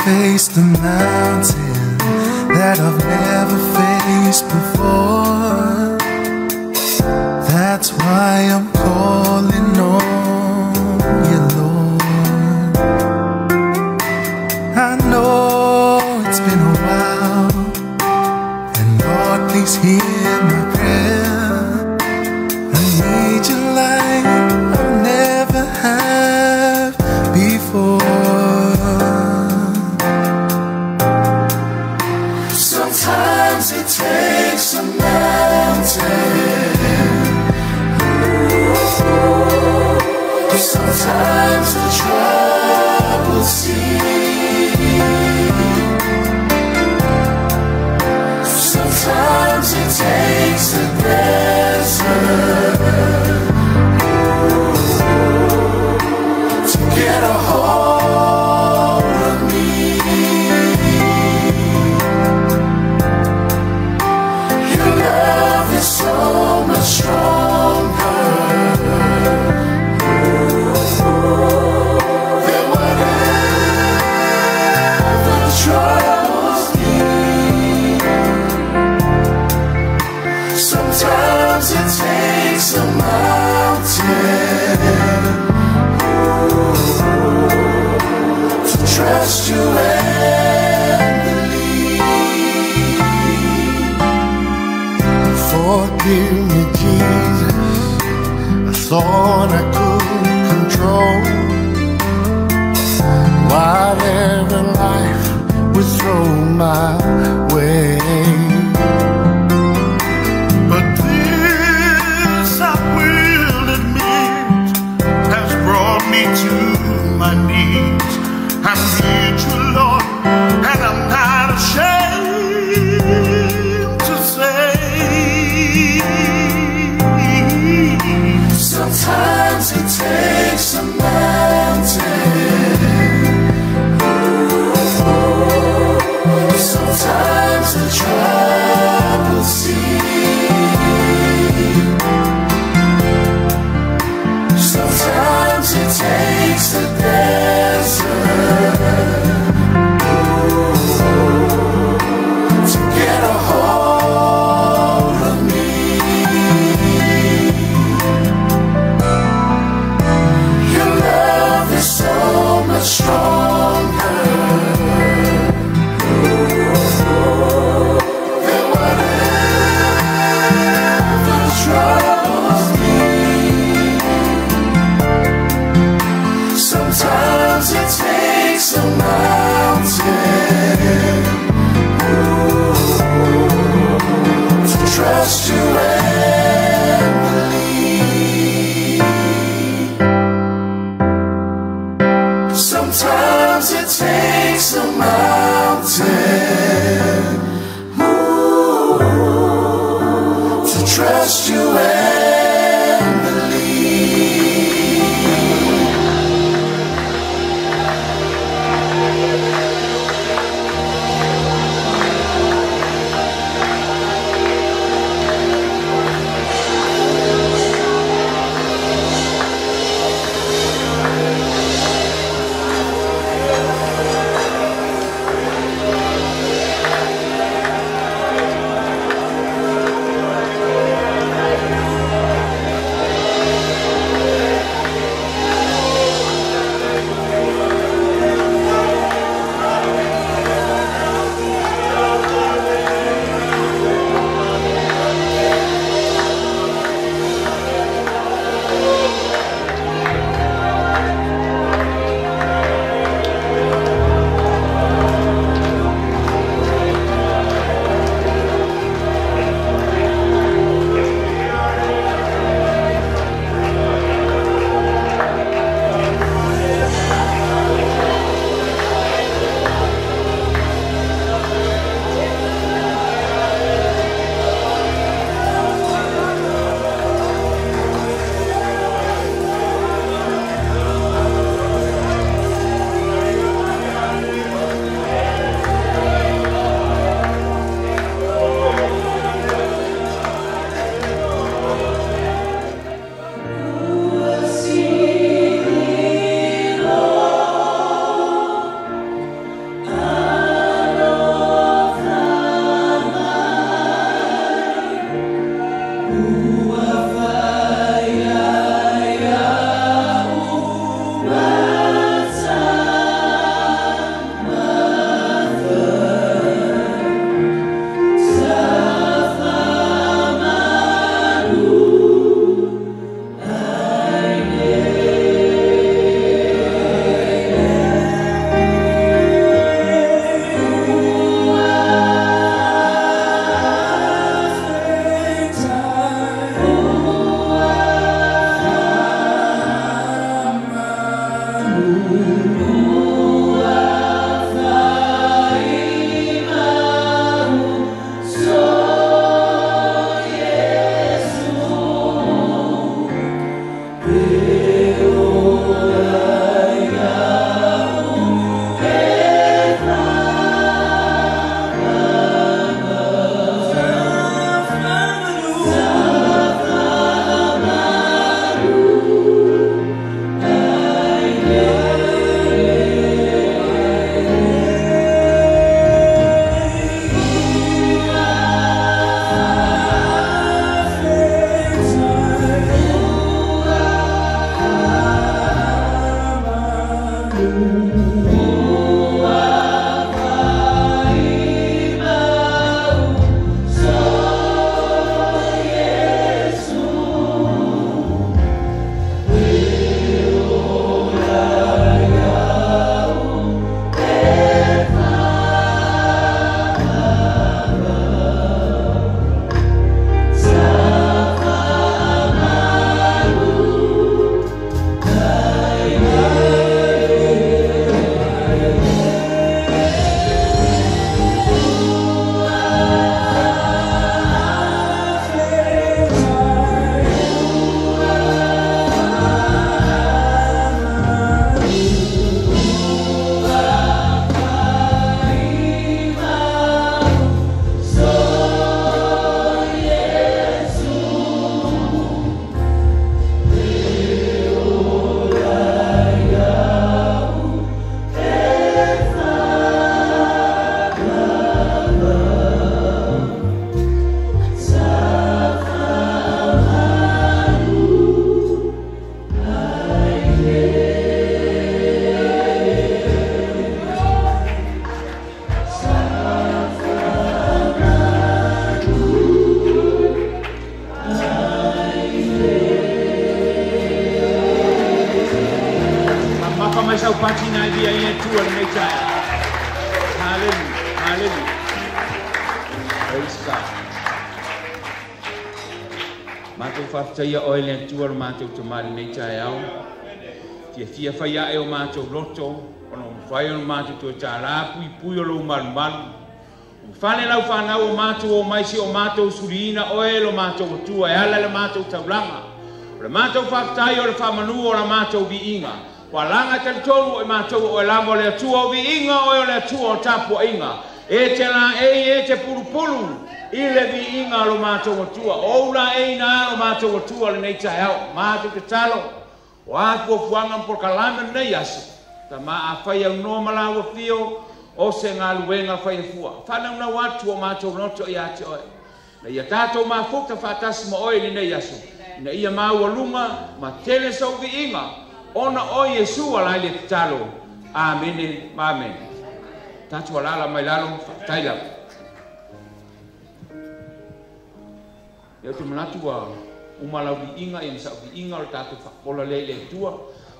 Face the mountain that I've never faced before. That's why I'm calling on you, Lord. I know it's been a while, and Lord, please hear my prayer. I need you like I've never had before. Sometimes it takes a mountain. Ooh, sometimes the troubled sea. Sometimes it takes a desert, ooh, to get a hold of me. Your love is so much stronger than whatever troubles me. Sometimes it takes a mountain, ooh, to trust you and believe. Forgive me, Jesus, I thought I could control whatever life would throw my way. But this, I will admit, has brought me to my knees. I need you, Lord, and I'm not ashamed to say. Sometimes it takes a mountain. Ooh, sometimes the troubled sea. Sometimes it takes a desert, ooh, to get a hold of me. Your love is so much stronger, ooh, than whatever troubles me. Sometimes it takes a mountain, ooh, to trust you and believe. Sometimes it takes a mountain, ooh, to trust you and believe. Matou faafetaia Oe le Atua lo matou Tama i lenei taeao. Fiafia fai ae o matou loto, ona ua mafai ona matou toe tālā puipui o Lou malumalu. Ua fale lau fanau o matou o mai si o matou suliina Oe lo matou Atua e ala i le matou taulaga. O le matou faafetai o le faamanu o la matou viiga. Ua laga e talitonu o i matou o Oe lava o le Atua o viiga, Oe o le Atua o tapuaiga. E te laei, e te pulupulu i le viiga o lo matou Atua. O ou laei na lo matou Atua lenei taeao. Matou tatalo, o a fuafuaga ma polokalame o lenei aso, Tama a fai aunoa ma lau afio, o se galuega faiafua. Faanaunau atu o matou loto ia te Oe, ina ia tatou mafuta faatasi ma Oe i lenei aso, ina ia maualuga ma tele sou viiga, ona o Iesu ala ai le tatalo. Amene ma amene. Tatou alaala mai lalo, faafetai lava. Ia ou te manatu ua uma lau viiga ia ma sa'u viiga o le tatou faapola lea i le Atua,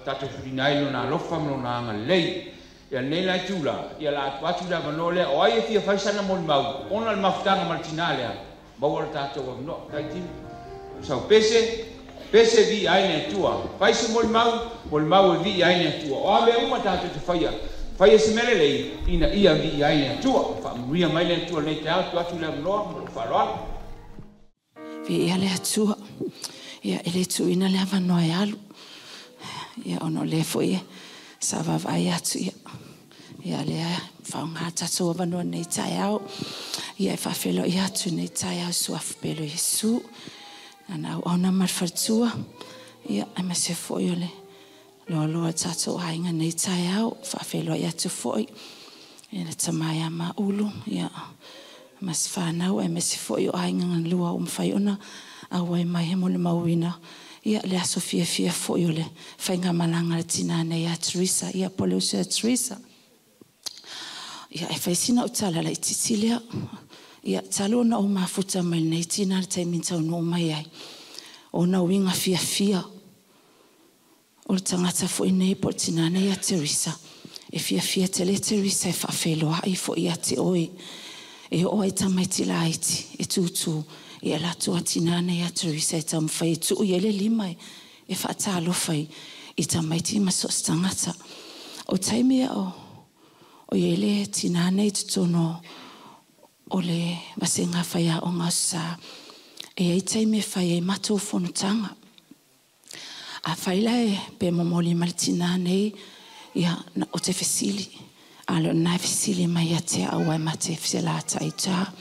tatou fulina ai Lona alofa ma Lona agalelei. Ia lenei la itula, ia la atu atu le avanoa lea o ai e fia fai sana molimau ona o le mafutaga ma le tinā lea, maua le tatou avanoa. Faafetai Timi. Sau pese, pese viia ai le Atua. Fai se molimau, molimau e viia ai le Atua. O a mea uma tatou te faia, faia se mea lelei ina ia viia ai le Atua. Faamanuia mai le Atua lenei taeao. Tuu atu le avanoa ma lou faaaloalo. Viia le Atua. Ia, e le tuuina le avanoa e alu. Ia, ona o lea foi sa vaavaai atu, ia, ia lea faaaoga tatou avanoa nei taeao. Ia, e faafeiloai atu nei taeao suafa pele o Iesu. Lana auauna ma le faletua. Ia, aemaise foi o le loaloa o tatou aiga nei taeao. Faafeiloai atu foi i le tama ia Maulu, ia, ma se whanau, aemaise foi o aiga galua ua mafai ona auai mai e molimauina ia le aso fiafia foi o le faigamalaga a le tinā nei ia Teresa, ia po o le uso ia Teresa. Ia, e fai sina ou tala laitiiti lea. Ia, talu ona ou mafuta mai lenei tinā i le taimi na taunuu mai ai, ona uiga fiafia o le tagata foi nei po o le tinā nei ia Teresa, e fiafia tele Teresa e faafeiloai foi ia te oe. E oo ai tamaiti laiti e tūtū, ia alu atu a tinā nei ia Teresa e taumafai e tuu i ai le lima e faatalofa i tamaiti ma so o se tagata. O taimi ia o i ai le tinā nei i totonu o le vasega faiaoga o Sa, e i ai taimi e fai ai matou fonotaga. A fai la e pe momoli mai le tinā nei, ia, o te fesili, a le o lena e fesili mai ia te au aua e mate feselatai ta.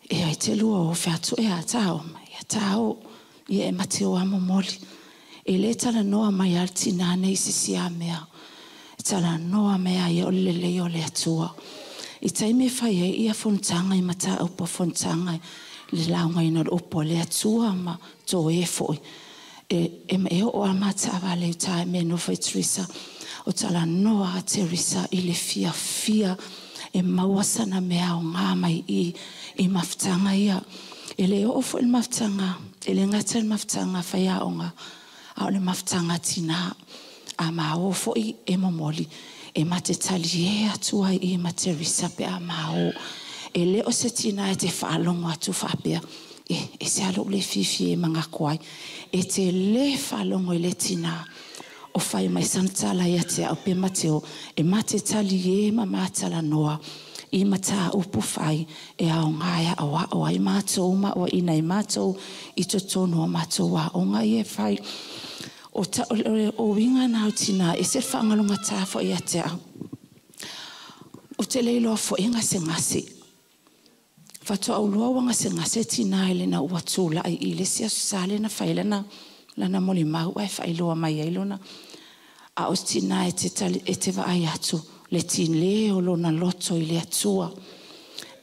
E ai te lua o fea atu e a tā o mai, ia tā o, ia e mate o a momoli. E le talanoa mai a le tinā nei i se isi a mea. E talanoa mai a ia o le lelei o le Atua. I taimi e fai ai ia fonotaga i mataupu a fonotaga i le laugaina o le upu a le Atua ma toe foi. E, e, e oo a matavale i uta e mea nofo i Teresa. O talanoa a Teresa i le fiafia e maua sana mea aoga mai i i mafutaga ia. E le oo foi le mafutaga, e le gata i le mafutaga faiaoga, a o le mafutaga tinā. A maō foi e momoli, e mate talie atu ai i ma Teresa pe a maō. E le o se tinā e te faalogo atu faapea, e, e se a lou le fiafia e magaku ai. E te le faalogo i le tinā o fai mai sana tala ia te au pe mate o, e mate talie ma matalanoa i mataupu fai e aoga e aʻoaʻo ai matou ma aʻoaʻina ai matou i totonu o matou aoga ia e fai. O, ta, o, o uiga na o tinā, e se faagalogatā foi ia te au. Ou te le iloa foi e gasegase. Faatoa ou iloa ua gasegase tinā i lena ua tulai i le isi aso sa lea na fai ai lana, lana molimau ae faailoa mai ai lona. A o se tinā e te, tali, e te vaai atu le tile o lona loto i le Atua.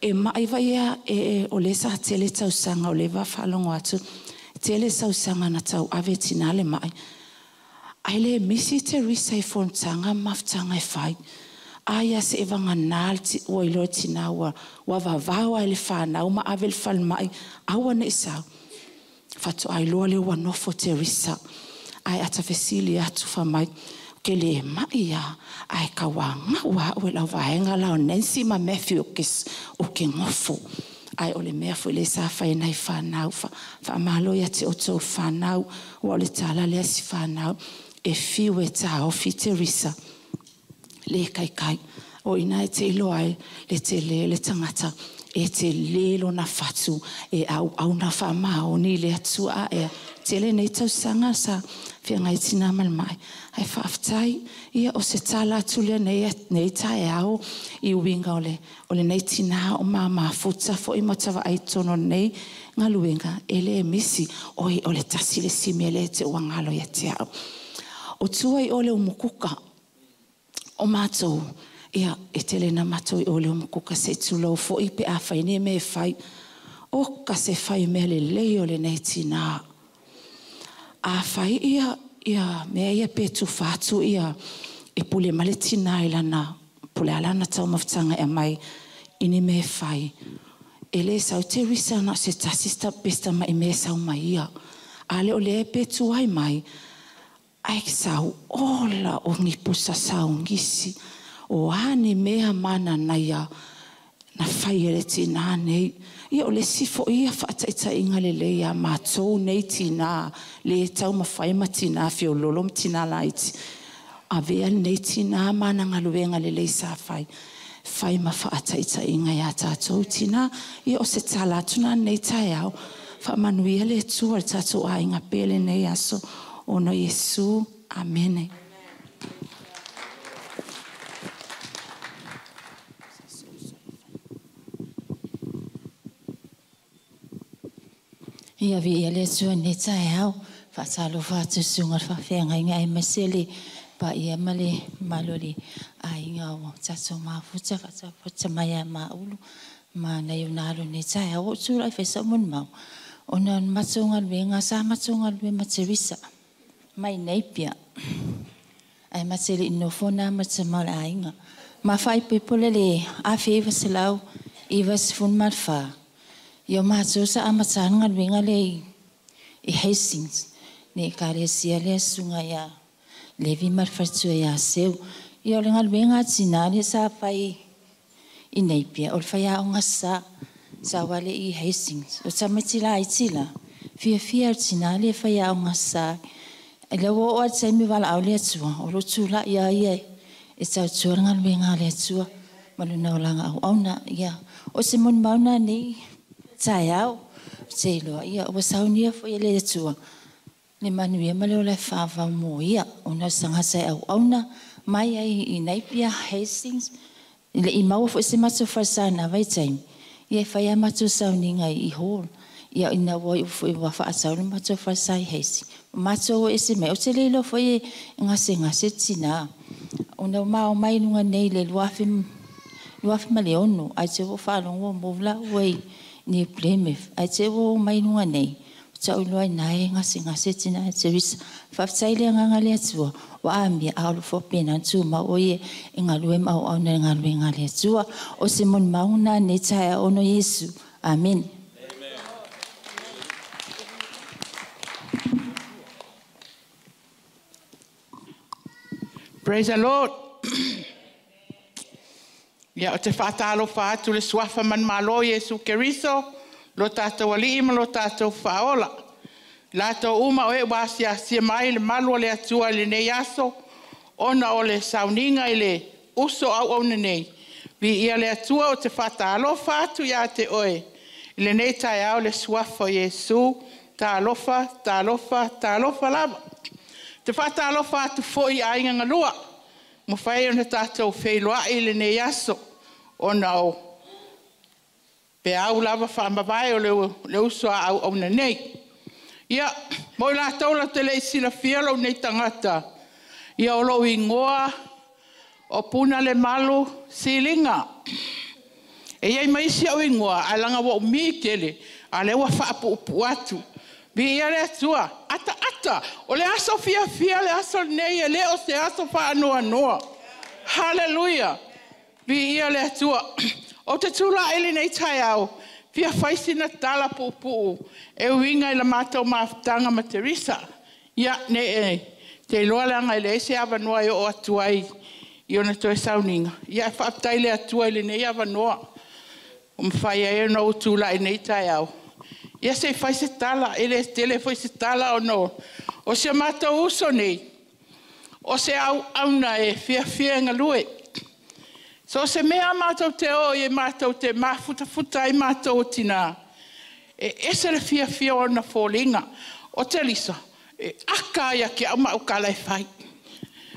E maʻi vai ea e, e, o lea sa tele tausaga o leva faalogo atu, tele sausaga na tauave e tinā le maʻi. Ae le misi Teresa i fonotaga ma mafutaga e fai. Aia se e vagana le ua iloa e tinā ua, ua vavao ae le fanau ma ave i le falemai, aua ne i sau. Faatoa iloa lea ua nofo Teresa. Ae ata fesili atu fai mai, Ou te le maʻi lava, ae tauagau lava au e lau vaega la o Nancy ma Matthew ou te, ou te nofo. Ae o le mea foi le sa fai nai whanau, whaamalo ia te o tō whanau, ua o le tala lea si whanau, e fiu e tā ofi Teresa, le kai kai, o ina e te iloa ai, le te le le tangata, e te lelo na fatu, e au au na whaamaoni le atua a ea, tele nei tausanga sa whiangai tina mai. Ai whaaftai, ia o se tala atu lea nei, nei tae ao i uinga o le nei tina o mafuta fo i matawa ai tono nei ngaluenga e le misi oi o le tasi le simi le te uangalo ia te au. O tua i ole umukuka o mātou, ia e tele na mātou i ole umukuka se tulau fo i pe a whai ne me whai o ka se whai mea le lei o le nei tina. A whai ia ia mea ia pe tu whātu ia e pule male tina i lana pule alana tau mawhtanga e mai ini me whai. E le sau te risa na se tasista pesta mai me sau mai ia. A le o le pe tu ai mai ai sau ola o ngipusa sau ngisi o ane mea mana na ia na whai e le tina nei. Ia o le sifo ia whaataitai inga le le ia mātou nei tina le tau mawhai ma tina whiololo ma tina laiti. A vea nei tina mana ngaluenga le le sa whai. Whai ma whaataitai inga ia tātou tina. Ia o se tala tuna nei tai au. Whaamanuia le tua le tātou a inga pele nei aso. Ono Yesu. Amene. Ia vi ia le atua nei taeao, faatalofa atu susuga le faafeagaiga ai maise le paia ma le mamalu o le aiga o tatou mafuta faatafaata mai ia maulu ma nai ona alo nei taeao. O tula'i faisa'u molimau ona o le matou galuega sa matou galue ma Teresa mai nei pia ae mate le'i nofo na ma tama o le aiga ma faaipoipo le le 1994. Ia o mātou sa amatā le galuega le i Hastings, ne ekalesia lea susuga ia Levi ma le faletua ia Seu. Ia o le galuega a tinā lea sa fai i nei pia, o le faiaoga sa, sa wale i Hastings. O tamaiti laiti la, fiafia o tinā lea faiaoga sa. E le ua oo a le taimi valaau le Atua, o lo tula'i a ia e tautua le galuega a le Atua ma lona olaga auauna. Ia, o se molimau nei taeao, te iloa, ia, ua saunia foi e le Atua, le manuia ma le ola e whaavau mō ia, ona o sangata e auauna, mai ai i Napier, Hastings, le i maua foi se matou falesana vai taimi, ia e whai a matou sauninga i Hall, ia ina ua i foi ua whaatau le matou falesa i Hastings. Matou o ese mai, o te leilo foi e ngase ngase tina, ona o mao mai nunga nei le luafi ma le ono, ai te o whaalongo mō la ua i New Plymouth, ai te o mai nunga nei, tau loa nai ngase ngase tina e Teresa. Whaftai le nganga le atua, wa amia aolo fo pena tu ma o ie e ngalue ma o au na ngalue ngale atua, o se mon mauna ne taia ono Yesu. Amen. Praise the Lord. Ia o te whaatalo whaatu le suafa man malo Yesu Keriso, lo tātou ali'i ma lo tātou whaola. Lātou uma o e wasia sia mai le malu o le atua le nei aso, ona o le sauninga i le uso au au nei. Vi ia le atua o te whaatalo whaatu ia te oe. I le nei tae au le suafa o Yesu, tālofa, tālofa, tālofa lava. Te whaatalo whaatu foi a inga ngalua. Mo whai ona tātou wheiloa i le nei aso, ona o pe au lava whaamavae o le uso a au au nei. Ia, mo i lātou la te le isila fia lau nei tangata, ia o lou ingoa o puna le malu silinga. E iai maisi au ingoa, a langa wa umi tele, a le ua whaapuupu atu. Vi ia le atua, ata ata, o le aso fia fia le aso nei, e le o se aso whaanoa noa. Hallelujah. Vi ia le atua. O te tūla ele nei tai au, fia whaisina tala puupuu, e uinga i la mātou mafutanga ma Teresa. Ia, ne e, te iloa langa i le ese awanoa e o atua i ona toe sauninga. Ia, e whaaptai le atua i le nei awanoa. O mawhai ai ona o tūlai nei tai au. Ia se fai se tala, e le tele foi se tala ona o se mātou uso nei, o se au auna e fiafia ngalue. So se mea mātou te o i mātou te mafutafuta ai mātou o tina, e ese le fiafia o na fōlinga. O te lisa, e aka ia ki au mau kala e whai.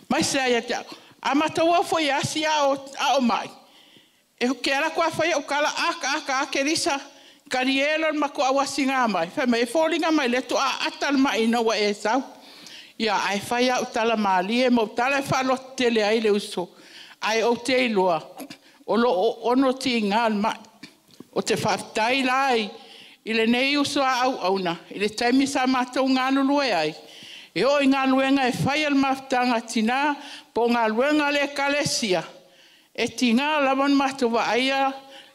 Mai se ai te au. A mātou au foi asi a o mai. E ke ala kua whai au kala aka aka ake lisa, karielo mako awasi ngā mai. Whai mai e fōlinga mai le to a atal mai ina wa e sau. Ia ai whai au tala mālie, mau tala e whalote tele ai le uso. Ai o te iloa, o lo o ono ti ngā mai. O te whaftai lai, i le nei uso a au auna, i le taimi sa mātou ngā lulue ai. E o i ngā luenga e whai al mafutanga tina, po ngā luenga le kalesia. E tinga lawan mātou wa aia,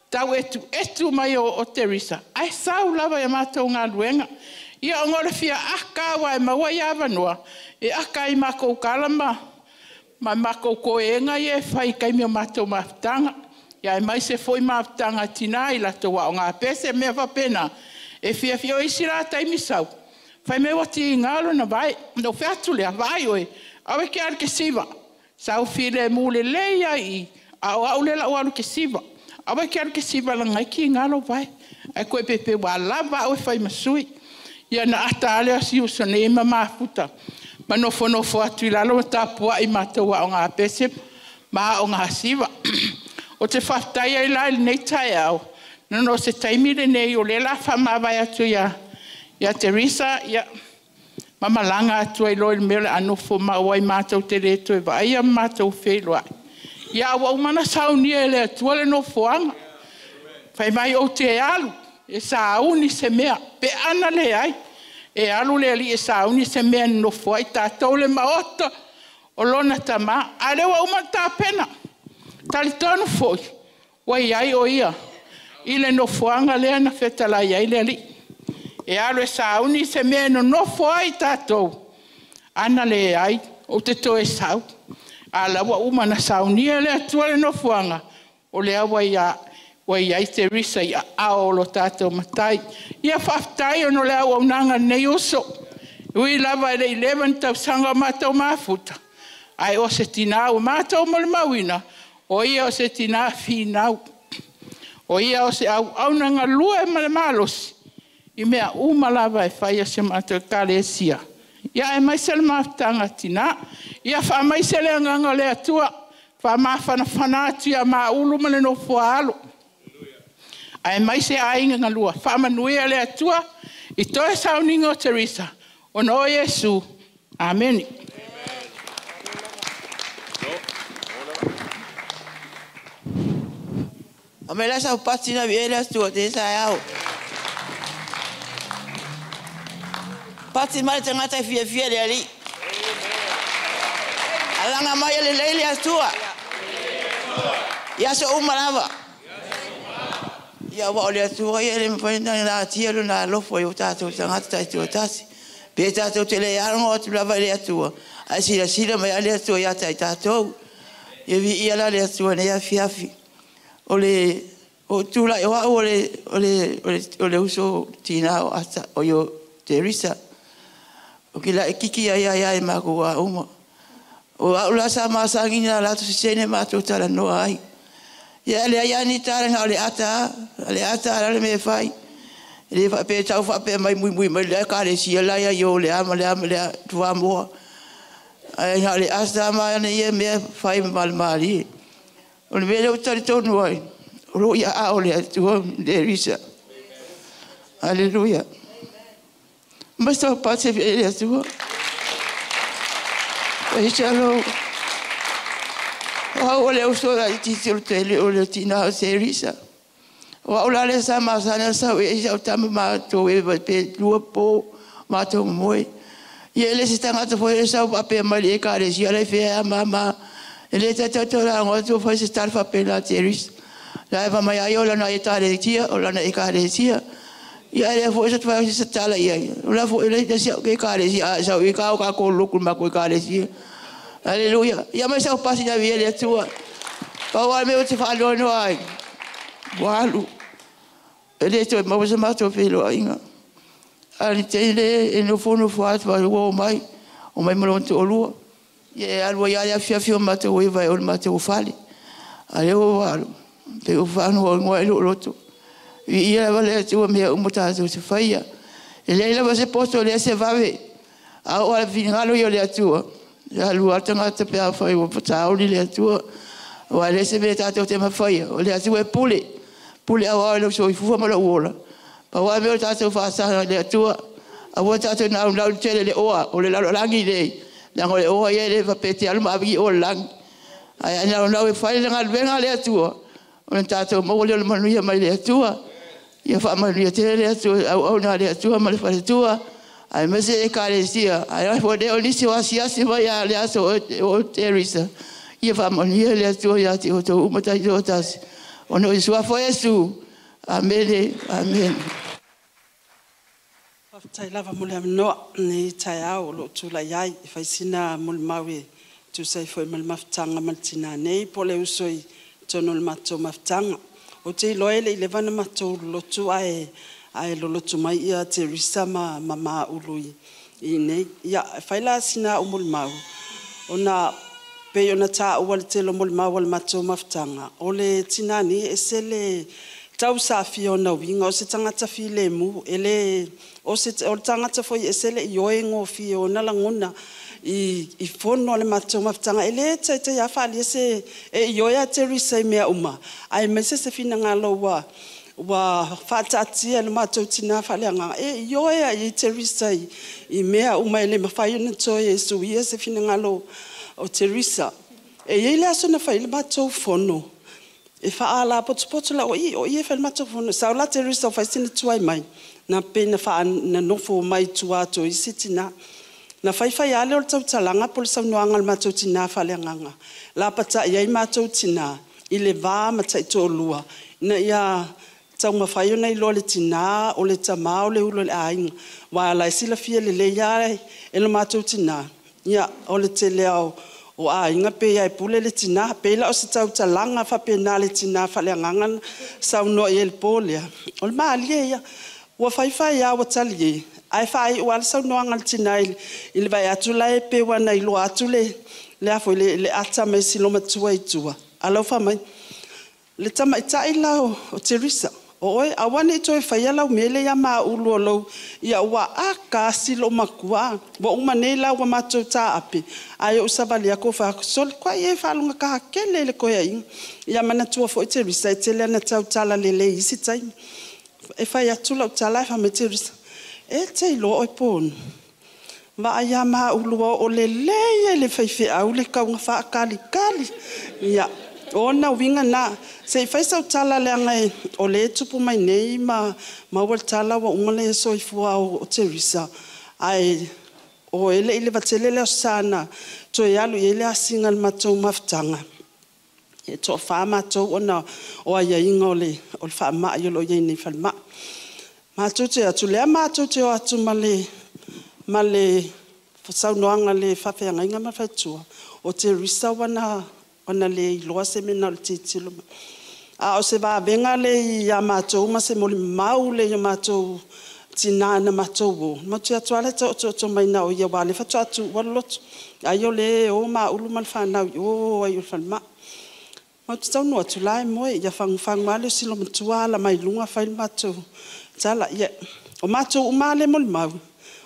tau etu etu mai o Teresa. Ai sau lava e mātou ngā luenga. Ia o ngore fia aka wa e maua i awanua. E aka i mākou kalama, ma mākou koenga i e whai kai mea mātou mafutanga. Ia e mai se foi mafutanga tina i lato wa o ngā pese mea wapena. E fia fia o isi rā taimi sau. Whai mea wati i ngālo na vai. No wheatu lea, vai oe. Awe ke alu ke siwa. Sau file mule lei ai i. A o au lela o alu ke siwa. Awe ke alu ke siwa la ngai ki ngālo vai. Ai koe pepe wā lava au e whai masui. Ia na ata ale asi uso nei ma mafuta. Ma nofonofo atu i lalo ma tāpua i mātou o ngā pese ma o ngā siwa. O te whaftai ai lai nei tai au. No se taimi le nei o lela whamawai atu ia Teresa, ia mamalanga atu ai loi mea le anofo maua i mātou te leto e vai a mātou wheloa. Ia ua umana saunia e le atua le nofoanga. Whai mai o te alu, e sauni se mea, pe ana le ai. E alu le ali e sauni se mea nofo ai tātou le maota o lona tama. A le ua umana tāpena. Talitonu foi, wai ai o ia, i le nofoanga lea na whetalai ai le ali. E alu e sauni se mea no nofo ai tātou. Ana le ai, o te toe sau. A la ua uma na saunia le atua le nofoanga. O lea wai ai Teresa i a ao lo tātou matai. Ia whaftai ono le au aunanga nei uso. Ui lava e le 11 tausanga o mātou mafuta. Ai o se tina o mātou mo le mauina. O ia o se tina whinau. O ia o se au auna ngā lua e ma le malosi. I mea uma lava e whaia se mātou kalesia. Ia e mai se le mafutanga tina. Ia wha mai se le anganga le atua. Wha mawhanawhana atu ia maulu ma le nofoa alo. Ae mai se ainga ngā lua. Wha manuia le atua. I toe sauninga o Teresa. O no Yesu. Amen. O me lasa pati na vi le atua te sa au. Pati mai te ngata fia fia le ali. Alanga mai le le atua. Ia so uma lava. Ia wa o le atua ia le mfai na tia lo na lofo i o tātou tangata tai tua tasi. Pe tātou te le arongo atu lava le atua. Ai sila sila mai le atua ia tai tātou. Ia vi ia la le atua nei afi afi. O le o tula o o le o le o le uso tina o ata o yo Teresa. O ki la kiki ai ai ai ma ko a uma. O au la sa ma sa ngina la tu sene ma tu tala no ai. Ia le ai ani tala na le ata le me fai. Le fa pe tau fa pe mai mui mui mai le ka le sia la ia yo le ama le ama le tua moa. Ai na le asa ma ne ia me fai mal mali. O le mea leo tali tonu ai. O lo ia a o le atua le risa. Aleluia. Mas tau pate le atua. E chalo. O o le uso la titi o te le o le tina o se risa. O au la le sa ma sa na sa e sa o tama ma to e pe lua po ma to moe. Ia le se tangata foi e sa o pe mai le ka le sia le fea ma ma. E le te te la ngo tu foi se tal fa pe la Teresa. La va mai ai o la na e ta le tia o la na e ka le tia. Ia le foi se tu se tala ia. O la foi le sia ke ka le sia sa o ka o ka ko loku ma ko ka le sia. Aleluia. Ia mai sa o pasi na via le tua. Pa o me o te fa no no ai. Walu. E le toe maua se matou feiloaiga. A o le taimi lea e nofonofo atu ai ua omai, omai ma lona toalua. Ia e alu ai lava le afiafi o matou i o le matou fale. A o lea ua alu, pei ua faanoanoa i lou loto. Viia lava le Atua i mea uma tatou te faia. E leai lava se poto, leai se vave, a oo lava i le finagalo ia o le Atua, e alu lava le tagata pe afai ua sauni le Atua. Aua e leai se mea tatou te mafaia, o le Atua e pule, pule aoao i lou soifua ma lou ola. Pau lava le mea o le tatou faasaga i le Atua, aua tatou te naunau tele i le oa o le lalolagi lenei, leaga o le oa ia e le faapea e te alu ma ave ni oa i le lagi. Ae a naunau e fai le galuega a le Atua, ona tatou maua lea o le manuia mai le Atua. Ia faamanuia tele le Atua i auauna a le Atua ma le faletua, aemaise Ekalesia, ae foi o nisi o asiasi mai lava i le aso o Teresa, ia faamanuia le Atua ia te outou uma taitoatasi, ona o le suafa o Iesu. Amene, amene. Faafetai lava mo le avanoa i lenei taeao o lou tulai ai e fai sina molimau e tusa ai foi ma le mafutaga ma le tina nei po o le uso i totonu o le matou mafutaga. Ou te iloa e le i leva ona matou lotu ae lolotu mai Teresa ma Mauu i inei. Ia, e fai la sina au molimau, ona e pei ona taua i le tele o molimau a le matou mafutaga, o le tina nei e ese le tausafia o ona uiga, o se tagata filemu. E le, o le tagata foi e ese le ioe gofie o ona lagona i fono a le matou mafutaga. E le taitai lava faaalia se… E ioe lava Teresa i mea uma, aemaise se finagalo ua faataatia e le matou tina faaleagaga, e ioe lava i ai Teresa i mea uma, e le mafai ona toe suia se finagalo o Teresa. E i ai le aso na fai ai le matou fono e faalapotopoto la, o i e fai ai le matou fono. Sau la Teresa e fai sina tuai mai, na pei na nofo mai tua atu o isi tina. Na fai fai lava lea o le tautalaga po o le saunoaga a le matou tina faaleagaga, lapatai ai matou tina i le va ma taitoalua ina ia taumafai ona iloa e le tina o le tama o le ulu o le aiga. Aua o la e silafia lelei lava e le matou tina, o le tele lava o aiga pei lava e pule le tina. E pei la o se tautalaga faapena a le tina faaleagaga na saunoa i ai i le po lea, o le malie ia. Ua fai fai lava ua talie, ae faaiu lava le saunoaga a le tina i le vaai atu la e pei ua iloa atu le ata mai si olomatua i tua, a o la e ua fai mai, le tamaitai la o Teresa, o oe, aua ne i toe faia lau mea lea ia Mauu o lou… Ia ua aka si olomatua a. Ua uma nei la ua matou taape, ae ou savali atu ou fai atu, sole, matuai e faalogogata tele i le toeaina. Ia manatua foi Teresa e tele ina tautala lelei i isi taimi. E fai atu lau tala ae fai mai Teresa, e te iloa oe Pono, vaai ia Mauu ua oo lelei lava i le faifeau le tauga faatalitali. Ia, o ona uiga na. Se i fai sau tala leaga o lea e tupu mai nei ma maua le tala ua uma le soifua o Teresa, ae e le i leva tele le Aso Sa na toe alu i ai le asiga a le matou mafutaga, e toafa matou ona o aiaiga o le faamai o lo o i ai nei i le falemai. Matou te o atu, o lea matou te o atu ma le saunoaga a le faafeagaiga ma le faletua, o Teresa ua na le iloa se mea na o le tilotilo mai. A o se vavega lea ia matou ma se molimau lea i o matou tina na matou o, matou te o atu lava o le taotooto mai na o ia, aua o lea faatoa tuua le lotu. Ai o lea e o Mauu ma le fanau i o ai i le falemai. Matou te taunuu atu o la e moe, ia fagufagu lava le loomatua ala mai luga fai le matou tala. Ia, o matou uma lava lea e molimau,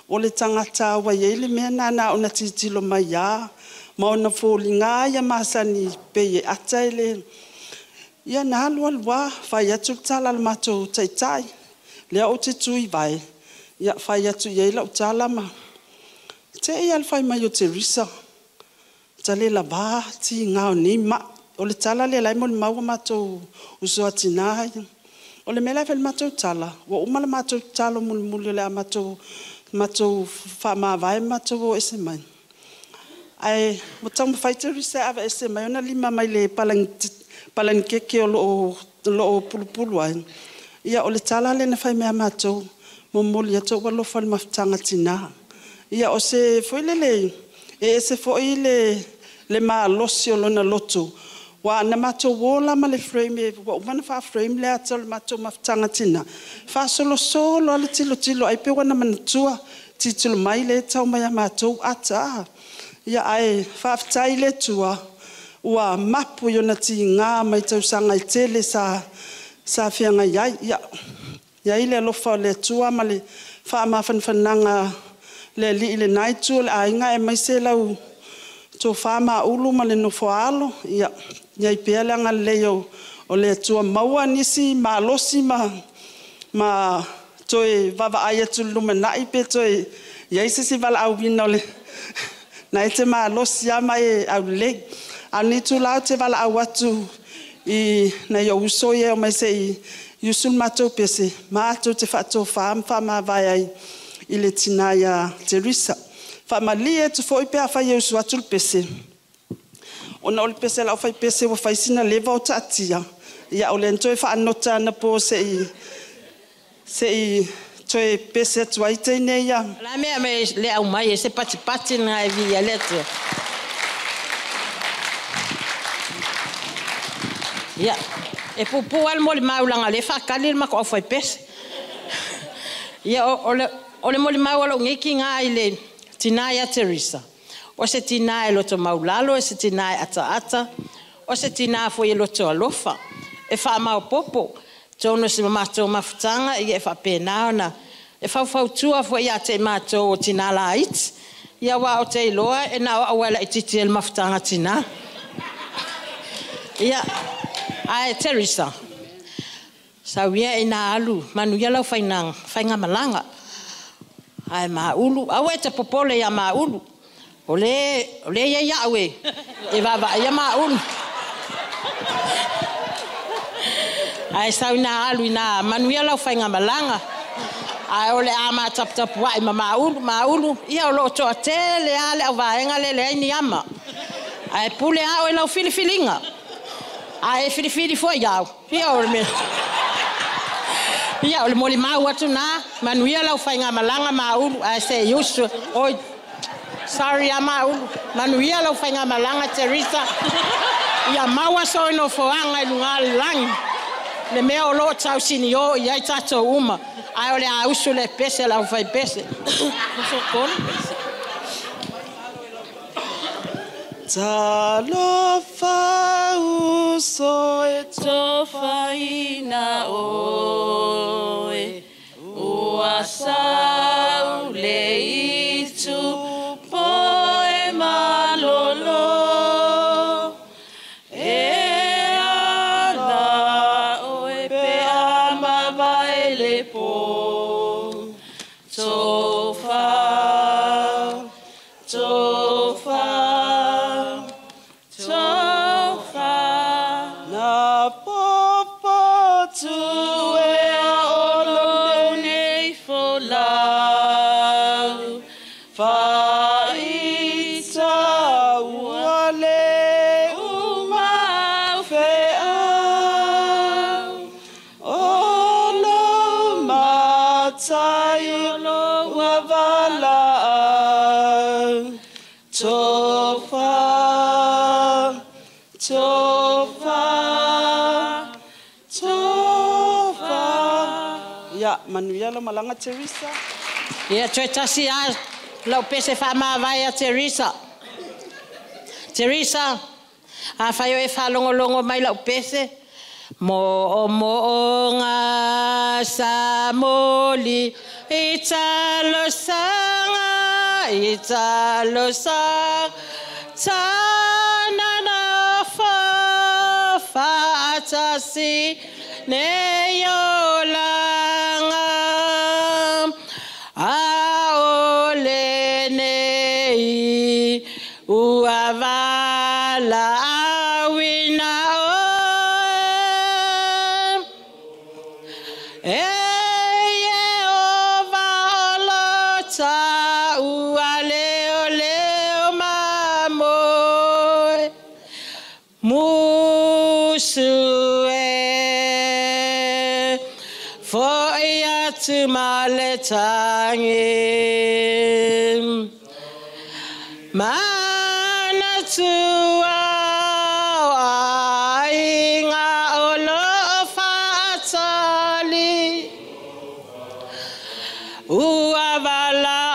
o le tagata lava ua i ai le mea lena na ona tilotilo mai lava ma ona foliga lava ia masani pei e ata e le… Ia na alu alu lava fai atu le tala a le matou taitai, lea ou te tu i vae, ia fai atu i ai lau tala ma te i lava le fai mai o Teresa, ua le lava tiga o nei mai. O le tala lea o la e molimau o matou uso a tina ia. O le mea la e fai i le matou tala, ua uma le matou tatalo mulimuli o le a matou faamavae ma matou o ese mai, ae ua taumafai Teresa e aveese mai ona lima mai le palanikeke o lo o pulupulu ai. Ia o le tala lea na fai mai ia matou, momoli atu ou alofa i le mafutaga a tina. Ia o se foi lele, e ese foi le malosi o lona loto Ua na matou ola ma le frame e ua uma ona faa-frame le ata o le matou mafutaga tinā, faasolosolo lava le tilotilo ai pei ua na manatua, tilotilo mai lea e tau mai ia matou ata a. Ia ae faafetai i le Atua ua mapu i ona tiga mai tausaga e tele sa feagai ai. Ia i ai le alofa o le Atua ma le faamafanafanaga a le Alii i lena itu o le aiga aemaise lau Tofa Maulu ma le nofo a alo. Ia i ai pea le agalelei o le Atua, maua nisi malosi ma toe vaavaai atu i le lumanai pe toe i ai se isi valaauina o lena e te malosi lava ma e aulelei. A o lenei itula ou te valaau atu i nai ou uso ia e omai se i usu le matou pese, matou te faatofa ma faamavae ai i le tina ia Teresa. E faamalie atu foi pe afai e usu atu le pese, ona o le pese a le aufaipese ua fai sina leva o taatia, ia o lea na toe faanota anapo se i toe pese atu ai teine ia. O le a le mea e le aumai ai se patipati lena e viia ai le Atua? Ia, e puupuu lava le molimau leaga o lea e faatali le matou aufaipese. Ia, o le molimau a lou nei tina i le tina ia Teresa, o se tina e loto maualalo, o se tina e ataata, o se tina foi e loto alofa, e faamaopoopo. Atonu o si matou mafutaga e faapena ona e faufautua foi ia te i matou o tina laiti. Ia aua ou te iloa e na o au lava e laitiiti ai i le mafutaga a tina. Ia, ae Teresa, sau ia ina alu manuia lau faigamalaga. Ae Maulu, aua e te popole ia Maulu, o lea e i ai au e vaavaaia Maulu. Ae sau ina alu ina manuia lau faigamalaga. Ae o le a mataputapuai ma Maulu. Maulu, ia o lo o toatele lava le auvaega lea e leai ni ama. Ae pule lava oe i lau filifiliga. A e filifili foi au, ia o le mea. Ia o le molimau atu na, manuia lau faigamalaga Maulu, ae se i usu. Oi, sorry a Maulu. Manuia lau faigamalaga Teresa. Ia maua soe nofoaga i luga o le lagi. Le mea o lo o tausinio i ai tatou uma. Ae o le a usu le pese a le aufaipese. Talofa uso e tofaina oe, ua sau le itu po e malolo. E ala oe pe a mavae le po. Tofa, tofa, tofa. Na popo tu e a olo nei folau. Faita ua le uma feau. O lo matai ua valaau. Tofa, tofa, tofa. Ia, manuia lau malaga Teresa. Ia, toe tasi lava lau pese faamavae a Teresa. Teresa, afai o e faalogologo mai lau pese, moomooga sa moli i talosaga, i talosaga, tanana fa faatasi nei olaga. A o lenei ua valaauina oe. E Iehova o lo taua leo leo mamoe. Musu e fo'i atu ma le tagi. Manatua o Ua valaauina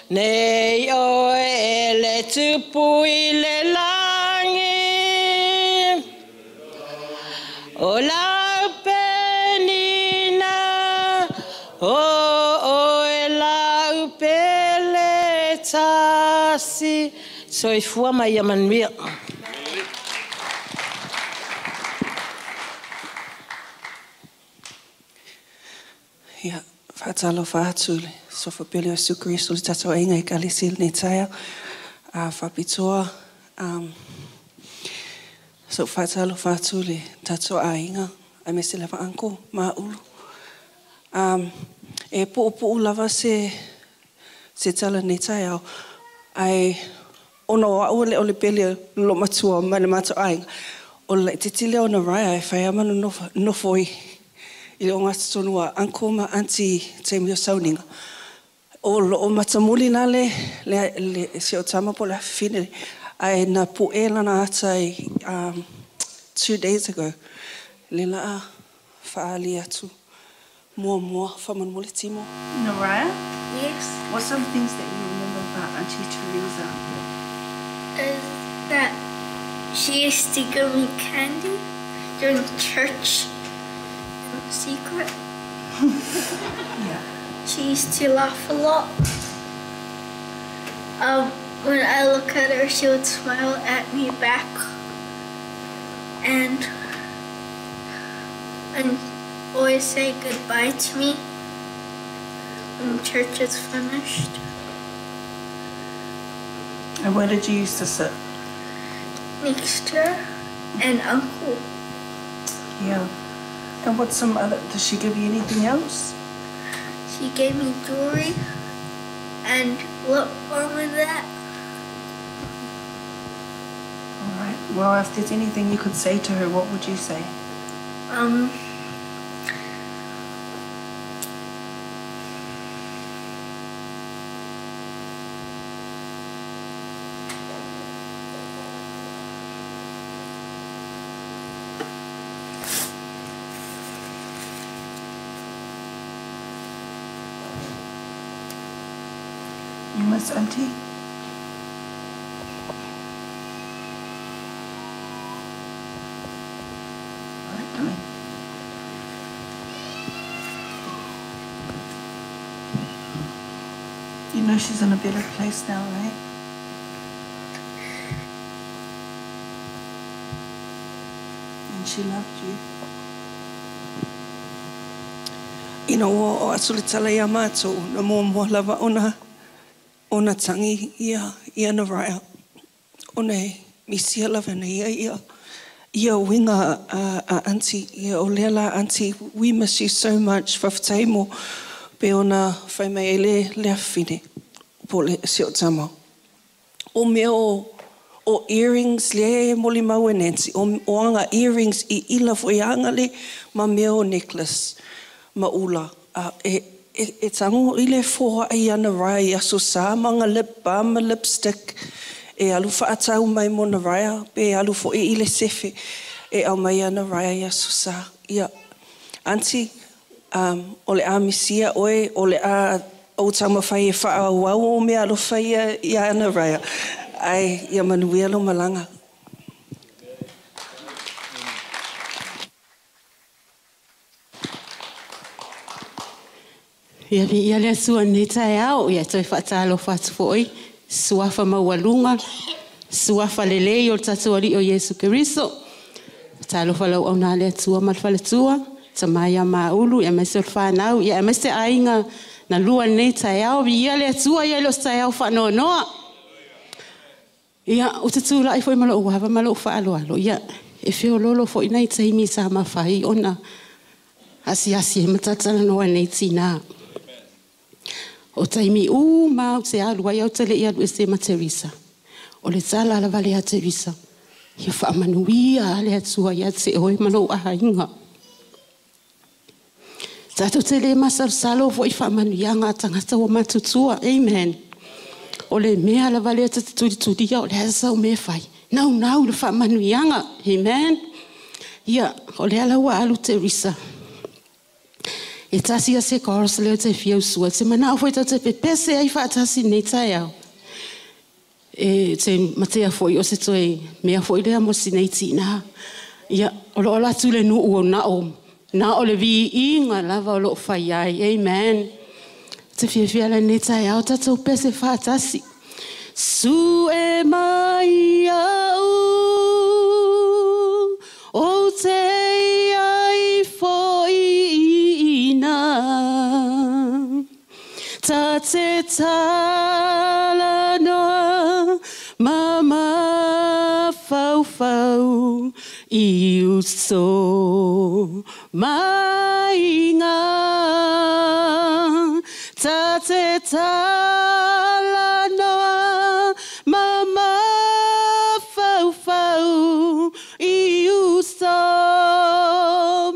nei oe e le tupu i le lagi. O lau penina, o oe lau pele tasi. Soifua ma ia manuia. Ia, faatalofa atu le sofa pele o Iesu Keriso le tatou aiga Ekalesia i lenei taeao. A faapitoa so faatalofa atu le tatou aiga aemaise lava uncle Maulu. E puupuu lava se tala i lenei taeao, ae ona o au e le o le pele loomatua mai le matou aiga, o le laitiiti lea o Naraia e fai lava ma nofo i le ogatotonu a uncle ma aunty i taimi o sauniga. O loo matamuli la le si o tama po o le afafine, ae na pu'e lana ata i 2 days ago. Le la a faaali atu muamua faamolemole Timo. Naraia? Yes. What's some things that you remember about Auntie Teresa? Is that she used to give me candy during church in secret. She used to laugh a lot. When I look at her, she would smile at me back. And always say goodbye to me when church is finished. And where did you used to sit? Next to her and uncle. Yeah. And what's some other, did she give you anything else? She gave me jewelry and lip balm and that. All right. Well, if there's anything you could say to her, what would you say? You miss Auntie? All right, come in. You know she's in a better place now, right? And she loved you. Ina ua oo atu le tala ia matou, na muamua lava ona tagi ia Naraia, ona e misia lava na ia uiga a aunty. Ia o lea la aunty, we miss you so much. Faafetai mo pe ona fai mai ai le afafine po o le si o tama. O mea o earrings lea e molimau e Nancy, o aga earrings i ila foi aga le ma mea o necklace ma ula. E tago i le foai ana Raya i aso sa ma aga lip balm ma lipstick e alu faatau mai mo Naraia pe alu foi i le sefe e aumai ana Raya i aso sa. Ia, aunty, o le a misia oe, o le a ou taumafai e faaauau o mea alofa ia ana Raya. Ae ia manuia lo malaga. Ia viia le Atua i lenei taeao, ia toe faatalofa atu foi, suafa maualuga, suafa lelei o le tatou Alii o Iesu Keriso. Talofa lau auna le Atua ma le faletua, tama ia Maulu, aemaise o le fanau, ia aemaise aiga na lua lenei taeao. Viia le Atua ia i le o se taeao faanoanoa. Ia, ou te tulai foi ma lou ava ma lou faaaloalo. Ia, e feoloolo foi nai taimi sa mafai ona asiasi e matatalanoa nei tinā. O taimi uma ou te alu ai au te le i alu ese ma Teresa. O le tala lava lea Teresa. Ia faamanuia le Atua ia te oe ma lou aiga. Tatou te le masalosalo foi faamanuiaga a tagata ua matutua. Amen. O le mea lava lea ta te tulitulia o le asa o mea fai. Naunau le faamanuiaga. Amen. Ia, o le ala ua alu Teresa. E tasi a se chorus leo te fia usua. Te mana o te pepese ai whaatasi nei tai au. E te matea foi o se toe mea foi lea mo si nei tina. Ia, o lo ola tule nu o na o. Na o le vi inga lava o lo whai ai. Amen. Te fia fia le nei tai au tatou pese whaatasi. Su e mai au o te ai foina ta te tala noa mama fau fau i uso mai ngā ta te tala noa mama fau fau i uso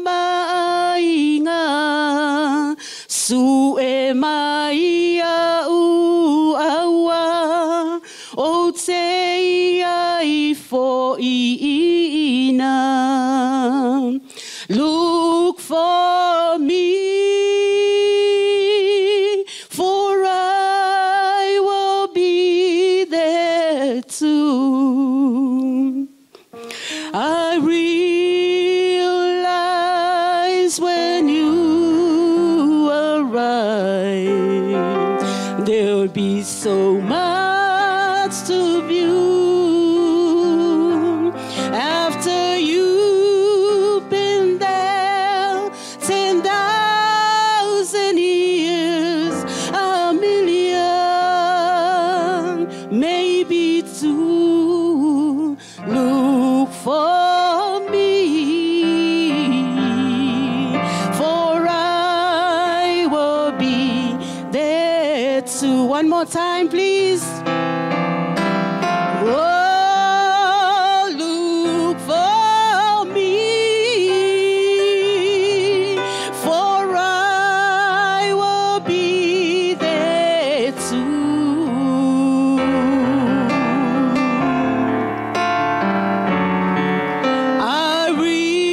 mai ngā su e mai au aua o te ai foina. Look for me, for I will be there too. I realize when you arrive, there'll be so much to view. After you've been there 10,000 years, a million, maybe two. Look for me, for I will be there too. One more time, please. Oh, look for me, for I will be there too. I realize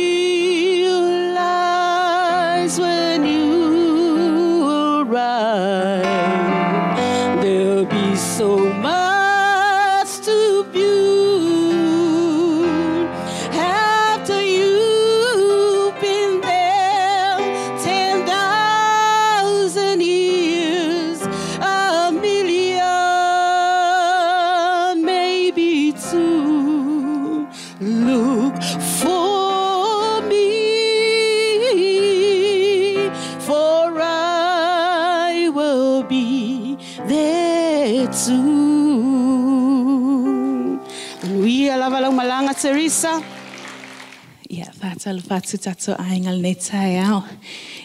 when you arrive, there'll be so much to view. After you've been there 10,000 years, a million, maybe two. Look for me, for I will be there too. And we lava lau malanga Teresa. Ia, whātalo whātu tātou ainga le tai au.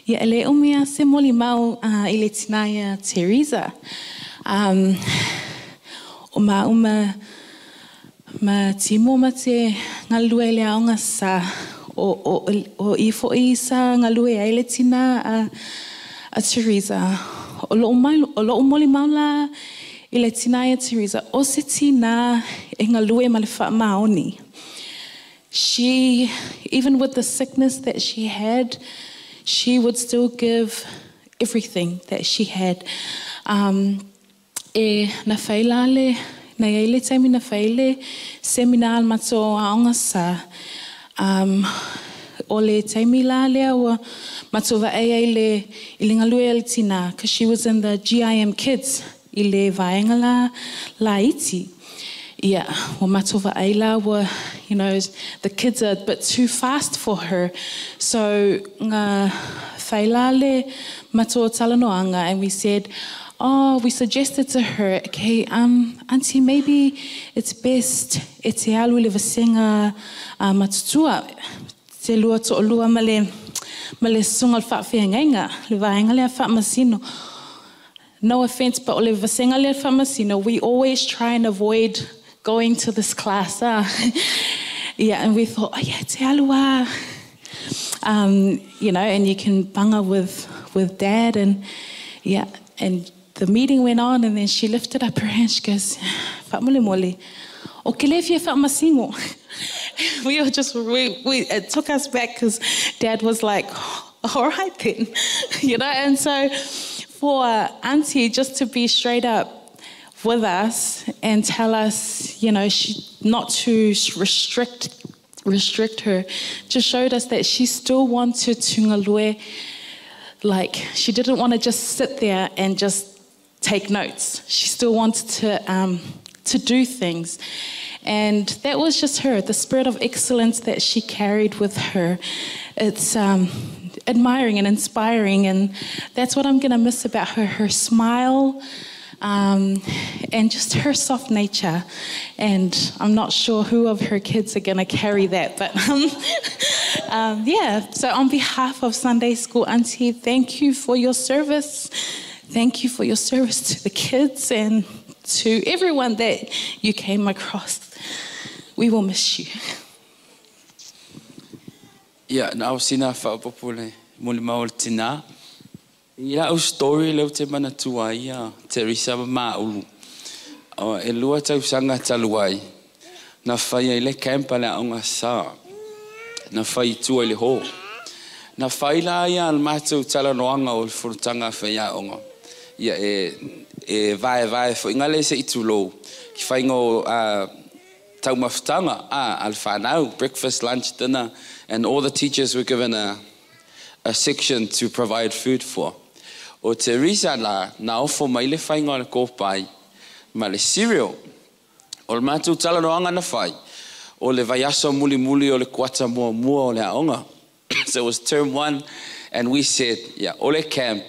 Ia, ele umia se moli mau i le tinaia Teresa. O ma uma ma timo ma te ngalue le aonga sa o ifo i sa ngalue ai le tina a Teresa. O lo moli mau la i le tinaia Teresa. O se tina e ngalue ma le whaamaoni. She, even with the sickness that she had, she would still give everything that she had. E na whailale, na eile taimi na whaile, seminar mato aonga sa. O le taimi la lea ua mato vae ai le i le ngalue ale tina, because she was in the GIM Kids, i le vaenga la iti. Yeah, well, matova aila were, you know, the kids are a bit too fast for her. So, ngā whailale mato talanoanga, and we said, oh, we suggested to her, okay, auntie, maybe it's best e te alu le vasenga matutua, te lua to'olua ma le sunga le whaafeangainga, le vaenga lea whaamasino. No offense, but o le vasenga lea whaamasino, we always try and avoid going to this class. Yeah, and we thought, oh yeah, te alua. You know, and you can banga with dad, and yeah, and the meeting went on, and then she lifted up her hand, she goes, Whaamole mole, o ke le fia whaamasingo. We all just, we it took us back because Dad was like, all right then. You know, and so for Auntie just to be straight up with us and tell us, you know, she, not to restrict her, just showed us that she still wanted to ngalue. Like, she didn't want to just sit there and just take notes. She still wanted to do things. And that was just her, the spirit of excellence that she carried with her. It's admiring and inspiring, and that's what I'm going to miss about her, her smile, and just her soft nature. And I'm not sure who of her kids are going to carry that, but yeah. So on behalf of Sunday School Auntie, thank you for your service. Thank you for your service to the kids and to everyone that you came across. We will miss you. Ia, na o sina faaopoopo le molimau a le tinā. I la'u story lea ou te manatua ai ia Teresa ma Maulu, e 2 tausaga talu ai, na fai ai le camp a le aoga sa, na fai i tua i le hall. Na fai la ia le matou talanoaga o le fonotaga a faiaoga, ia e vaevae fo'iga le se'i tulou ki faiga o taumafataga a le fanau, breakfast, lunch, dinner, and all the teachers were given a section to provide food for. O Teresa la, na ofo mai le faiga o le kopai ma le cereal. O le matou talanoaga na fai, o le vaiaso mulimuli o le kuata muamua o le aoga. So it was term one, and we said, yeah, o le camp,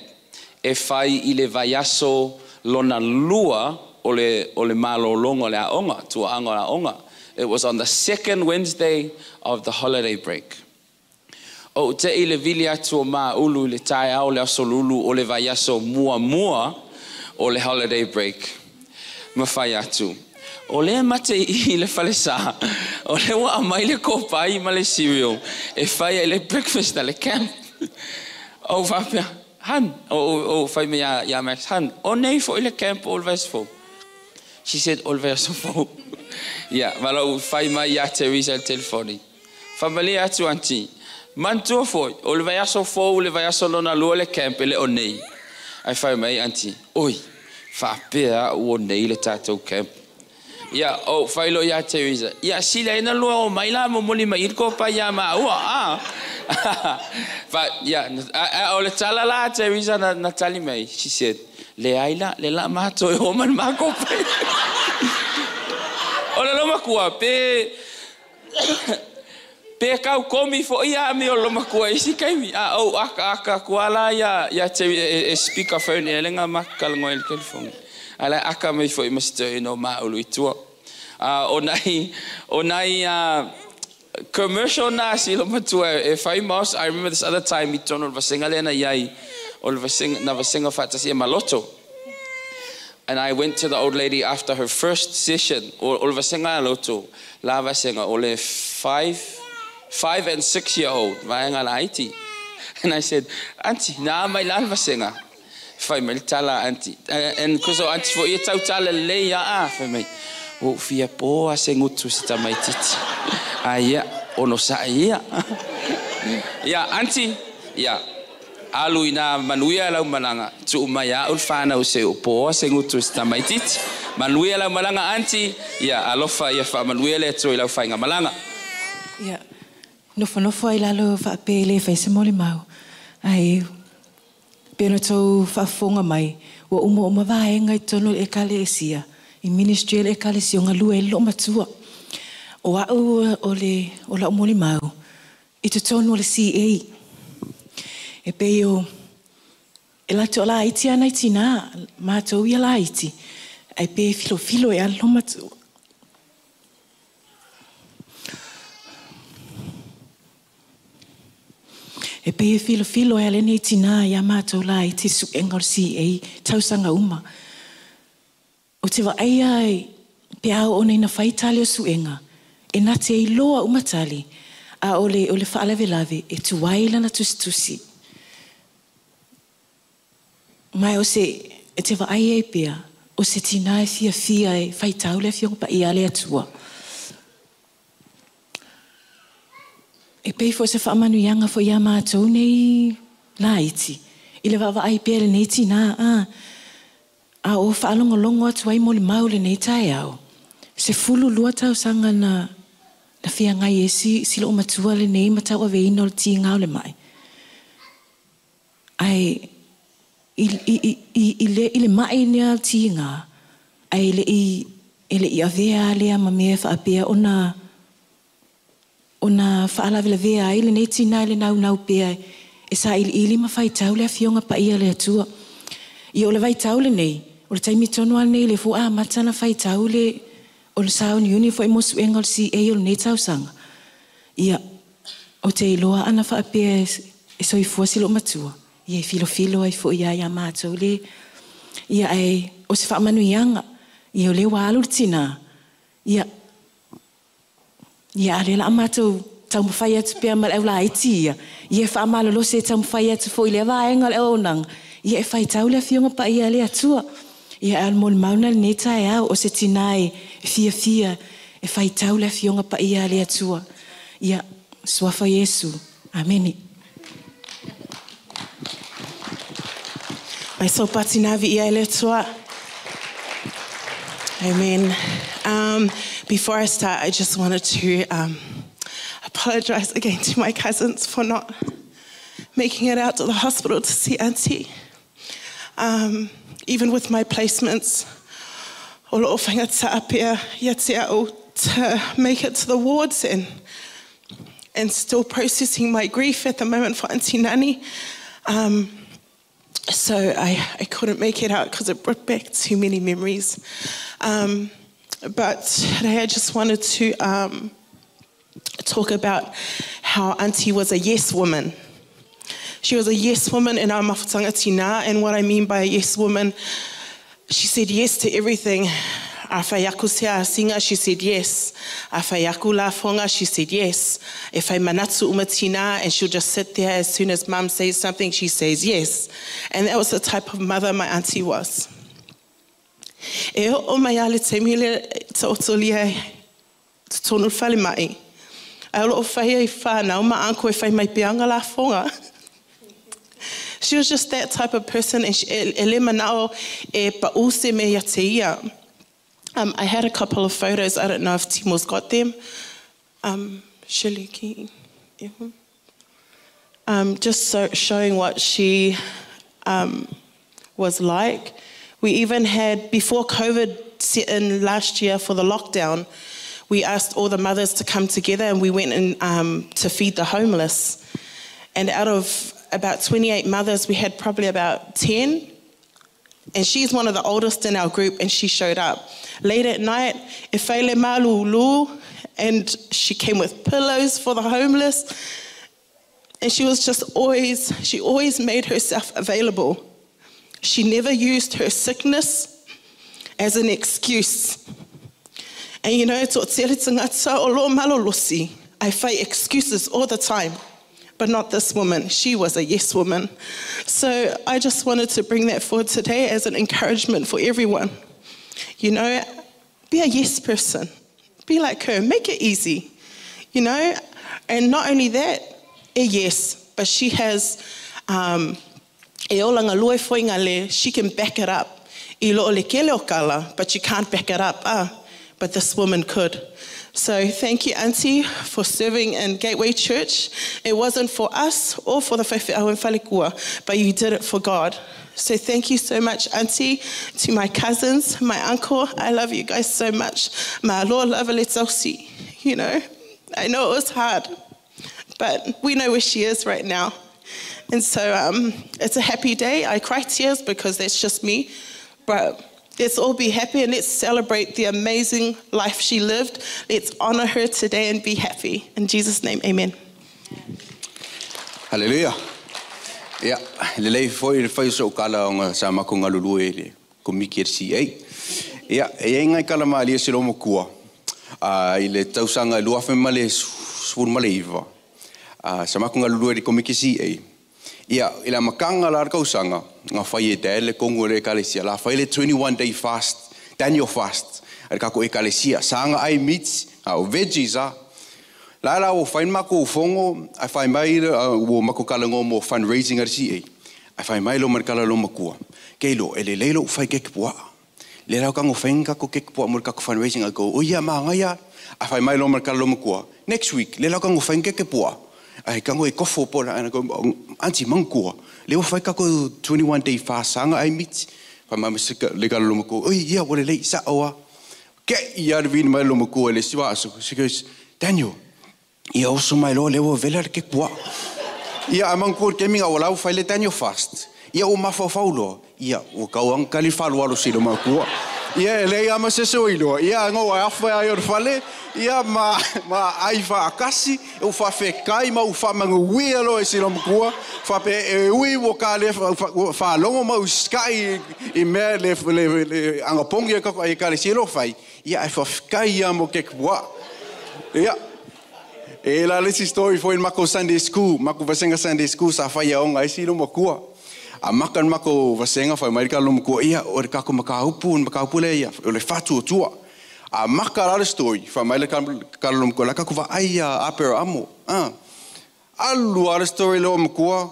e fai i le vaiaso lona lua o le malōlōga o le aoga, tuaaga o le aoga. It was on the second Wednesday of the holiday break. O te i le vili atu o Maulu i le taeao le aso Lulu o le vaiaso muamua o le holiday break. Ma fai atu. O lea mate i le falesa, o le ua aumai le kopai ma le cereal, e fai ai le breakfast a le camp. O faapea, hun, o fai me ia Max, hun, o nei fo'i le camp o le vaiaso fou. She said, o le vaiaso fou. Ia, ma lou fai mai ia Teresa i le telefoni. Faamalie atu auntie. Manatua foi, o le vaiaso fou le vaiaso lona lua le camp e le o nei. Ai fai mai auntie, oi, faapea a'u o nei le tatou camp. Ia, o fai loa ia Teresa. Ia, sili ai na lua o mai la momoli mai i le kopai iā maua. Ah. But, yeah, o le tala la Teresa na tali mai. She said, leai la, le la matou e o ma le ma kopai. O le lomakua, pe kau komi fo ia mi o lomakua isi kaimi. A o aka aka kuala ia te e speaker phone e lenga makala ngoi le telefone. Ala aka mai fo i masito no ma ulu i tua. O nai commercial na si lo matua e fai maos. I remember this other time i tono le vasenga lea na iai o le vasenga na vasenga faatasi e maloto. And I went to the old lady after her first session, o le vasenga loto, la vasenga, o le 5 and 6 year old, vaenga la iti. And I said, Auntie, na mai la le vasenga. Fai mai le tala, auntie. And because auntie fo ia tau tala le ia a, fai mai, o fia po a se ngutu se tamaititi. A ia, ono sa ia. Ia, auntie, ia, alu ina manuia lau malaga tuu mai a'u le fanau se o poa se gutu se tamaititi manuia lau malaga auntie ia alofa ia faamanuia le Atua i lau faiga malaga. Ia, nofonofo ai lalo faapea le fai se molimau. Ai, pe na tou faafofoga mai, ua uma uma vaega i totonu o le ekalesia, i ministry a le ekalesia o galue ai le loomatua. O a'u o le o la'u molimau, i totonu o le CA. E pei o, e latou laiti ana i tinā, matou ia laiti, ai pe filofilo e ale loomatua. E pei e filofilo e ale nei tinā iā matou laiti su'ega o le CA, tausaga uma. O te vaai ai, pe a oo nei na fai tali o su'ega, e na te iloa uma tali, a o le faalavelave e tuai lana tusitusi. Mai o se, e te vaai ai pea, o se tinā e fiafia e faitau le afioga paia a le Atua. E Pei foi se faamanuiaga foi iā matou nei laiti i le vaavaai pea i lenei tinā a a o faalogologo atu ai molimau i lenei taeao, 12 tausaga na na feagai ai si si loomatua lenei ma tauaveina o le tiga o le mai. Ae i i i i le i le mai lea tiga, ae e le'i e le'i avea lea ma mea e faapea ona ona faalavelavea ai lenei tinā i le naunau pea e sailiili ma faitau le Afioga Paia a le Atua. Ia o le vaitau lenei, o le taimi tonu lava lenei lea foi ua amata ona faitau le o le sauniuni foi mo suega o le CA o lenei tausaga. Ia, ou te iloa ana faapea e soifua si loomatua, ia e filofilo ai foi ia ia matou le ia ae o se faamanuiaga, ia o lea ua alu le tinā, ia Ia, a o lea o le a matou taumafai atu pea ma le aulaiti ia, ia e faamalolosi e taumafai atu foi i lea vaega o le auaunaga, ia e faitau le Afioga Paia a le Atua. Ia, a o le molimau lena i lenei taeao, o se tina e fiafia e faitau le Afioga Paia a le Atua. Ia, Suafa Iesu. Amene. Mai so patina vi ia le Atua. Amen. Before I start, I just wanted to apologize again to my cousins for not making it out to the hospital to see Auntie. Even with my placements, o loo whainga ia te au to make it to the wards and still processing my grief at the moment for Auntie Nani. So I, I couldn't make it out because it brought back too many memories. But today I just wanted to talk about how Auntie was a yes woman. She was a yes woman in our mafutanga tina, and what I mean by a yes woman, she said yes to everything. A whai aku se asinga, she said yes. A whai aku la fonga, she said yes. If I manatsu umatina, and she'll just sit there as soon as mum says something, she says yes. And that was the type of mother my auntie was. E o mai ale te mile te otolia te tonu whale mai. Ai o whai ai whānau, ma anko e whai mai peanga la fonga. She was just that type of person, and she, e, e le manao e pa use me ia te ia. I had a couple of photos. I don't know if Timo's got them. Shirley, can you? Just so, showing what she was like. We even had, before COVID set in last year for the lockdown, we asked all the mothers to come together and we went in to feed the homeless. And out of about 28 mothers, we had probably about 10. And she's one of the oldest in our group, and she showed up. Late at night, Efeile Malulu, and she came with pillows for the homeless. And she was just always, she always made herself available. She never used her sickness as an excuse. And you know, I fight excuses all the time. But not this woman. She was a yes woman. So I just wanted to bring that forward today as an encouragement for everyone. You know, be a yes person. Be like her. Make it easy. You know, and not only that, a yes, but she has e ola ngā lue foi ngā le, she can back it up. I lo o le kele o kala, but you can't back it up. Ah, but this woman could. So thank you, Auntie, for serving in Gateway Church. It wasn't for us or for the Whaiwhiau and Whalekua, but you did it for God. So thank you so much, Auntie, to my cousins, my uncle. I love you guys so much. Ma aloa lava le tausi, you know. I know it was hard, but we know where she is right now. And so it's a happy day. I cry tears because that's just me. But let's all be happy and let's celebrate the amazing life she lived. Let's honor her today and be happy. In Jesus' name, amen. Hallelujah. Ia, le lei foi le whai so kala o ngā sa mako ngā lulu e le komiki e CA. Ia, e e ngai kala maa lia se lomo kua. I le tausanga e lua ma le sfuru ma le iwa. Sa mako ngā lulu e le komiki CA. Ia, i la makanga la kausanga, ngā whai e te le kongo le ekalesia. La whai le 21 day fast, Daniel fast. A le kako ekalesia. Sa nga ai meats, o veggies a. La la o fai mako fongo a fai mai o mako kala mo fundraising a CA. A fai mai lo mar kala lo makua. Ke lo ele le lo fai ke pua. Le la kango fai ka ko ke pua mo ka fundraising a go. O ia ma ngaia a fai mai lo mar kala lo makua. Next week le la kango fai ke pua. Ai kango e kofo pola ana go anti mangkua. Le o fai ka ko 21 day fast sanga ai mit. Fai mai le kala lo makua. Oi ia wale le sa oa. Ke ia vin mai lo makua le siwa aso. She goes, Daniel, ia oso mai lo lewa vela ke kua. Ia amang kur ke minga wala fai le Daniel fast. Ia o mafa faulo. Ia o kau ang kali falu alo silo makua. Ia le ia ma se so ilo. Ia ngo afa ai o fale. Ia ma ai fa akasi o fa fe kai ma o fa mangu lo e silo makua. Fa pe e ui o ka le fa longo ma o sky i me le anga pongi ka e ka le silo fai. Ia ai fa kai ia mo ke kua. Ia E la le story foi in mako Sunday school, mako vasenga Sunday school sa fai aonga ai silo makua. A maka mako vasenga fai mai ka lo makua ia o ka ko makaupu, makaupu le ia o le fatu tua. A maka la le story fai mai le ka lo makua la ka ko va ai a apera amo. Ah. Alu a le story lo makua.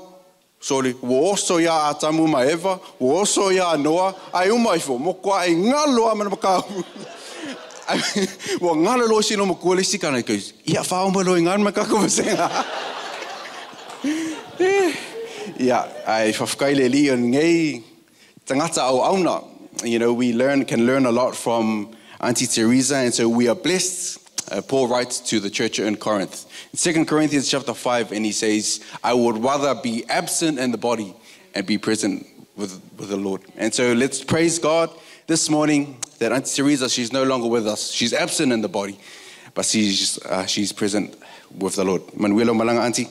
Sorry, wo oso ia Atamu ma Eva, wo oso ia Noa, ai uma ifo mo kwa ai ngalo a mana makaupu. Wa ngalo lo sino mo kuo le sikana ko ia fa o mo ngan ma ka ko vasenga. Ia ai fa fkai le li on ngai tangata au auna. You know, we can learn a lot from Auntie Teresa, and so we are blessed. Paul writes to the church in Corinth. In 2 Corinthians chapter 5, and he says, I would rather be absent in the body and be present with the Lord. And so let's praise God this morning that Auntie Teresa, she's no longer with us. She's absent in the body, but she's present with the Lord. Manuela Malanga, Auntie.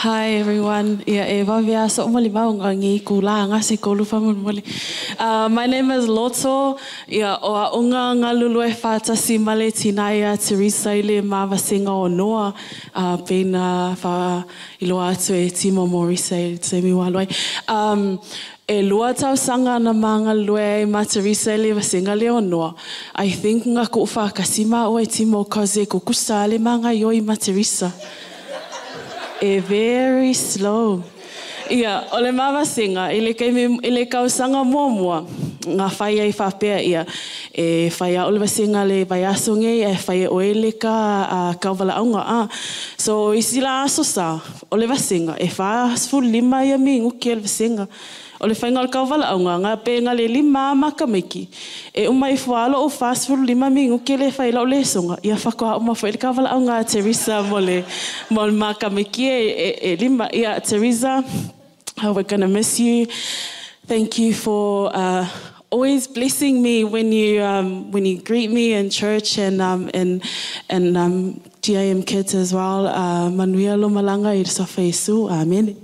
Hi everyone. My name is Loto. Ia o unga ngalulu e whātasi male tinaia Teresa ile mavasinga o Noa. Pena wha iloa atu e Timo Morisa e te mi waloi. E lua tau sanga na manga lue ma Teresa ile vasinga le o Noa. I think nga ko whakasima o e Timo kaze kukusa le manga yoi ma Teresa. E very slow. Ia, o le mavasinga, i le kausanga mua, ngā whai ai whapea ia. E whai a o le vasinga le vaiaso ngei, e whai o ele ka kauwala aunga. So, isi la aso sa, o le vasinga, e wha 15 ia mi nguki le vasinga. O le whainga o le kauwala aunga, ngā pe ngā le 5 makamiki. E umai fualo o 45 mi nguki le whai lau le songa. Ia whakoa uma fo i le kauwala aunga Teresa mo le makamiki e 5. Ia, Teresa, we're gonna miss you. Thank you for always blessing me when you greet me in church and GIM kids as well. Manuia lo malanga i sofa Yesu. Amen.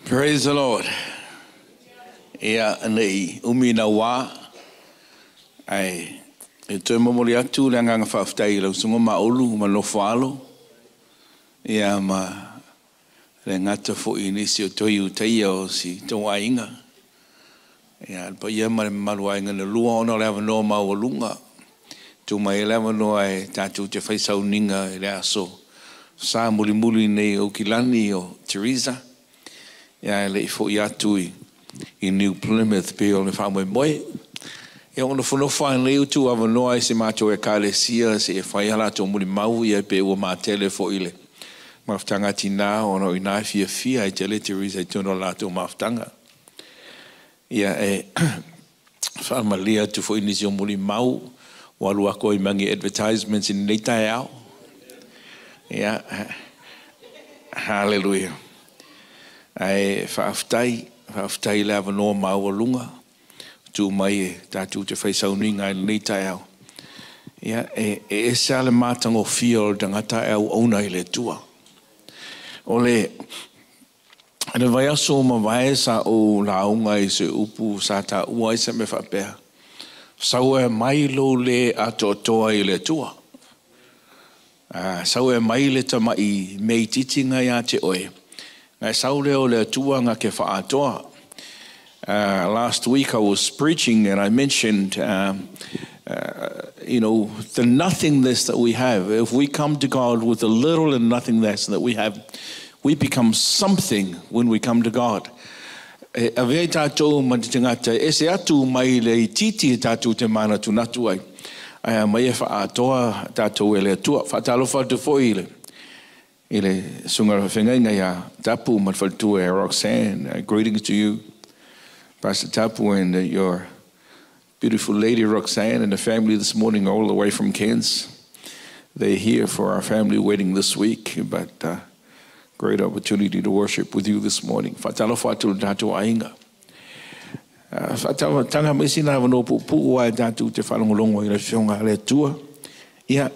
Praise the Lord. Ia nei umi na wā ai e toe momoli atu le anganga whaaftai lau sunga maolu ma nofo ia ma le ngata fo i nisi o toi utaia o si tō ainga. Ia alpa ia ma le malu ainga na lua ona le awanoa maualunga. Tū mai le awanoa e tātou te whaisauninga e le aso. Sa mulimuli nei o kilani o Teresa. Ia le ifo i atu i New Plymouth pe o le whamwe moe. Ia ona whanofo ai leu tu awanoa i se mātou e kālesia se e whaihala tō muli mau ia pe ua mātele fo i le mafutanga tina ona o inā fia fia i te le Teresa i tōno lātou mafutanga. Ia e whamalia tu fo i nisi o muli mau walu ako i mangi advertisements i nei tae ao. Ia, hallelujah. Ai whaaftai le awanoa maualunga tū mai e tātou te whaisaunинga i nei tae ao. Ia, e ese ale mātango fia o le tangata e au auna i le tua. O le vaiaso ma vae sa o launga i se upu sa tā ua i se me whapea. Sau e mai lo le atoatoa i le tua. Sau e mai le tamai mei titinga ia te oe. Ngai sau leo le atua ngā ke whaatoa. Last week I was preaching and I mentioned, the nothingness that we have. If we come to God with the little and nothingness that we have, we become something when we come to God. E avea ai tātou ma te tagata e ese atu mai le itiiti e tātou te manatunatu ai, ae aumai e faaatoa tātou e le Atua. Faatalofa atu foi i le i le Susuga Faafeagaiga ia Tapu ma le faletua ia Roxanne. Greetings to you, Pastor Tapu and your beautiful lady Roxanne and the family this morning all the way from Cairns. They're here for our family wedding this week, but great opportunity to worship with you this morning. Faatalofa atu i le tatou aiga. Faatalofa mai sina avanoa puupuu lava e tatou te faalogologo i le Afioga a le Atua. Ia,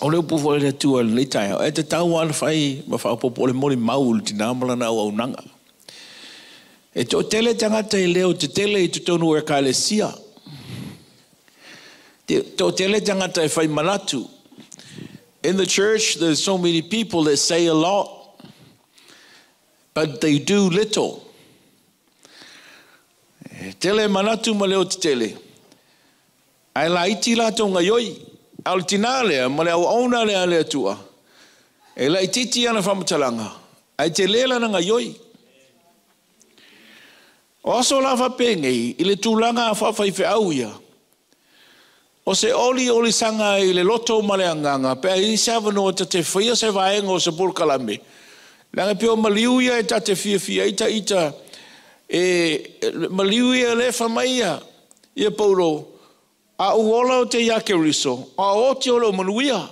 o le upu foi a le Atua i lenei taeao, e tatau lava ona fai ma faaopoopo le molimau i le tinā ma lana auaunaga. E toatele tagata e leo tetele i totonu o Ekalesia. Te toatele tagata e fai manatu. In the church there's so many people that say a lot but they do little. E tele manatu ma leo tetele. Ae laiti latou gaioi. A o le tinā lea ma le auauna lea a le Atua, e laitiiti ana faamatalaga, ae tele lana gaioi. O aso la faapenei, i le tulaga faafaifeau ia, o se oliolisaga i le loto ma le agaga, pe a i ai se avanoa ta te faia se vaega o se polokalame, leaga e pei o maliu ia e ta te fiafia ai ta ita, e maliu ia le fai mai ia, ia Paulo, A ou ola ou te iā Keriso, a oti o lou manuia.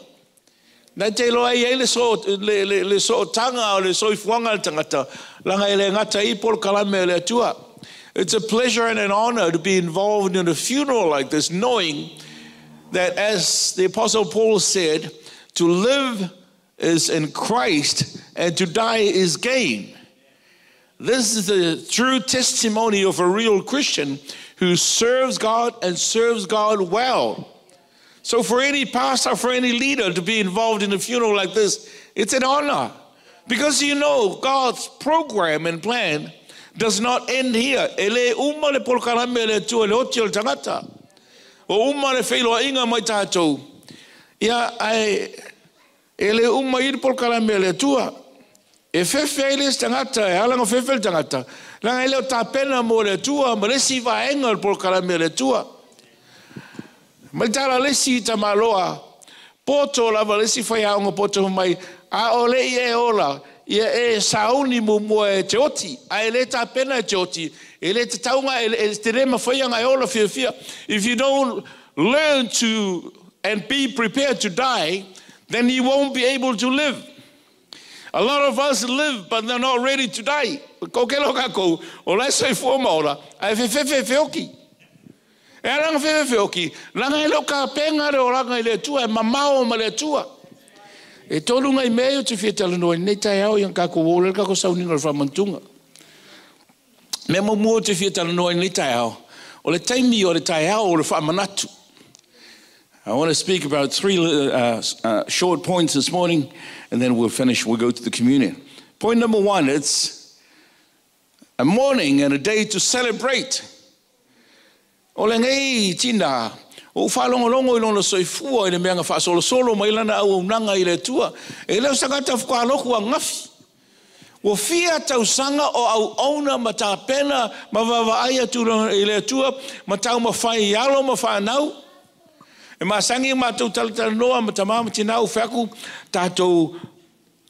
Na te iloa ai ai le so, le, le, le sootaga o le soifuaga a le tagata, leaga e le gata ai polokalame a le Atua. It's a pleasure and an honor to be involved in a funeral like this, knowing that as the Apostle Paul said, to live is in Christ and to die is gain. This is the true testimony of a real Christian who serves God and serves God well. So for any pastor, for any leader to be involved in a funeral like this, it's an honor. Because you know God's program and plan does not end here. E le uma le polokalame a le Atua i le oti o le tagata. Ua uma le feiloaiga mai tatou. Ia, ae e le uma i le polokalame a le Atua. E fefe ai le isi tagata, e ala ona fefe le tagata, leaga e le o tapena mo le Atua ma le isi vaega o le polokalame a le Atua. Mai tala le isi tamaloa poto lava le isi faiaoga poto fai mai, a o le i e ola, ia e sauni muamua e te oti, a e le tapena e te oti, e le tatau nga, e te le mawhai nga e ola fiafia. If you don't learn to and be prepared to die, then you won't be able to live. A lot of us live but they're not ready to die. Ko kela o kākou, o la e soifua ma ola, ae fefefe e feoki. E ala ona fefefe feoki, leaga e le o kapenga le olaga i le Atua, e mamao ma le Atua. E tolu ngai mea ia ou te fia talanoa i lenei taeao ia kākou ua ola ai le kākou sauniga o le faamanatuga. Mea muamua ou te fia talanoa i lenei taeao, o le taimi o le taeao o le faamanatu. I want to speak about three short points this morning, and then we'll finish, we'll go to the communion. Point number one, it's a morning and a day to celebrate. O lenei tina, ua ou faalogologo i lona soifua i le mea na faasolosolo mai lana auaunaga i le Atua. E le o se tagata faatoa ananafi. Ua fia tausaga o auauna ma tapena ma vaavaai atu i le Atua ma taumafai i alo ma fanau. E masani matou talatalanoa ma tama ma tina ou fai atu, tatou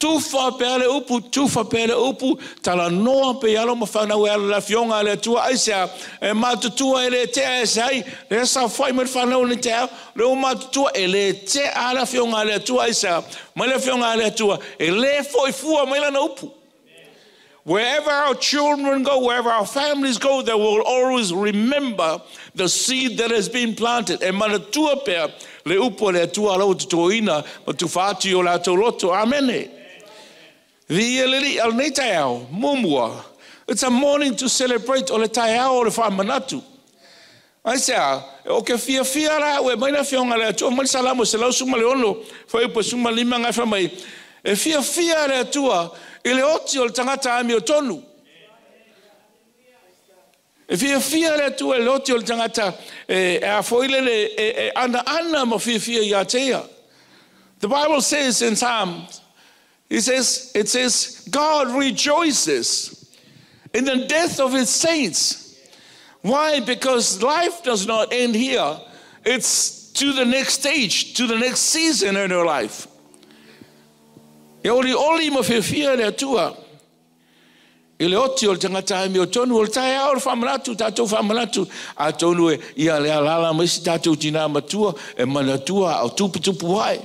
tufa pea le upu, tufa pea le upu, talanoa pea i alo ma fanau e ala i le Afioga a le Atua, aisea, e matutua e le tea ese ai, lea saofai mai le fanau i lenei taeao, lea ua matutua e le tea le Afioga a le Atua, aisea, mai le Afioga a le Atua, e le foi fua mai lana upu. Wherever our children go, wherever our families go, they will always remember the seed that has been planted. E manatua pea le upu a le Atua ala ua totoina ma tufa atu i o latou loto. Amene. Viia le Alii, a o lenei taeao, muamua, it's a morning to celebrate, o le taeao o le faamanatu. Aisea? O ke fiafia la au e mai le Afioga a le Atua mai le Salamo 116, fuaiupu 15 gae fai mai, E fiafia le Atua i le oti o le tagata amiotonu. E fiafia le Atua i le oti o le tagata e a foi lele e anaana ma fiafia ia te ia. The Bible says in Psalms, it says, God rejoices in the death of his saints. Why? Because life does not end here. It's to the next stage, to the next season in her life. E olioli ma fiafia le Atua i le oti o le tagata e amiotonu, o le taeao o le faamanatu, tatou faamanatu, atonu e ia le alaala mai si tatou tinā matua e manatua a o tuputupu ae.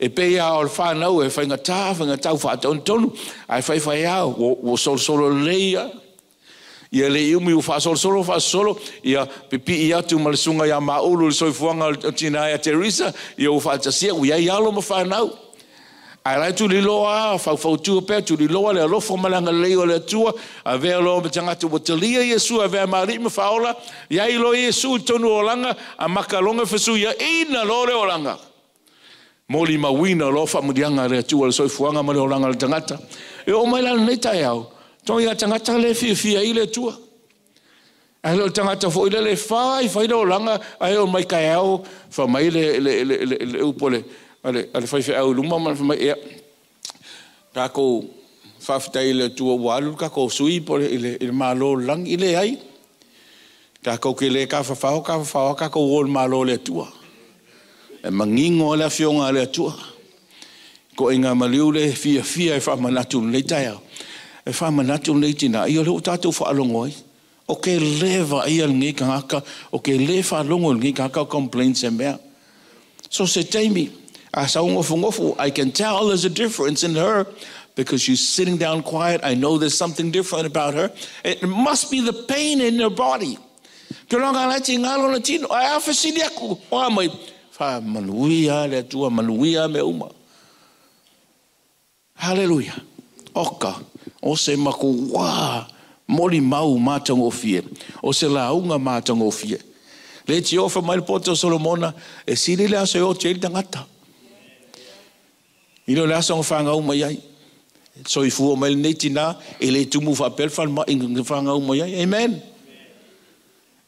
E pei a o le whanau e whaingatā, whaingatau whaatonutonu, ai whaiwhai au, ua solosolo lelei ia. Ia le i umi ua faasolosolo, faasolosolo, ia pipii atu ma le susuga ia Maulu i le soifuaga o tinā ia Teresa, ia ua faatasia, ua i ai alo ma fanau. Ae la e tuliloa a, faufautua pea, tuliloa le alofa ma le agalelei o le Atua, avea loa ma tagata ua talia Iesu, avea ma alii ma faaola, i ai loa Iesu i totonu o olaga, a makaloga fesuiaina loa le olaga. Molimauina loa faamuliaga a le Atua i le soifuaga ma le olaga o le tagata. E oo mai la lenei taeao, togi a tagata le fiafia ai le Atua. Ae le o le tagata foi lele e fai fai le olaga, ae oo mai taeao, fai mai le, le, le, le, le upu a le, a le, a le faifeau i luma ma fai mai, ia, takou faafetai i le Atua ua alu le takou sui po i le, i le Malo o le lagi. E leai. Takou ke le tafafao, tafafao lava takou o i le Malo o le Atua. E manino lava le Afioga a le Atua. Ituaiga maliu le fiafia e faamanatu i lenei taeao. E faamanatu lenei tinā, ia o lea ua tatou faalogo ai. O ke le vaaia lenei tagata, o ke le faalogo i lenei tagata o complain se mea. So se taimi, a sau nofonofo, I can tell there's a difference in her because she's sitting down quiet. I know there's something different about her. It must be the pain in her body. Ke loga lai ti ngalo na tino, ai a fesili aku, o a mai, wha manuia le Atua, manuia me uma. Hallelujah. Oka, o se mako wā, moli mau mātangofie, o se lauga mātangofie. Le ti ofa mai le poto o Solomona, e sili le aso e o te tangata. I le aso nga whangau mai ai. Soifua mai lenei tinā, e le tumu faapea le falemai nga whangau mai ai. Amen.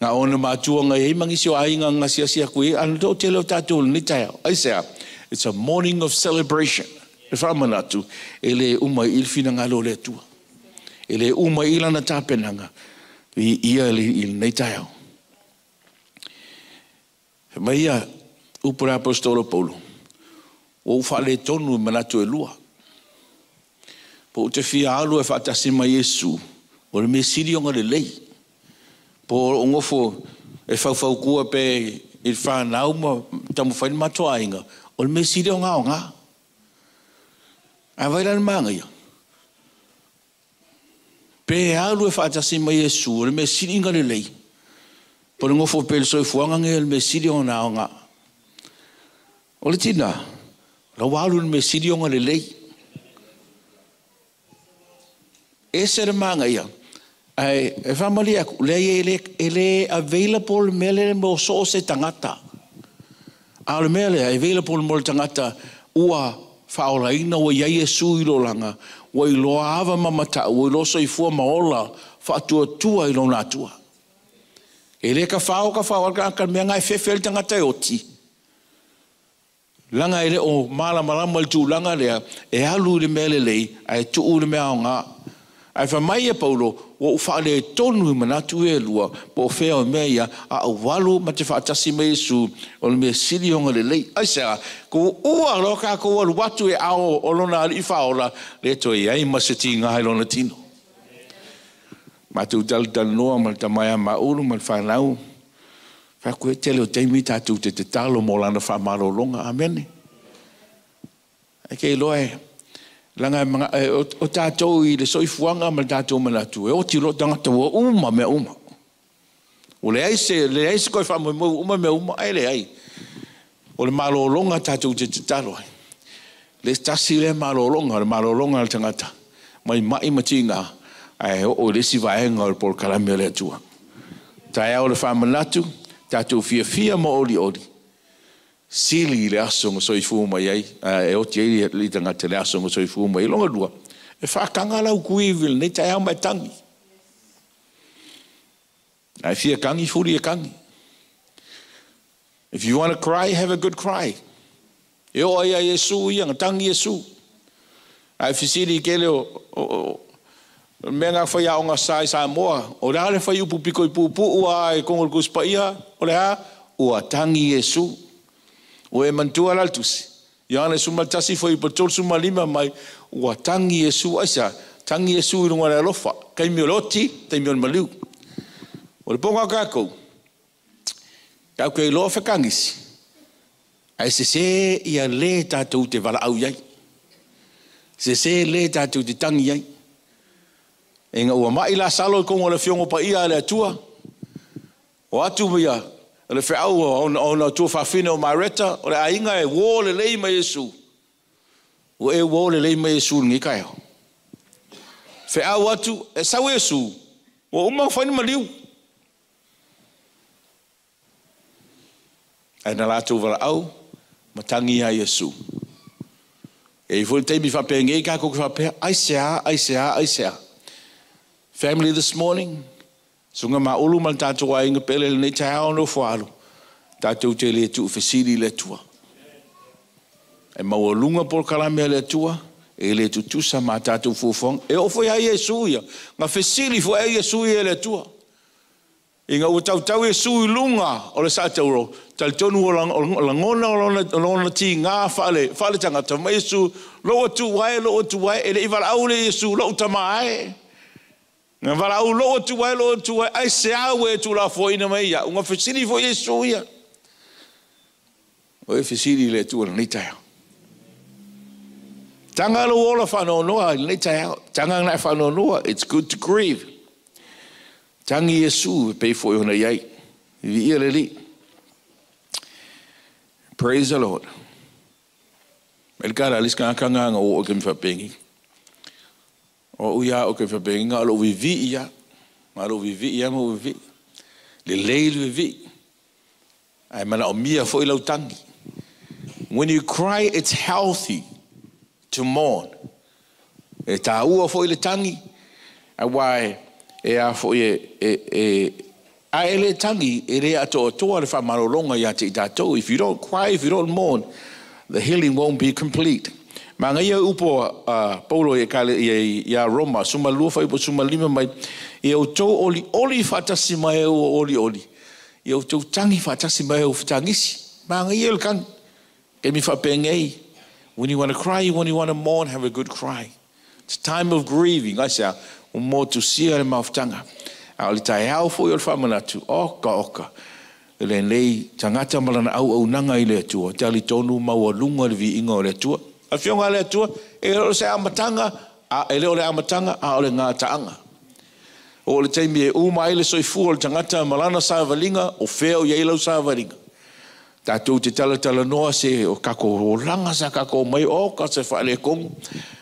Nga ona matua ngai ai mangisi o aiga nga siasi aku i, ana tō tele o tātou lenei taeao. Aisea, it's a morning of celebration. E faamanatu, e le uma i le finagalo o le Atua. E le uma i lana tapenaga, i ia i lenei taeao. Fai mai ia upu a le Aposetolo Paulo, Ua ou faaletonu i manatu e lua. Po ou te fia alu e faatasi ma Iesu, o le mea sili ona lelei. Po o nofo e faufautua pe i le fanau ma taumafai le matou aiga, o le mea sili ona aoga. Ae vaai la i le manaia. Pe alu e faatasi ma Iesu, o le mea sili ona lelei. Po o le nofo pea i le soifuaga nei, o le mea sili ona aoga. O le tinā, o la ua alu i le mea sili ona lelei. Ese le manaia, ae e faamalie atu, leai e le, e le available le mea lea mo so o se tagata. A o le mea lea, e available mo le tagata ua faaolaina, ua i ai Iesu i lolaga, ua iloa ava ma matau, ua iloa soifua ma ola faatuatua i lona Atua. E le kafao kafao ai le tagata i le mea na e fefe ai le tagata e oti. Leaga e le o malamalama i le tulaga lea, e alu i le mea lelei ae tuu i le mea aoga. Ae fai mai e Paulo, Ua ou faaletonu i manatu e lua, po o fea o mea ia, a ou alu ma te faatasi ma Iesu, o le mea sili ona lelei. Aisea? Ko ua loa kākou alu atu e ao o lona Alii Faaola, le toe i ai ma se tiga i lona tino. Matou talatalanoa ma le tama ia Maulu ma le fanau, fai atu e tele o taimi tatou te tatalo mo lana faamalologa. Amene. Ai ke iloa e laga e o tatou i le soifuaga ma le tatou manatu, e oti loa tagata ua uma mea uma. Ua leai se, leai se toe faamoemoe ua uma mea uma, ae leai. O le malologa tatou te tatalo ai. Le tasi lea malologa, o le malologa a le tagata, mai mai ma tiga, ae oo i le isi vaega o le polokalame a le Atua. Taeao le faamanatu, tatou fiafia ma olioli, sili i le aso na soifua mai ai, e oti ai le tagata i le aso na soifua mai ai. Lona lua, e faataga lau kuivi i lenei taeao ma e tagi. Ae fia kagi fuli e kagi. If you want to cry, have a good cry. E oo ai ia Iesu ia, na tagi Iesu. Ae fesili i kele o mea nga faiaoga sa i Samoa, o le a le fuaiupu piko i puupuu lava i totonu o le Tusi Paia, o le a? Ua tagi Iesu. Ua e manatua la le Tusi? Ioane 11 fuaiupu 35 mai, ua tagi Iesu, aisea? Tagi Iesu i luga o le alofa, taimi o le oti, taimi o le maliu. O le poga o tatou, tatou te iloa fekagisi, ae sesē ia lē tatou te valaau i ai. Sesē lē tatou te tagi i ai. Ina ua ma'i Lasalo i totonu o le Afioga Paia a le Atua, o atu ia le feau a ona tuafafine o Mareta, o le aiga e uō lelei ma Iesu. Ua e uō lelei ma Iesu i lenei taeao. Feau atu, e sau Iesu, ua uma ona fai le maliu. Ae na latou valaau ma tagi ia Iesu. E i ai foi le taimi faapenei tatou te faapea, Aisea, aisea, aisea? Family this morning, Susuga Maulu ma le tatou aiga pele i lenei taeao nofo alu, tatou te le tuufesili i le Atua. E maualuga polokalame a le Atua, e le tutusa ma a tatou fuafuaga. E oo foi ia Iesu ia, na fesili foi ai Iesu ia i le Atua. Ina ua tautau Iesu i luga o le saatauro, talitonu ua lagona o lona tiga faale-tagata, fai mai Iesu, Lou Atua e, lou Atua e, e le i valaau lea Iesu, lou Tama e. Na valaau, Lou Atua e, lou Atua e, aisea ua e tuulafoaiina mai ai iaʻu? Na fesili foi Iesu ia. O e fesili i le Atua i lenei taeao. Taga lou ola faanoanoa i lenei taeao. Taga na e faanoanoa. It's good to grieve. Tagi Iesu e pei foi ona i ai. Viia le Alii. Praise the Lord. Mai le kala alis ka kanga nga o ke mfapengi. O au ia o ke mfapengi nga lo vivi ia. Nga lo vivi ia mo vivi. Le lei le vivi. Ai mana o mia foi lau tangi. When you cry, it's healthy to mourn. E tāua foi le tangi, auā e a foi e, e, e, a e le tangi, e le atoatoa le faamalologa ia te i tatou. If you don't cry, if you don't mourn, the healing won't be complete. Magaia upu a Paulo i ia Roma, 12 fuaiupu 15 mai, Ia outou olioli faatasi mai e ua olioli, ia outou tagi faatasi mai e ua fetagisi. Magaia le tagi. Taimi faapenei, when you want to cry, when you want to mourn, have a good cry. It's a time of grieving. Aisea, ua motusia le mafutaga. A o le taeao foi o le faamanatu, oka oka, lenei tagata ma lana auaunaga i le Atua, talitonu maualuga le viiga o le Atua. Afioga a le Atua, e le o se amataga, a, e le o le amataga, a o le gataaga. Oo le taimi e uma ai le soifua o le tagata ma lana savaliga, o fea o i ai lau savaliga? Tatou te talatalanoa se o kakou olaga sa kakou mai oka se faaletonu,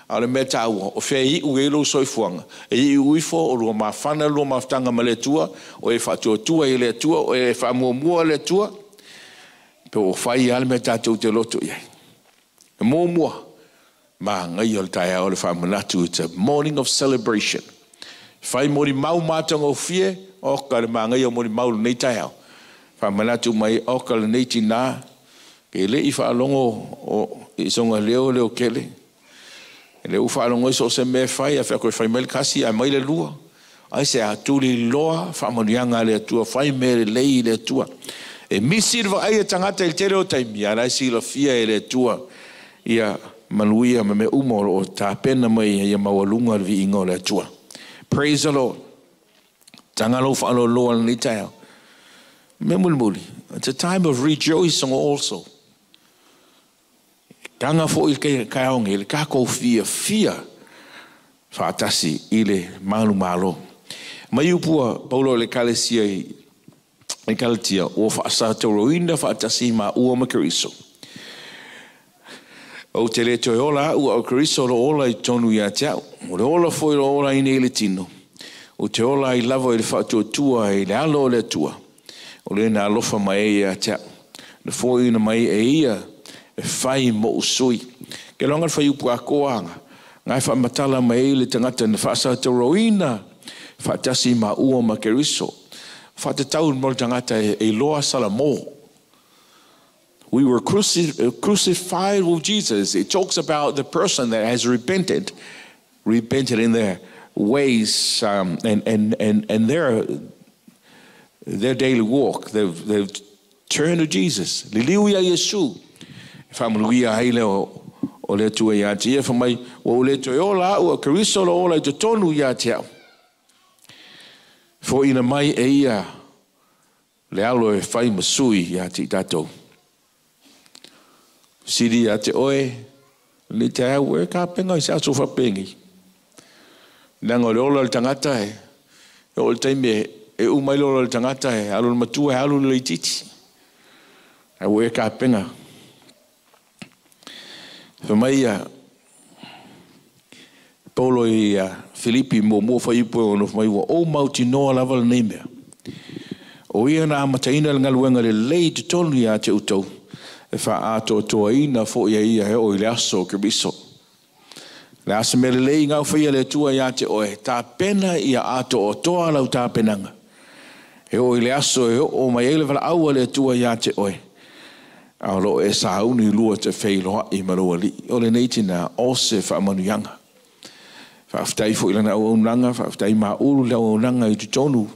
a o le mea taua, o fea e iu i ai lou soifuaga? E iu ifo o lua mafana lua mafutaga ma le Atua, o e faatuatua i le Atua, o e faamuamua le Atua, pe ua fai lava le mea tatou te loto i ai. E muamua, manaia le taeao o le faamanatu, it's a morning of celebration. Fai molimau matagofie, oka le manaia o molimau i lenei taeao. Faamanatu mai, oka lenei tinā, ke le i faalogo o i sona leo leo kele. E le u faalogo i so o se mea e fai, a fea koe fai mai le kasi ae mai le lua. Aisea? Tuliloa faamanuiaga a le Atua, fai mea lelei i le Atua. E misi le vaai a tagata i le tele o taimi, a o la e silafia e le Atua ia manuia ma mea uma o lo o tapena mai ia maualuga le viiga o le Atua. Praise the Lord. Taga lou faaloaloa i lenei taeao. Mea mulimuli, it's a time of rejoicing also. E taga foi le taeao nei le tatou fiafia faatasi i le manumalo. Mai upu a Paulo i le Ekalesia i Kalatia, ua faasatauroina faatasi maua ma Keriso. Ou te le toe ola au, a o Keriso o lo o ola i totonu ia te au. O le ola foi o lo o ola ai nei i le tino, ou te ola ai lava i le faatuatua i le alo o le Atua, o le na alofa mai ai ia te au, na foaiina mai e ia e fai moʻu sui. Ke loga le fuaiupu atoa aga, na e faamatala mai ai le tagata na faasatauroina faatasi maua ma Keriso. Faatatau mo le tagata e iloa Salamo. We were crucified with Jesus. It talks about the person that has repented, repented in their ways and their daily walk. They've turned to Jesus. Liliu ia Iesu. Faamanuia ai le o le Atua ia te ia. Fai mai, ua ou le toe ola au, a Keriso lo ola i totonu ia te au. Foʻina mai e ia le alo e fai ma sui ia te i tatou. Sili ia te oe, le te au e ka penga i se aso faapenei. Leaga o le ola o le tagata e, e oo i le taimi e, e uma ai le ola o le tagata e alu le matua e alu le laitiiti. Ae ua e kapenga. Fai mai ia Paulo i Filipi muamua fuaiupu e 6 fai mai ua ou mautinoa lava lenei mea. O ia na amataina le galuega lelei i totonu ia te outou, e faaatoatoaina foi e ia e oo i le aso o Keriso. Le a se mea lelei i gaufaia le Atua ia te oe, tapena ia atoatoa lau tapenaga. E oo i le aso e oo mai ai le valaau a le Atua ia te oe, a o lo o e sauni lua te feiloai ma lou Alii. O lenei tina o se faamanuiaga. Faafetai foi i lana auaunaga, faafetai maulu i le auaunaga i totonu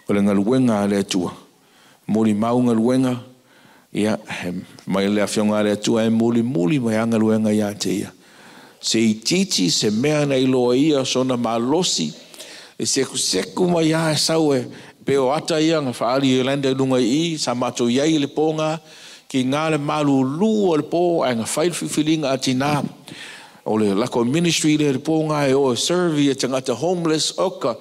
o le galuega a le Atua. Molimau galuega, ia, mai le Afioga a le Atua e mulimuli mai a galuega ia te ia. Se itiiti se mea na iloa ia sona malosi, e sekuseku mai lava e sau e pei o ata ia na faaali e Yolanda i luga i i, sa matou i ai i le po na, ki nga le malulu o le po ae na fai le filifiliga a tina o le lako ministry lea i le po na e o e serve ia tagata homeless oka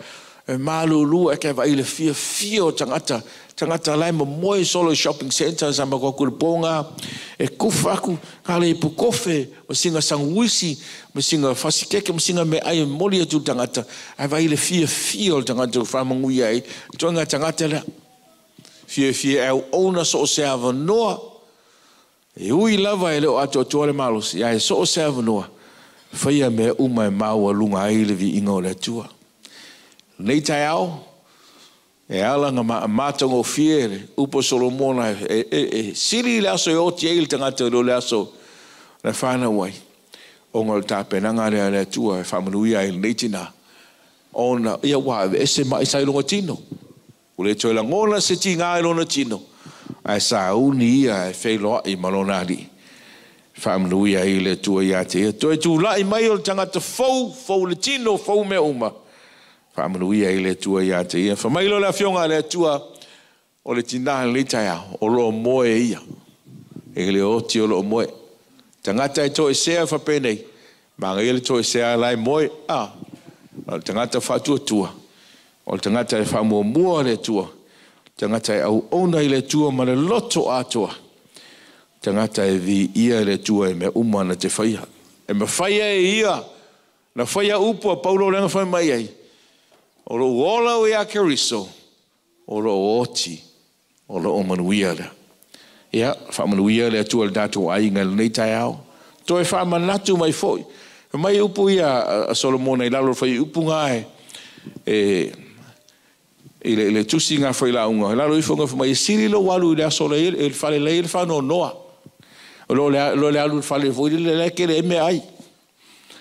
e malulu ae ke vaai i le fiafia o tagata tagata la e momoe solo i shopping centre sa matou atu i le po na e kufa atu ka le ipu kofe ma sina sanuisi ma sina fasikeke ma sina meaai e momoli atu i le tagata ae vaai i le fiafia o le tagata ua faamanuia ai le ituaiga tagata lea. Fiafia e auauna so o se avanoa, e ui lava e le o atoatoa le malosi, ae so o se avanoa, faia mea uma e maualuga ai le viiga o le Atua. Lenei taeao, e ala ona matagofie le upu a Solomona e sili le aso e oti ai le tagata i lo le aso na fanau ai, ona o le tapenaga lea a le Atua e faamanuia ai i lenei tina, ona ia ua aveese mai sa i lona tino. Ua le toe lagona se tiga i lona tino, ae sauni ia e feiloai ma lona Alii. Faamanuia ai le Atua ia te ia. Toe tulai mai o le tagata fou, fou le tino, fou mea uma. Faamanuia ai le Atua ia te ia. Fai mai loa le Afioga a le Atua, o le tina i lenei taeao, o lo o moe ia. E le oti o lo o moe. Tagata e toesea faapenei, manaia le toesea la e moe, a, o le tagata faatuatua, o le tagata e faamuamua le Atua, tagata e auauna i le Atua ma le loto atoa, tagata e viia le Atua i mea uma na te faia. E mafai e ia na faia upu a Paulo lea na fai mai ai, o lou ola ua ia Keriso, o loo oti, o loo manuia lea. Ia, faamanuia le Atua i le tatou aiga i lenei taeao. Toe faamanatu mai foi. Fai mai upu ia a Solomona i lalo o le fuaiupu na e, e i le, le tusi ngā failauga, i lalo ifo nga fai mai, e sili lou alu i le aso le, i le fale lea i le faanoanoa. O lo le, lo le alu i le fale foi lele la e kele ai meaai.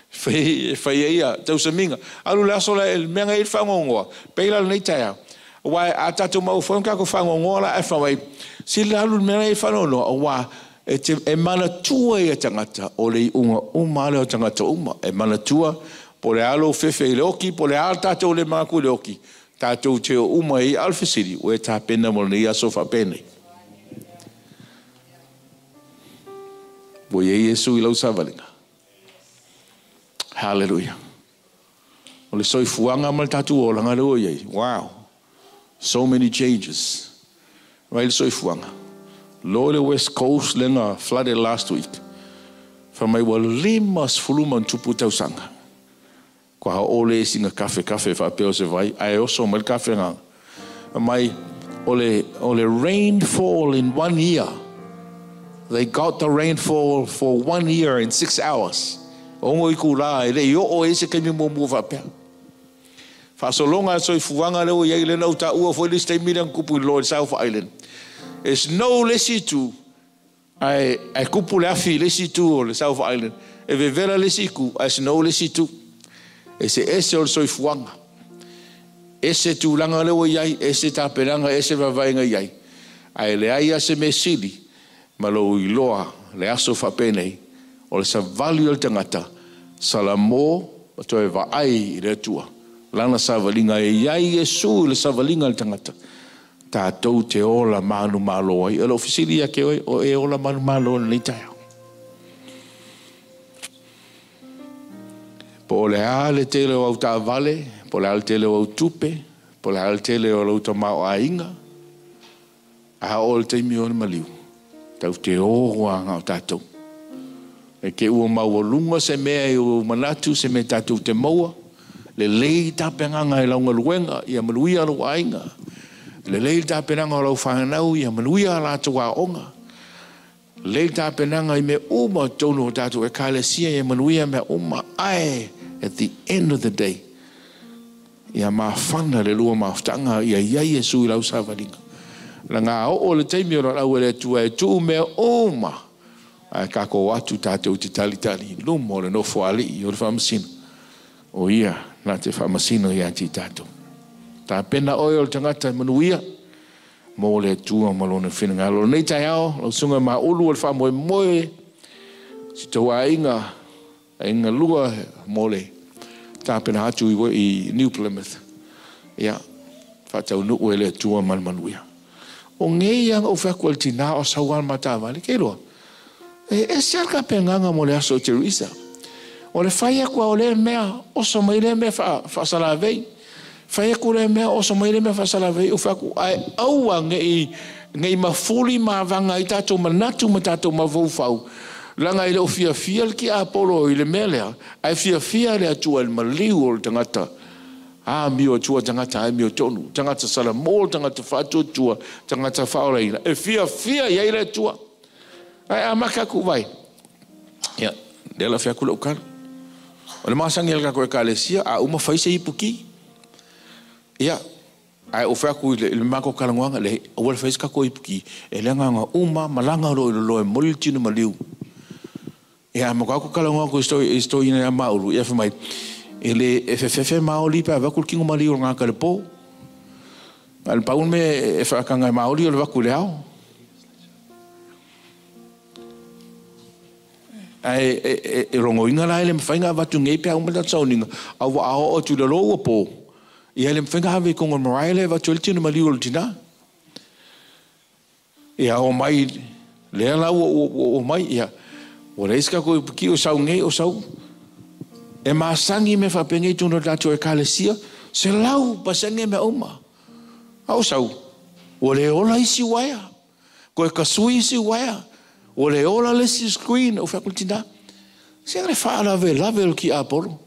Fai, fai ai ia tausamiga. Alu le aso le, le mea na i le faanoanoa, pei la lenei taeao. Aua a tatou maua foi ona tatou faanoanoa la ae fai mai, sili le alu i le mea na i le faanoanoa, aua e te, e manatua ia tagata o le iuga uma lea o tagata uma. E manatua po o le a lou fefe i le oki, po o le a le tatou le manatu i le oki, tatou te o uma ai. A o le fesili, ua e tapena mo lenei aso faapenei? Ua i ai Iesu i lau savaliga? Hallelujah. O le soifuaga ma le tatou olaga lea ua i ai. Wow. So many changes. Vai le soifuaga. Loa le West Coast lea na flooded last week. Fai mai ua 50 ma ona tupu tausaga. Kua oo le sina kafe kafe faapea o se vai ae oso mai le kafe na. Fai mai o le o le rainfall in one year. They got the rainfall for one year in 6 hours. 6 itulā e le i oo ai se taimi muamua faapea. Faasologa le soifuaga lea ua i ai lea na ou taua foi le isi taimi lea na tupu i lalo i le South Island. E snow le isi itu ae ae tupu le afi i le isi itu o le South Island. E vevela le isi itu ae snow le isi itu. Eseese o le soifuaga. Ese tulaga lea ua i ai, ese tapenaga, ese vaavaaiga i ai. Ae leai lava se mea sili ma lou iloa le aso faapenei o le savali o le tagata Salamo ma toe vaai i le Atua, Lana savaliga e i ai Iesu i le savaliga a le tagata, tatou te ola manumalo ai. O lou fesili ia te oe, o e ola manumalo i lenei taeao? Po o le a le tele o au taavale, po o le a le tele o au tupe, po o le a le tele o lou tamaoaiga, a oo i le taimi o le maliu, tatou te o lava na o tatou. E te ua maualuga se mea i ou manatu, se mea tatou te maua, lelei tapenaga i lau galuega, ia manuia lou aiga, lelei le tapenaga o lau fanau, ia manuia a latou aoga, lelei le tapenaga i mea uma i totonu o tatou Ekalesia, ia manuia mea uma, ae at the end of the day, ia mafana le lua mafutaga, ia i ai Iesu i lau savaliga. Leaga a oo le taimi o valaau e le Atua e tuu mea uma, ae kako atu tatou te talitali i luma o le Nofoalii o le Faamasino, o Ia na te faamasino ia te i tatou. Tapena oe o le tagata e manuia mo le Atua ma Lona finagalo. O lenei taeao, lau Susuga Maulu o le faamoemoe si tou aiga, aiga lua mo le tapena atu i New Plymouth. Ia, faataunuu e le Atua ma le manuia. O nei ia na ou fai atu ai i le tina o sau lava le ma taavale, keiloa, e ese lava le tapenaga mo le aso o Teresa. O le fai atu lava o lea mea, oso mai lea mea faasalavei. Fai atu lea mea, oso mai lea mea faasalavei. Ou fai atu, ae aua ne i mafuli ma avaga ai tatou manatu ma tatou mafaufau, leaga e le o fiafia le tiapolo i le mea lea, ae fiafia le Atua i le maliu o le tagata. Amio atua tagata amiotonu, tagata salamo, tagata faatuatua, tagata faaolaina, e fiafia i ai le Atua. Ae amata atu vai. Ia, lea la fai atu lau tala. O le masani a le tatou Ekalesia, a uma fai se ipuki. Ia, ae ou fai atu i le matou talanoaga, leai, aua le fai se tatou ipuki, e leaga na uma malaga loa i lalo e momoli le tino maliu. Ia, ma ko talanoa atu i si toeaina ia Maulu, ia fai mai, e le e fefefe maoli pe avatu le tino maliu o le tagata i le po. A o le pau le mea e faataga e maoli o le avatu i le ao. Ae e logoina la e le mafai ona avatu nei pe a uma le tatou sauniga, a ua a oo atu i lalo ua po, ia e le mafai ona ave i totonu o le marae lea e avatu ai le tino maliu o le tina. Ia omai, lea la ua omai, ia, ua leai se tatou ipuki o sau nei o sau. E masani mea faapenei i totonu o le tatou Ekalesia, 100% mea uma. A o sau, ua le ola isi uaea, toe tasui isi uaea, ua le ola le isi screen, ou fai atu i le tina, se le faalavelave o le tiapolo.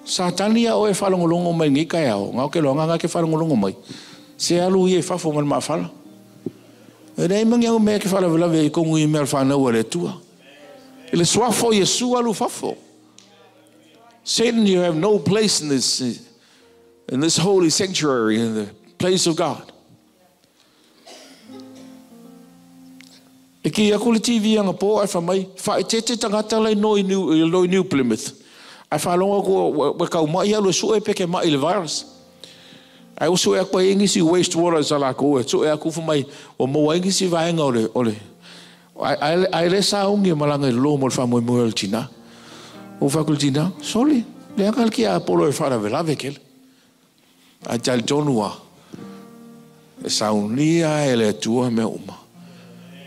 Satani a oe e faalogologo mai i lenei taeao, na o ke loaga na e te faalogologo mai, se alu ia i fafo ma le maafala. E leai ma ni au mea e te faalavelave ai i totonu i mea o le fanau a le Atua. I le suafa o Iesu alu i fafo. Satan, you have no place in this holy sanctuary, in the place of God. E kī aku le TV anapō ae fai mai, faaeteete tagata la i lalo i New Plymouth. Ae faalogo atu ua tau mai alu e sue pe ke mai i le virus. Ae ua sue atu ai e nisi waste water sa lakou e sue atu fai mai ua maua ai nisi vaega o le o le ae le sauni e malaga i lalo mo le faamoemoe o le tina. Ua fai atu le tina, sole, leaga le tiapolo e faalavelave tele. Ae talitonu lava, e saunia e le Atua mea uma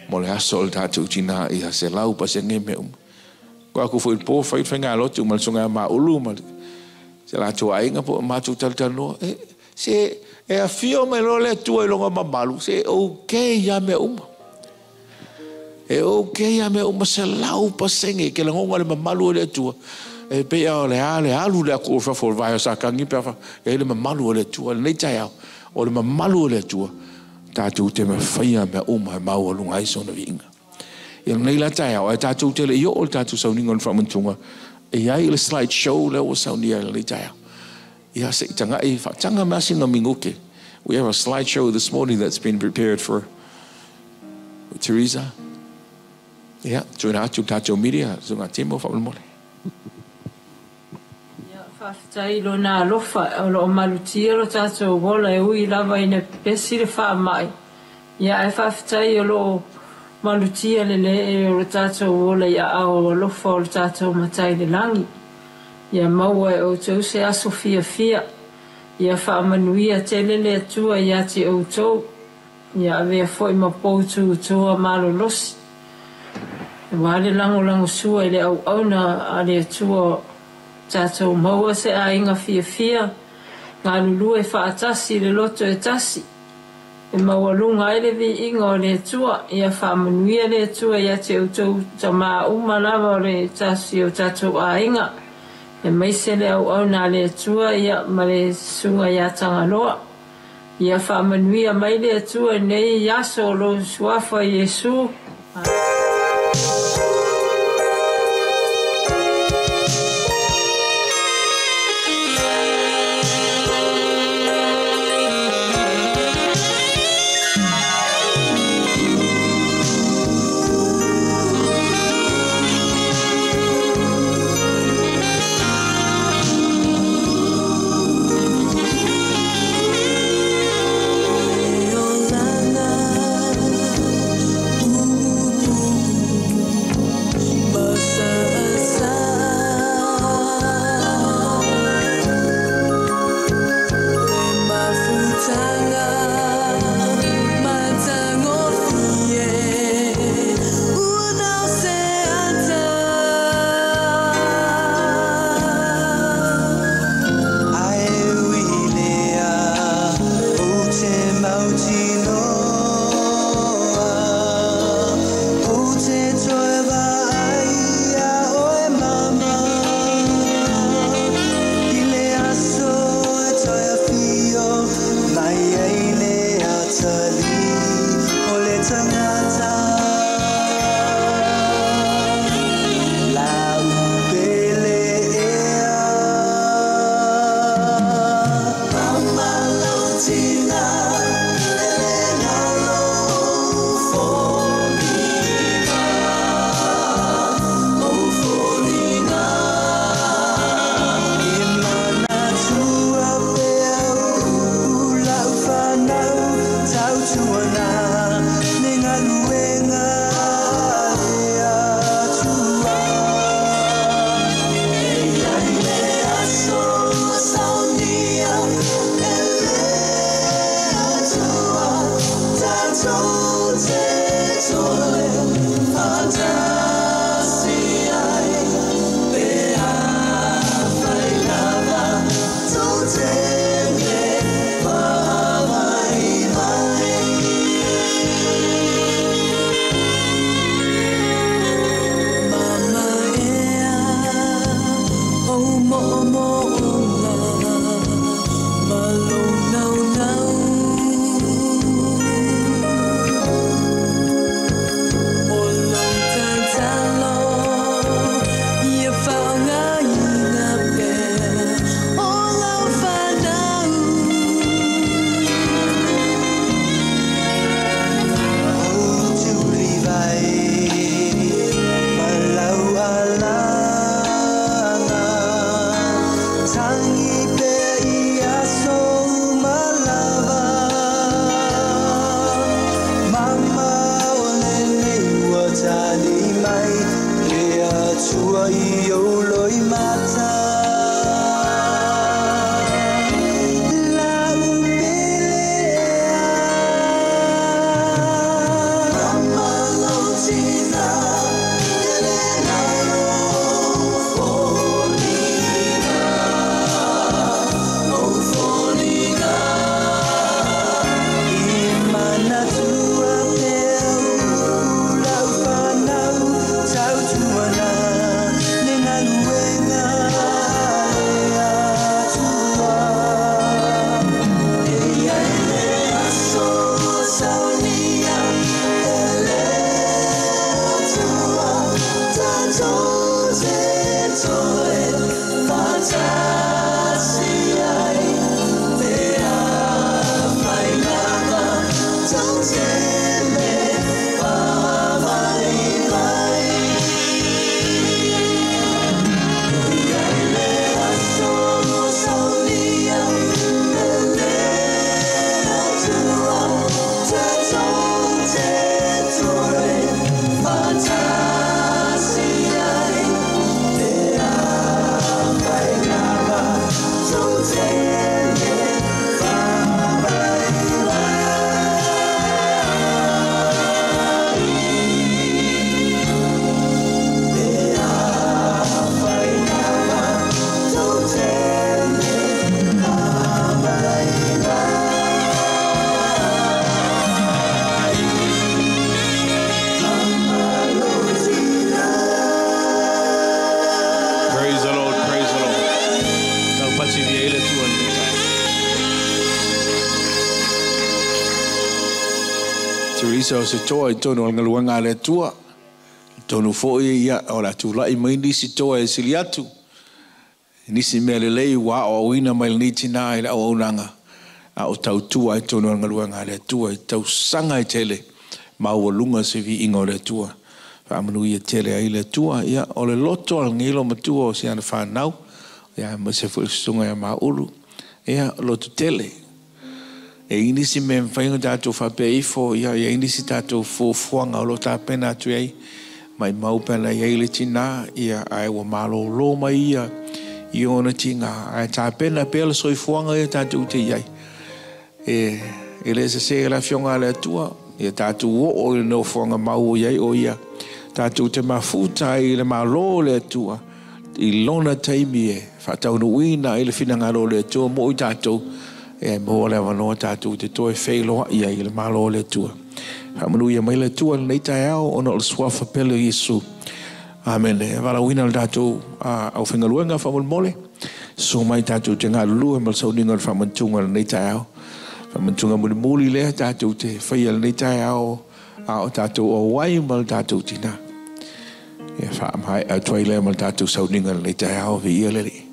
mo le aso o le tatou tina ia 100% mea uma. Ko aku foi i le po fai le faigalotu ma le susuga ia Maulu ma se latou aiga po o matou talatalanoa, e, se e afio mai loa le Atua i lona mamalu, se e okay lava mea uma. E okay lava mea uma 100% ke lagona le mamalu o le Atua. E pei lava o le a le alu le atu o fafo o le vae o Satani pe a fa, e i ai le mamalu o le Atua. I lenei taeao, o le mamalu o le Atua, tatou te mafaia mea uma e maualuga ai sona viiga. I lenei la taeao, ae tatou te le i oo i le tatou sauniga o le faamanatuga, e i ai le slide show lea ua saunia i lenei taeao. Ia se'i taga'i fa'ataga mai sina minute. We have a slideshow this morning that's been prepared for Teresa. Ia, tuuina atu le tatou media, Susuga Temo fa'amolemole. Ia, faafetai i Lona alofa o lo o malutia lo tatou ola e ui lava ina pepesi le faamai, ia ae faafetai o lo o malutia le lee o lo tatou ola i aao alofa o lo tatou Matai i le lagi. Ia maua e outou se aso fiafia. Ia faamanuia tele le Atua ia te outou. Ia avea foi ma pou tutoa malolosi aua le lagolagosua i le auauna a le Atua tatou maua se aiga fiafia, galulue faatasi i le loto e tasi, e maualuga ai le viiga o le Atua. Ia faamanuia le Atua ia te outou tamā uma lava o le tasi o tatou aiga, aemaise le auauna a le Atua ia ma le Susuga ia Tagaloa. Ia faamanuia mai le Atua i lenei aso o lou Suafa Iesu. Fantasia. Isa o se toa i tonu o ngaluanga a le Atua. Tonu foi ia o la tula'i mai nisi toa e sili atu. Nisi mea lelei ua aoaoina mai lenei tinā i le auaunaga a o tautua ai tonu o le galuega a le Atua i tausaga e tele maualuga se viiga o le Atua. Faamanuia tele ai le Atua. Ia o le loto a lenei matua o si ana whanau. Ia ma se foi le susuga ia Maulu. Ia loto tele. E i nisi mea mawhai ngā tātou whapea ifo, ia i nisi tātou fuafuaga o lo tāpena atu ai, mai mau pena i ai le tina, ia ai ua malōlō mai ia i ona tinga, ai tāpena pea le soifuaga ia tātou te iai. E le se se le afioga a le Atua, ia tātou oo i le nofoaga mau o iai o ia, tātou te mafuta i le mālō o le Atua, i lona taimi e whaataunuina i le finagalo o le Atua mo i tātou, e mo le avanoa tātou te toe wheiloa ia i le malo o le Atua. Faamanuia mai le Atua lenei taeao ona o le suafa pele o Iesu. Amen. E valaauina le tātou aufaigaluega faamolemole. Susu mai tātou te galulue ma le sauniga o le faamanatuga lenei taeao. Faamanatuga mulimuli lea tātou te whaia lenei taeao a o tātou auai ma le tātou tina. Ia whaamai atu ai lea ma le tātou sauniga lenei taeao vi ia le Alii.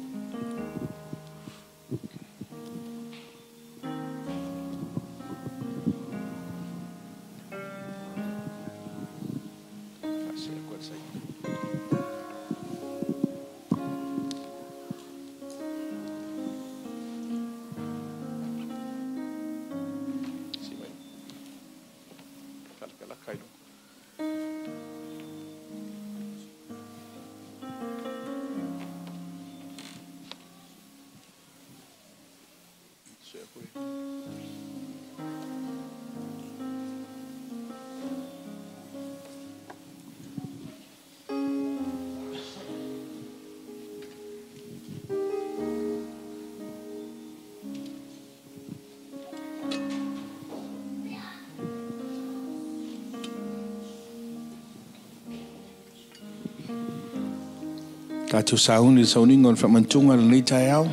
Tātou sauni le sauniga o le faamanatuga lenei taeao.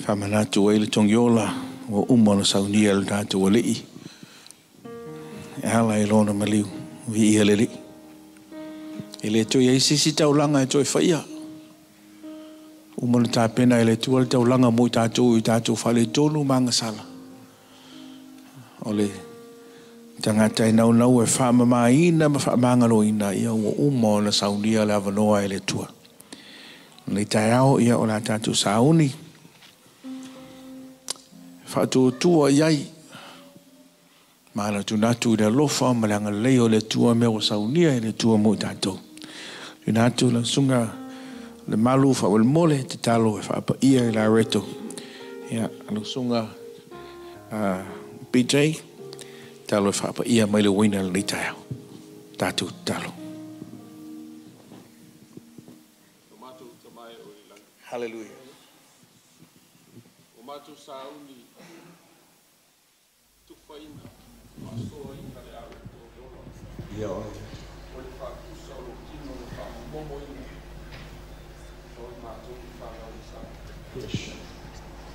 Faamanatu ai le togiola ua uma ona saunia le tatou alii. E ala i lona maliu, viia le Alii. E le toe ai sisi taulaga e toe whaia. Uma le tāpena e le tua le taulaga mo i tātou i tātou faaletonu ma agasala. O le tangata e naunau e whaamamaina ma whaamangaloina ia ua uma ona saunia le avanoa e le tua. Le taeao ia o la tātou sauni. Whaatuatua iai. Maana tunatu i le alofa ma le angalei o le tua mea ua saunia e le tua mo i tātou. Tunatu la sunga le malu whaawelmole te talo e whaapaia i la reto. Ia alo sunga BJ. Talo e whaapaia mai le uina le nei taeao. Tātou talo. Hallelujah. O mātou sauni tufaina faasoaina le alo tō ola. Ia oe. O le whaakusa o lo tino le whaamomoina. O i mātou i whanau i sa. Yes.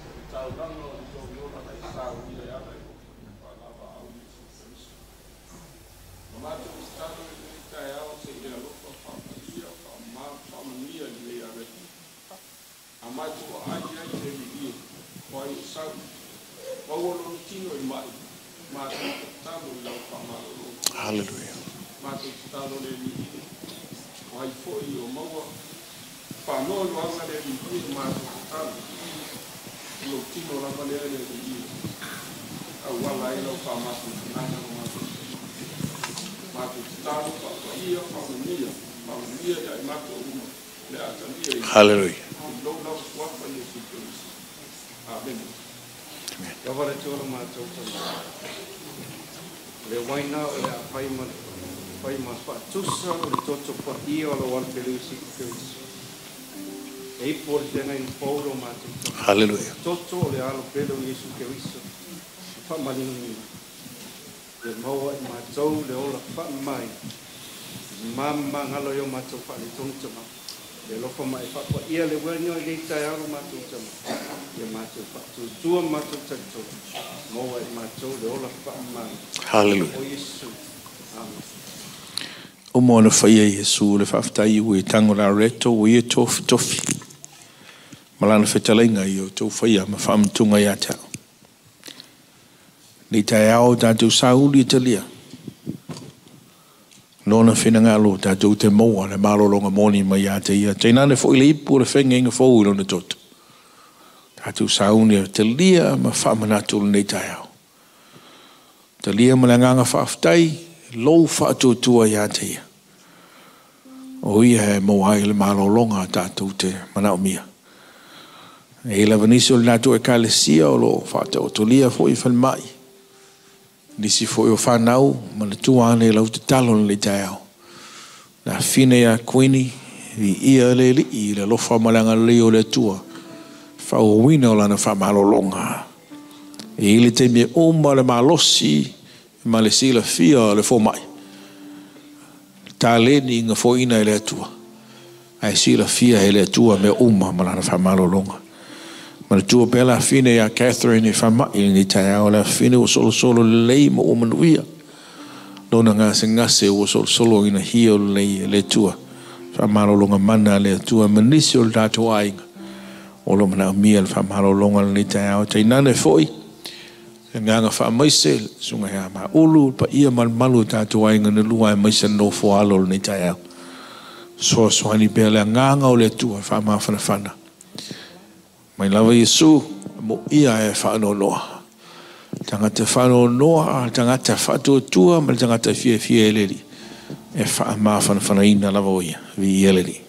O le taulanga o le tō ola na i sauni le ala i o whanava au i Kristo. O mātou i talo i le taeao se i alofa whaapaia whaamania i le areki. A mātou ai ai te li o ai o sau. Maua lono tino i mai. Mātou tatalo i lau whaamalolo. Hallelujah. Mātou tatalo le li o ai foi o maua. Whaanoa luanga le li mātou tatalo. Lo tino lava lea le li Au wala e lau whaamātou tangata o mātou. Mātou tatalo whaapaia whaamania. Whaamania ia i mātou uma. Le atalia i. Hallelujah. Lou lau suafa Iesu Keriso. Amen. Amen. Ia wale te ora mātou tama. Le waina o le a whai ma whaatusa o le toto paia o le wale pelu i siki Keriso. E ipo o le tena i pauro mātou tama. Hallelujah. Toto o le alo pelu i Iesu Keriso. Whaamalingina. Le maua i mātou le ola whaamai. Mama ngalo i o mātou whaale tonu tama. E alofa ma e faapaia le uaina i lenei taeao lo matou tama, ia matou faatuatua ma matou talitonu, maua e matou le ola faamamalu. Hallelujah. O Iesu. Amen. O mo na whaia Iesu le whaaftai ua i tango la reto ua ia tofi tofi. Malana whetalenga i o tau whaia ma whaamatunga ia te ao. Nei tae ao tātou sauli i talia. Lona whina tātou te maua le malolonga moni mai ia te ia. Teinane fo i le ipu le whenga inga fōu i lona toto. Tātou sauni e talia ma whaamanatu le nei tae ao. Talia ma le nganga whaaftai, lou whaatuatua ia te ia. O ia e maua ai le malolonga tātou te manao mia. E lava nisi o le nātou e kalesia o lo whaataotolia fo i whalmai. Nisi fo i o whanau, ma le tua ane lau te talo le tae ao. Nā whine ia kuini, i ia le li i le lofa malanga leo le tua. Whauwina o lana whamalolonga. E ile te me oma le malosi, ma le sila fia le fomai. Taleni inga foina i le atua. Ai sila fia e le atua me uma ma lana whamalolonga. Ma le tua pela whine ia Catherine i whamai ni tai ao le whine o solo solo lei mo umanuia. Lona ngase ngase o solo solo ina hia o lei le tua. Whamalolonga mana le atua manisi o le tātou ainga. O lo mana mia le whamalolonga le tai ao. Teinane foi. Nganga whaamaise, sunga hea ma ulu, pa ia malu tātou ainga na lua e maise no fo alo le nei tai ao. Soa soani pea le nganga o le atua whaamawhanawhana. Mai lava Iesu, mo ia e whaanonoa. Tangata whaanonoa, tangata whaatuatua, ma le tangata fia fia e leli. E whaamawhanawhana lava o ia, vi ia leli.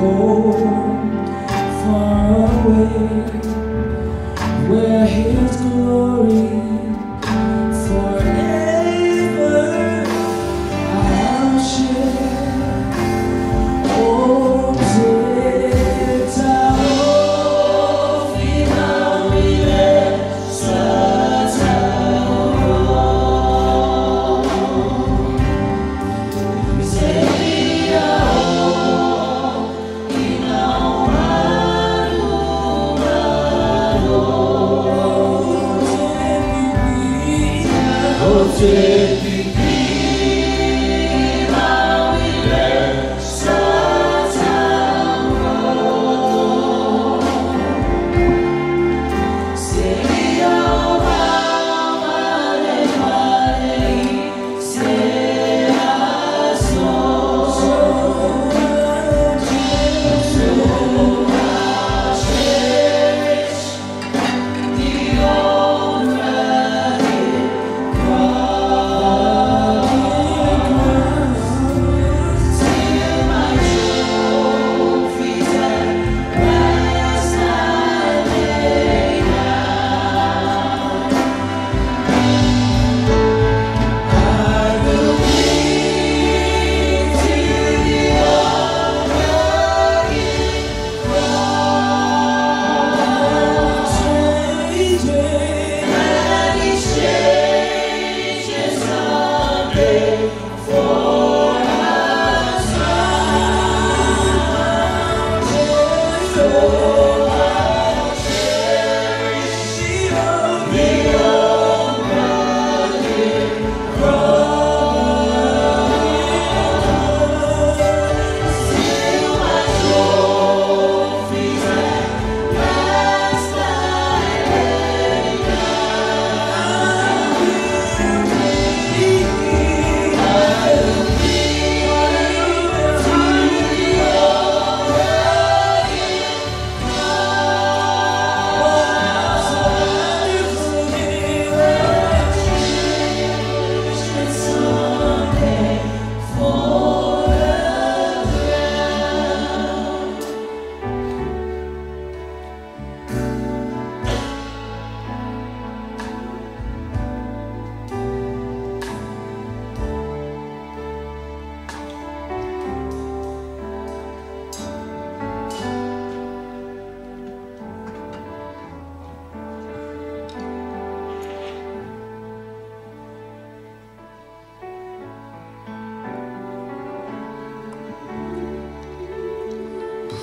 Oh,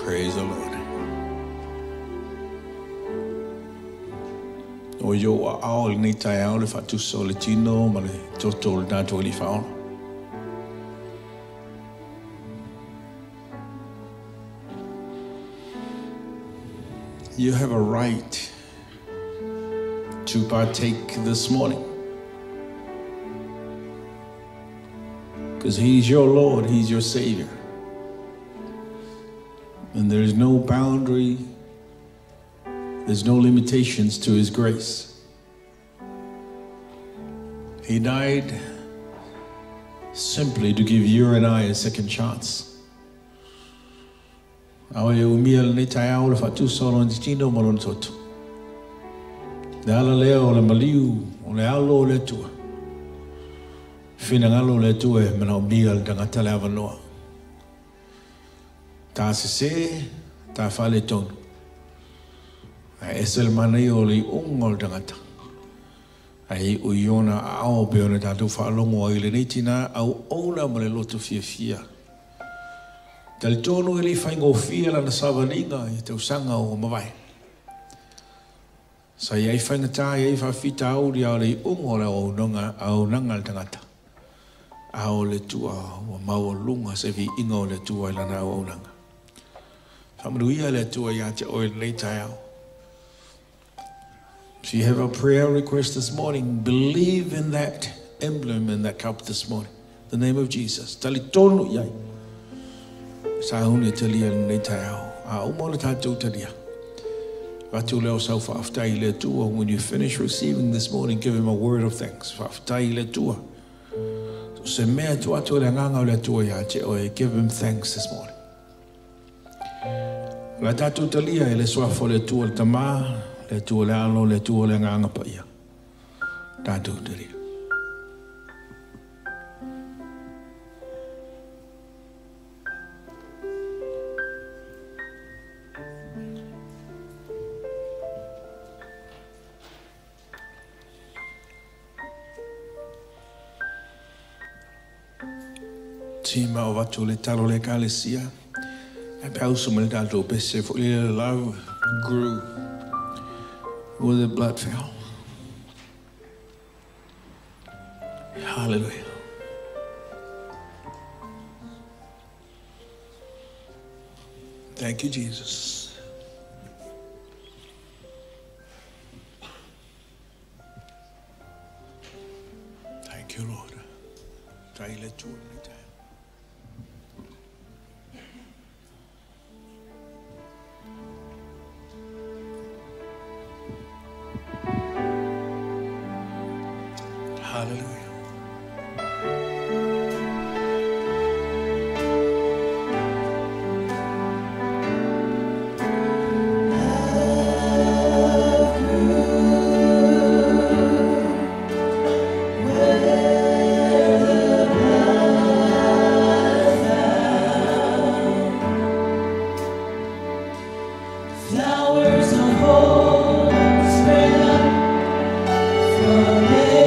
Praise the Lord. O yo a ao le nei tai ao le whatusa o le tino ma le toto o le tātou li whaola. You have a right to partake this morning. Because He's your Lord, He's your Savior. And there is no boundary, there's no limitations to His grace. He died simply to give you and I a second chance. Awe umia le nei tai ao le whatusa o lona tino ma lona toto. Le ala lea o le maliu, o le alo o le Atua. Whina ngalo o le Atua e mana umia le tangata le awanoa. Tā sese, tā whale tonu. A ese le mana i o le unga o le tangata. Ai o iona ao pe o le tātou whaalongo ai le nei tina au ola ma le loto fia fia. Tali tonu e le whaingofia lana savalinga i te usanga o mawai. Sa iai whaingata iai whawhita auri au le ungo le au nonga au nanga le tangata. Au le tua wa maua lunga se vi inga o le tua i lana au nanga. Whamaruia le tua ia te oe le tai au. If you have a prayer request this morning, believe in that emblem in that cup this morning. The name of Jesus. Tali tonu iai. Sa hune talia nei tai au. A umo le tātou talia. Vatu leo sau whaaftai le tua. When you finish receiving this morning, give him a word of thanks. Whaaftai le tua. So se mea tu atu le nganga o le tua ia te oe. Give him thanks this morning. La tātou talia e le suafo le tua le tamā, le tua le alo, le tua le nganga pa ia. Tātou talia. Tima o vatu le talo le kalesia. E pauso me le tātou pese fo le love grew with the blood fell. Hallelujah. Thank you, Jesus. Thank you, Lord. Hallelujah. Flowers of hope spring up from misery.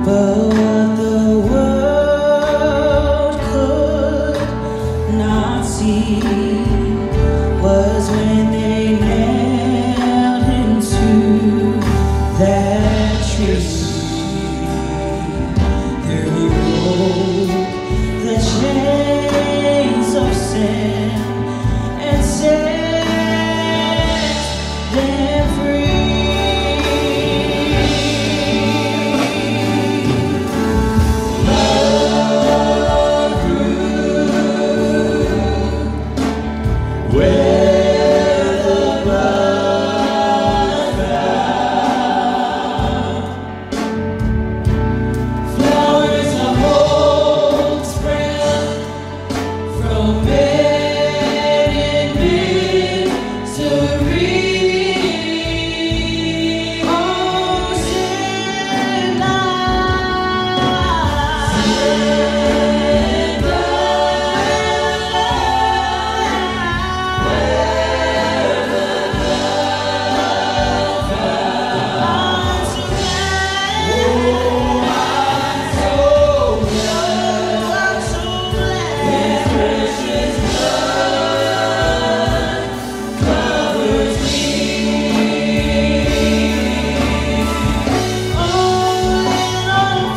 But what the world could not see was when they nailed him to that tree. There he broke the chains of sin and set them free. Love grew where the blood found. Flowers of hope sprang up from men in misery. Oh, send light, send the light where the blood found. I'm so glad, oh, I'm so glad, I'm so glad. His precious blood covers me. Oh, and on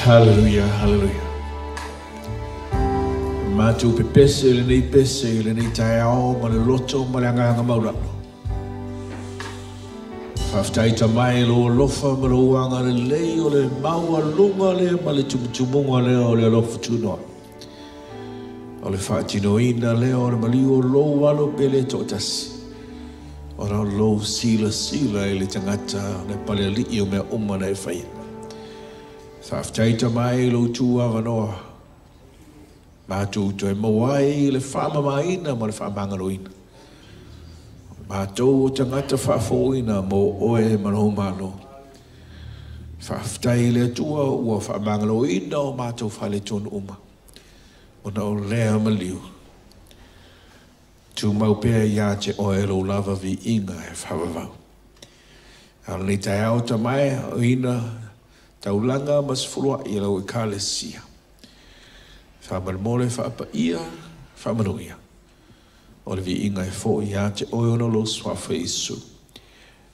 Hallelujah, hallelujah. Mātou pepese le nei pese le nei taeao ma le loto ma le anganga mauralo. Whaftaita mai lo alofa ma lo uanga le lei o le maua lunga le ma le tumutumunga le o le alofa tunoa. O le whaatinoina le o le maliu o lo walo pele tōtasi. O rau lo sila sila i le tangata le pale alii o mea uma na e whaia. Whaftaita mai lo tū awanoa. Mātou toe mauai le whaamamaina ma le whaamangaloina. Mātou o tangata whaafōina mō oe manoho malo. Whaftai le atua ua whaamangaloina o mātou whale tonu uma. Ona o lea maliu. Tū mau pea ia te oe lo lava vi inga e whawawau. A le tai ao ta mai o ina taulanga mas fulua i lau e kalesia. Whamalmole whaapa ia, whamanuia. O le vi inga e fo ia te oe ono lo swafa isu.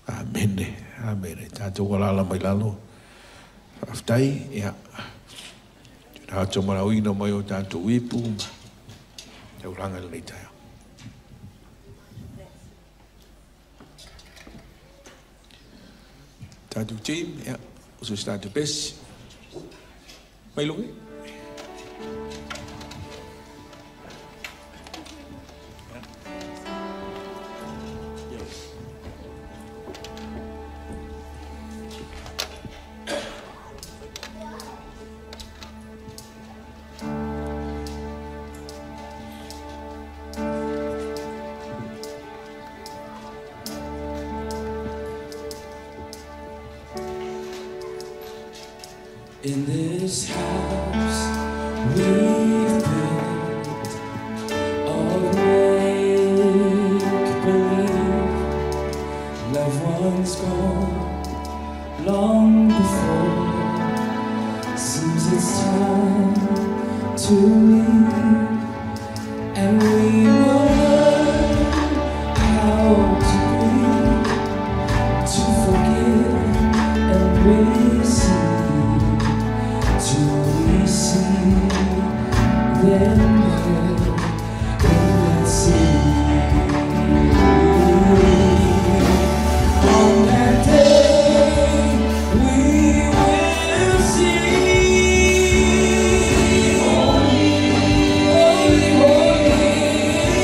Amene, amene. Tātou walala mai lalo. Whaftai, ia. Tūna marauina mai o tātou ipu. Taulanga le nei taia. Tātou team, ia. O se tātou pesi. Mai lungi. In this house we've built of make-believe, loved ones gone long before. Seems it's time to leave, and we will learn how to grieve, to forgive and receive, till we see them there in that city. On that day we will see. Holy, holy, holy.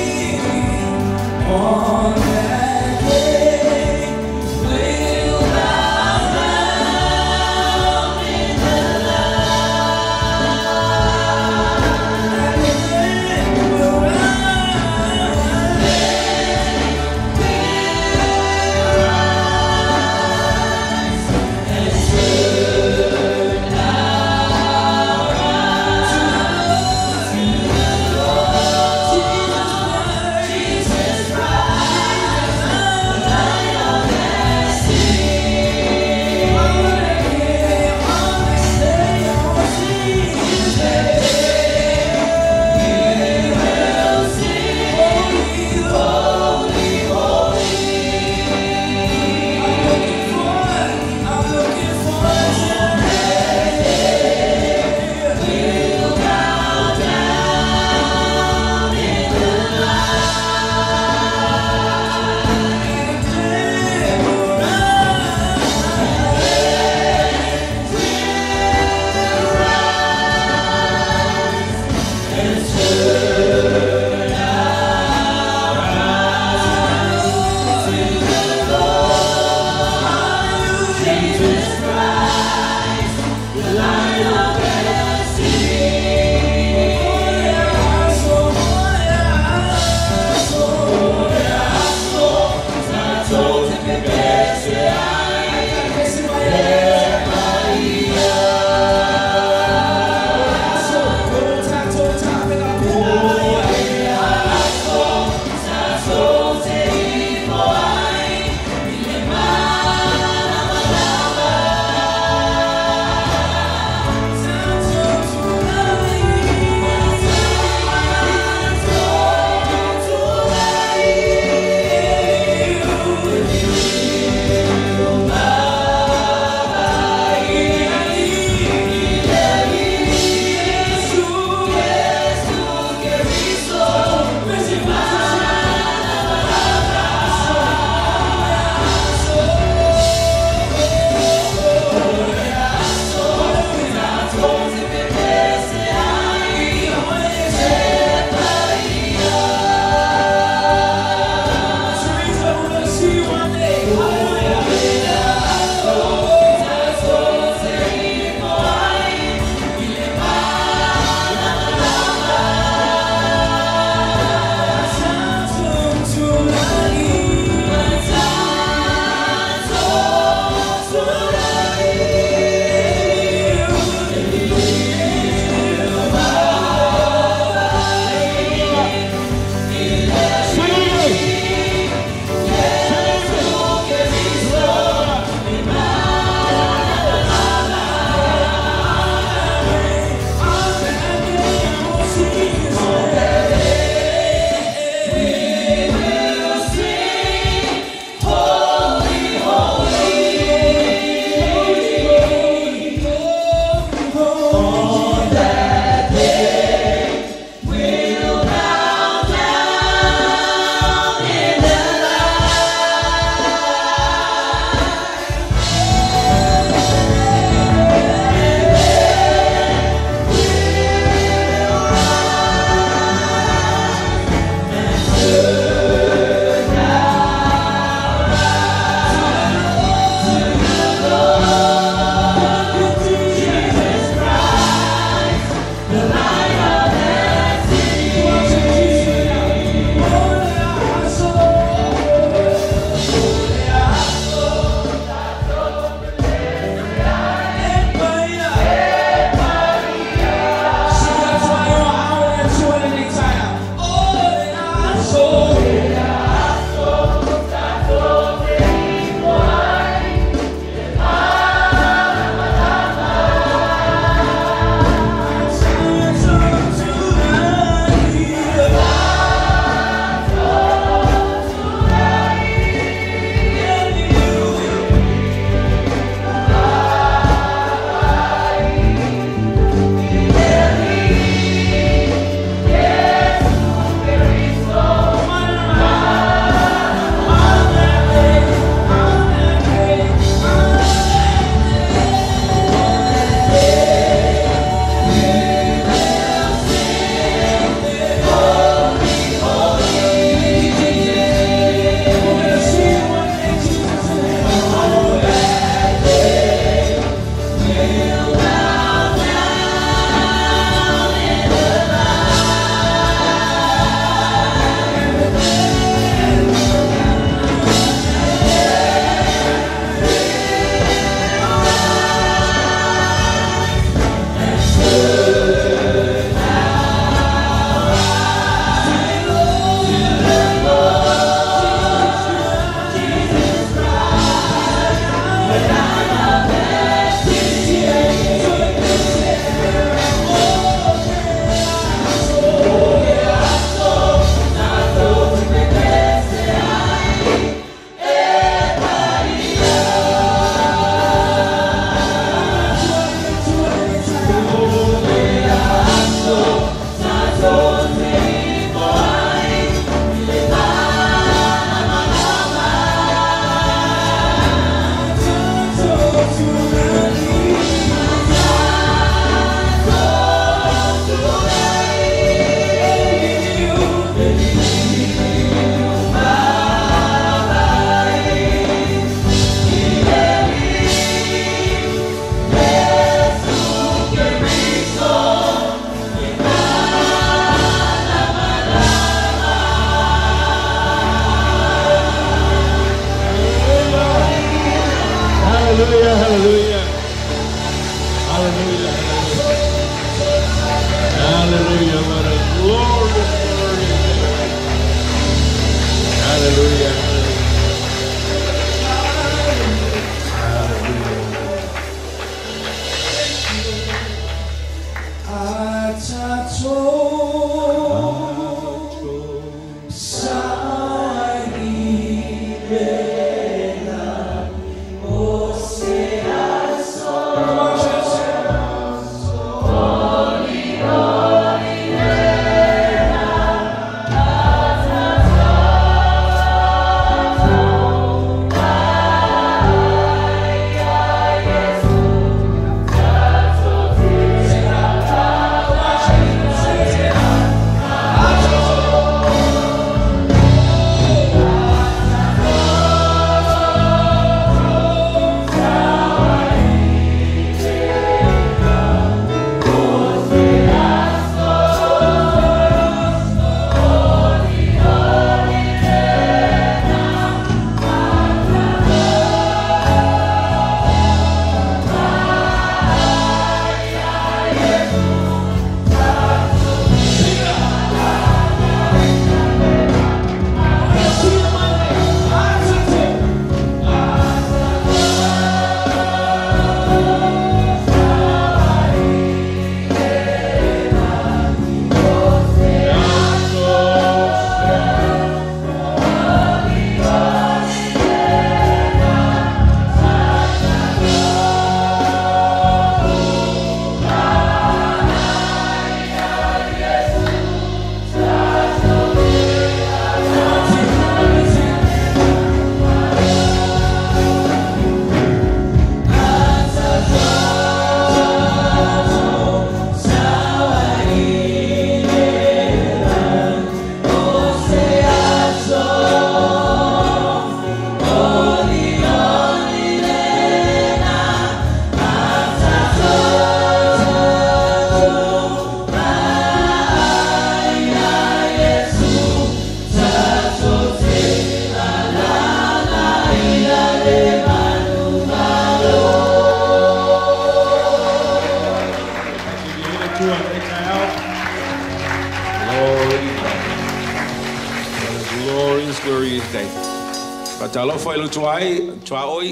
Hallelujah, hallelujah. Hallelujah, hallelujah. Hallelujah, what a glorious, glorious day. Hallelujah, hallelujah.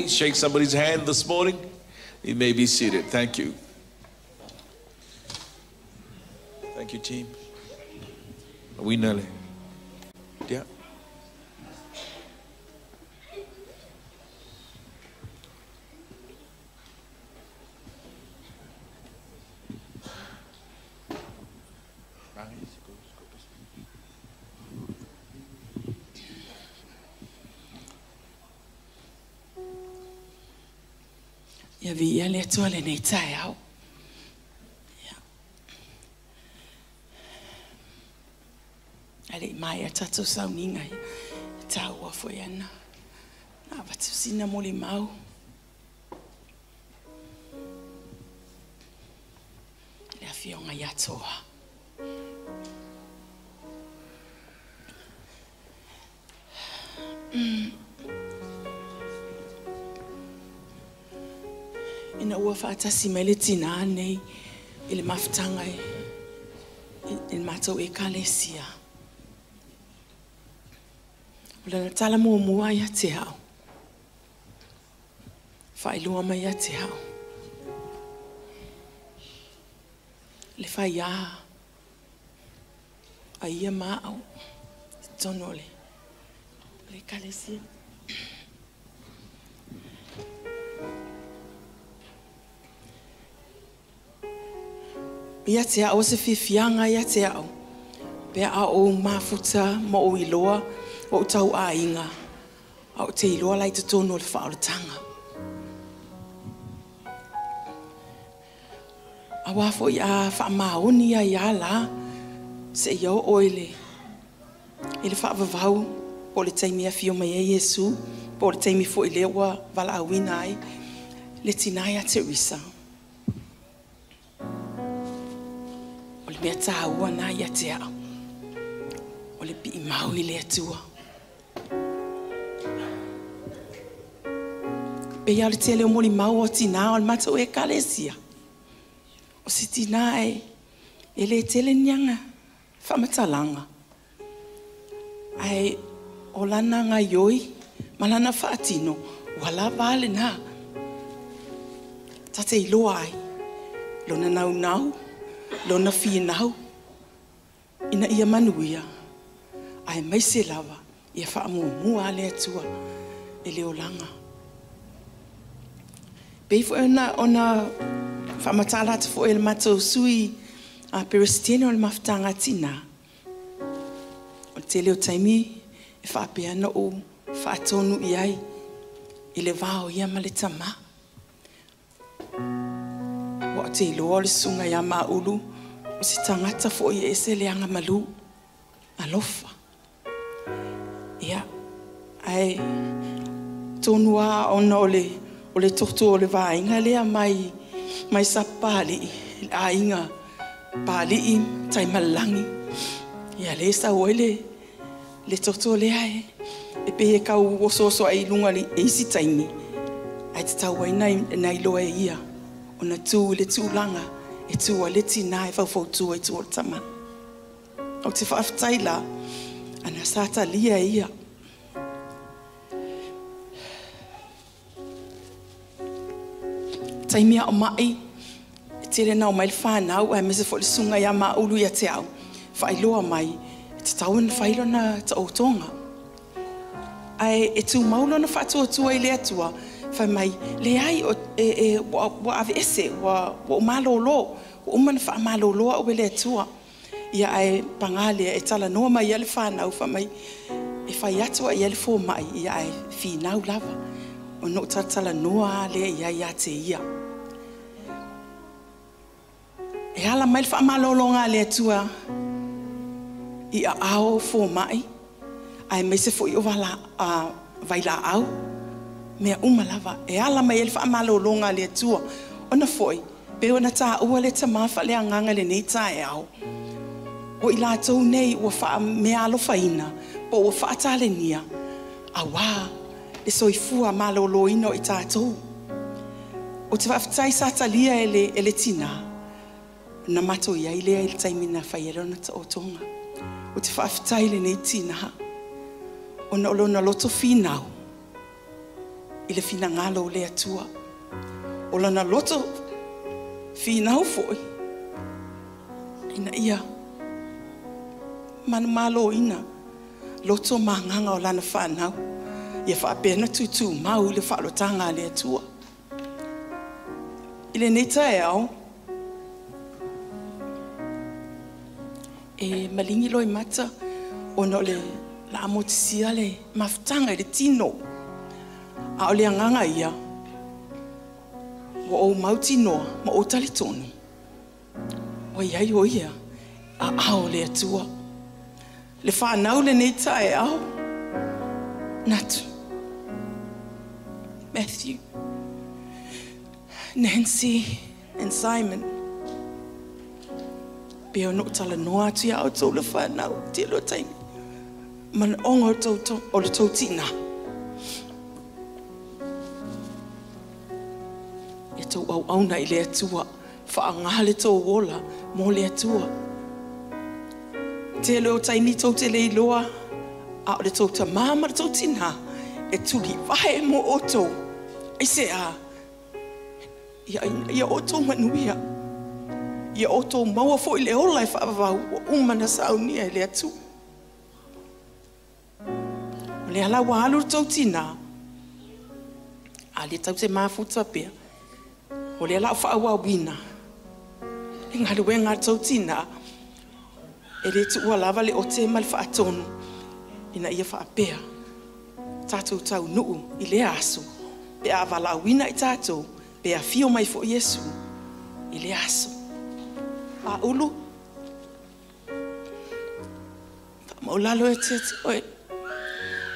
Shake somebody's hand this morning. You may be seated. Thank you. Thank you, team. We nearly. Yeah. Ia vi ia le atua lenei taeao. Ia. A le i mai a tatou sauniga ia. E tāua foi ana. Na avatu sina mo le mau. Le afioga ia Toa. Ina ua whaatasi mai le tina nei i le mafutanga i le mātou e kalesia. O lana tala muamua ia te au. Whailua mai ia te au. Le whai a ia maau. Tono le kalesia. Ia te ao se fifianga ia te ao. Pea a o mafuta ma o iloa o tau ainga. A o te iloa lai te tono le whaolatanga. A wafo i a whaamaoni a ia la se ia o oile. I le whaavavau po le taimi a fio mai e Iesu, po le taimi fo i lewa wala awina ai, le tinai a Teresa. O le mea tāua nā ia te ao. O le pii mau i le atua. Pe ia o le tele o moli mau o tinā o le matou ekalesia. O se tinā e le tele nianga whamatalanga. Ai o lana ngai oi, ma lana whaatino, wala vale nā. Tate i loa ai, lona nau nau, lona whinau, ina ia manuia, ai mai se lava, ia whaamua le atua, e le olanga. Pei fo ona whaamatala atu fo e le matou sui a peresitene o le mafutanga tina. O le tele o taimi e whaapea no o whaatonu i ai, i le vao ia ma le tama. Wa te iloa o le sunga ia maulu, o se tangata fo i ese le anga malu, alofa. Ia, ai tonua ona o le toto o le vainga lea mai sa pali, a inga pali tai malangi. Ia le sa oi le toto lea e pe e kau oso oso ai lunga li e isi taimi. Ai te tau ai nai loa e ia. Ona tū le tūlanga e tū a le tina e faufautua i tū o le tama. O te whaaftai la, ana sata lia ia. Taimia o mai, e tere nau mai le whanau, ai mese fo le sunga ia maulu ia te au. Whailoa mai, e te tau na whailo na ta otonga. Ai e tū maulo na whaatuatua i le atua, whai mai, le ai o, e wa ave ese, wa o malolo, wa umana wha maloloa o le atua. Ia ai pangalea e tala noa mai ia le whanau, whai mai, e whai atua ia le fō mai, ia ai whinau lava. O no tala noa le ia ia te ia. E ala mai le whaamalolonga le atua i a ao fō mai, ai mai se fo i o wala, vaila au, mea uma lava. E ala mai le whaamalolonga le atua. Ona foi, pe ona tā ua le tamafa le anganga le nei tā e ao. O i lātou nei ua wha mea alofaina, po ua whaatale nia. A wā, le soifua maloloina o i tātou. O te whaaftai satalia e le tina, na mato ia i lea i le taimina whai ele ona ta otonga. O te whaaftai le nei tina, ona o lona loto whinau, i le whinangalo o le atua. O lona loto whinau foi, ina ia, mana malo ina, loto manganga o lana whanau, ia whaapena tūtū mau i le whaalotanga le atua. I le nei tae au, e malingi loi mata, ona o le la amotisia le mafutanga i le tino. A o le anganga ia, wa o mau tinoa, ma o tali tonu. Wa iai o ia, a ao le atua. Le whanau le nei tae au, Natu, Matthew, Nancy and Simon. Peo no tala noa atu ia au tau le whanau, te lo taimi. Mana onga o le tau tina. E tau au auna i le atua, whaangaha le tau ola, mō le atua. Te leo taimi tau te leiloa, a o le tau tamā ma le tau tina, e tuli wahe mō o tau. Ai se a, ia o tau manuia. Ia o tau maua fo i le ola e whaavau, o umana saunia i le atu. O le ala wa alu le tau tina, a le tau te mafuta pea, o le ala o whaawawina, e ngaluenga le tau tina, e le tuua lava le o te ma le whaatonu, ina ia whaapea, tātou tau nuu i le aso, pe a walauina i tātou, pe a fio mai fo Iesu, i le aso. A ulu, whamaulalo e te ati oe,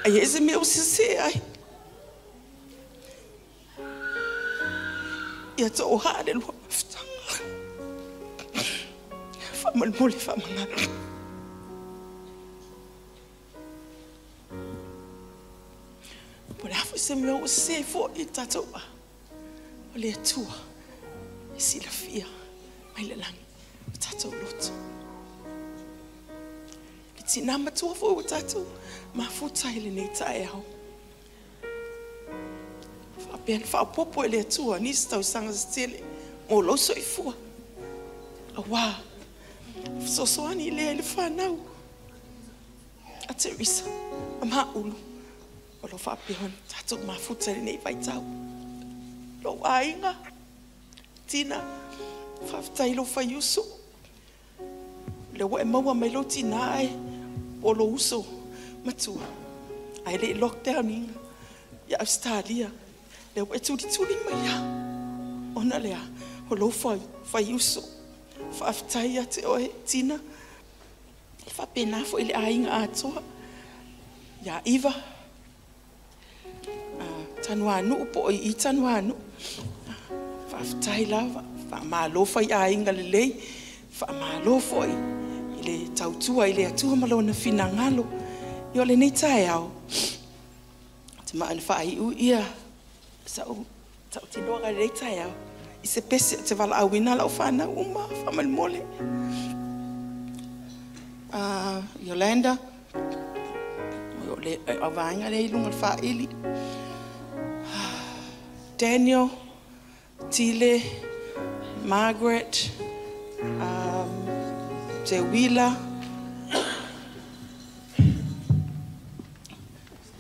ai ese mea o sese ai. Ia tō haere lua mafutanga. Whamalimole whamangalo. Po le hafu se mea ua sesē foʻi i le tatou ā, o le Atua e silafia mai le lagi o tatou loto. Le tinā matua foʻi ua tatou mafuta i lenei taeao. Faapea na faaopoopo e le Atua nisi tausaga se tele mo lou soifua. Auā, fesoasoani lea i le fanau a Teresa ma Maulu o lo o faapea ona tatou mafuta i lenei vaitau. Lou aiga, Tina, faafetai i lou faiuso. Lea ua e maua mai lou tinā ae po o lou uso matua ae le i lockdown ina ia Ausetalia. Lea ua e tulituli mai lava ona lea o lou faiuso. Faafetai ia te oe Tina. E faapena foi i le aiga atoa ia Iva, Tanuanuu po o i Tanuanuu. Faafetai lava, faamalo faiaiga lelei, faamalo foi i le tautua i le Atua ma Lona finagalo. Ia o lenei taeao, ou te manao e faaiu ia sau tautinoga i lenei taeao i se pese ou te valaauina lau fanau uma faamolemole. Yolanda, o le vaega lea i luga o le faili. Daniel, Tile, Margaret, Teuila.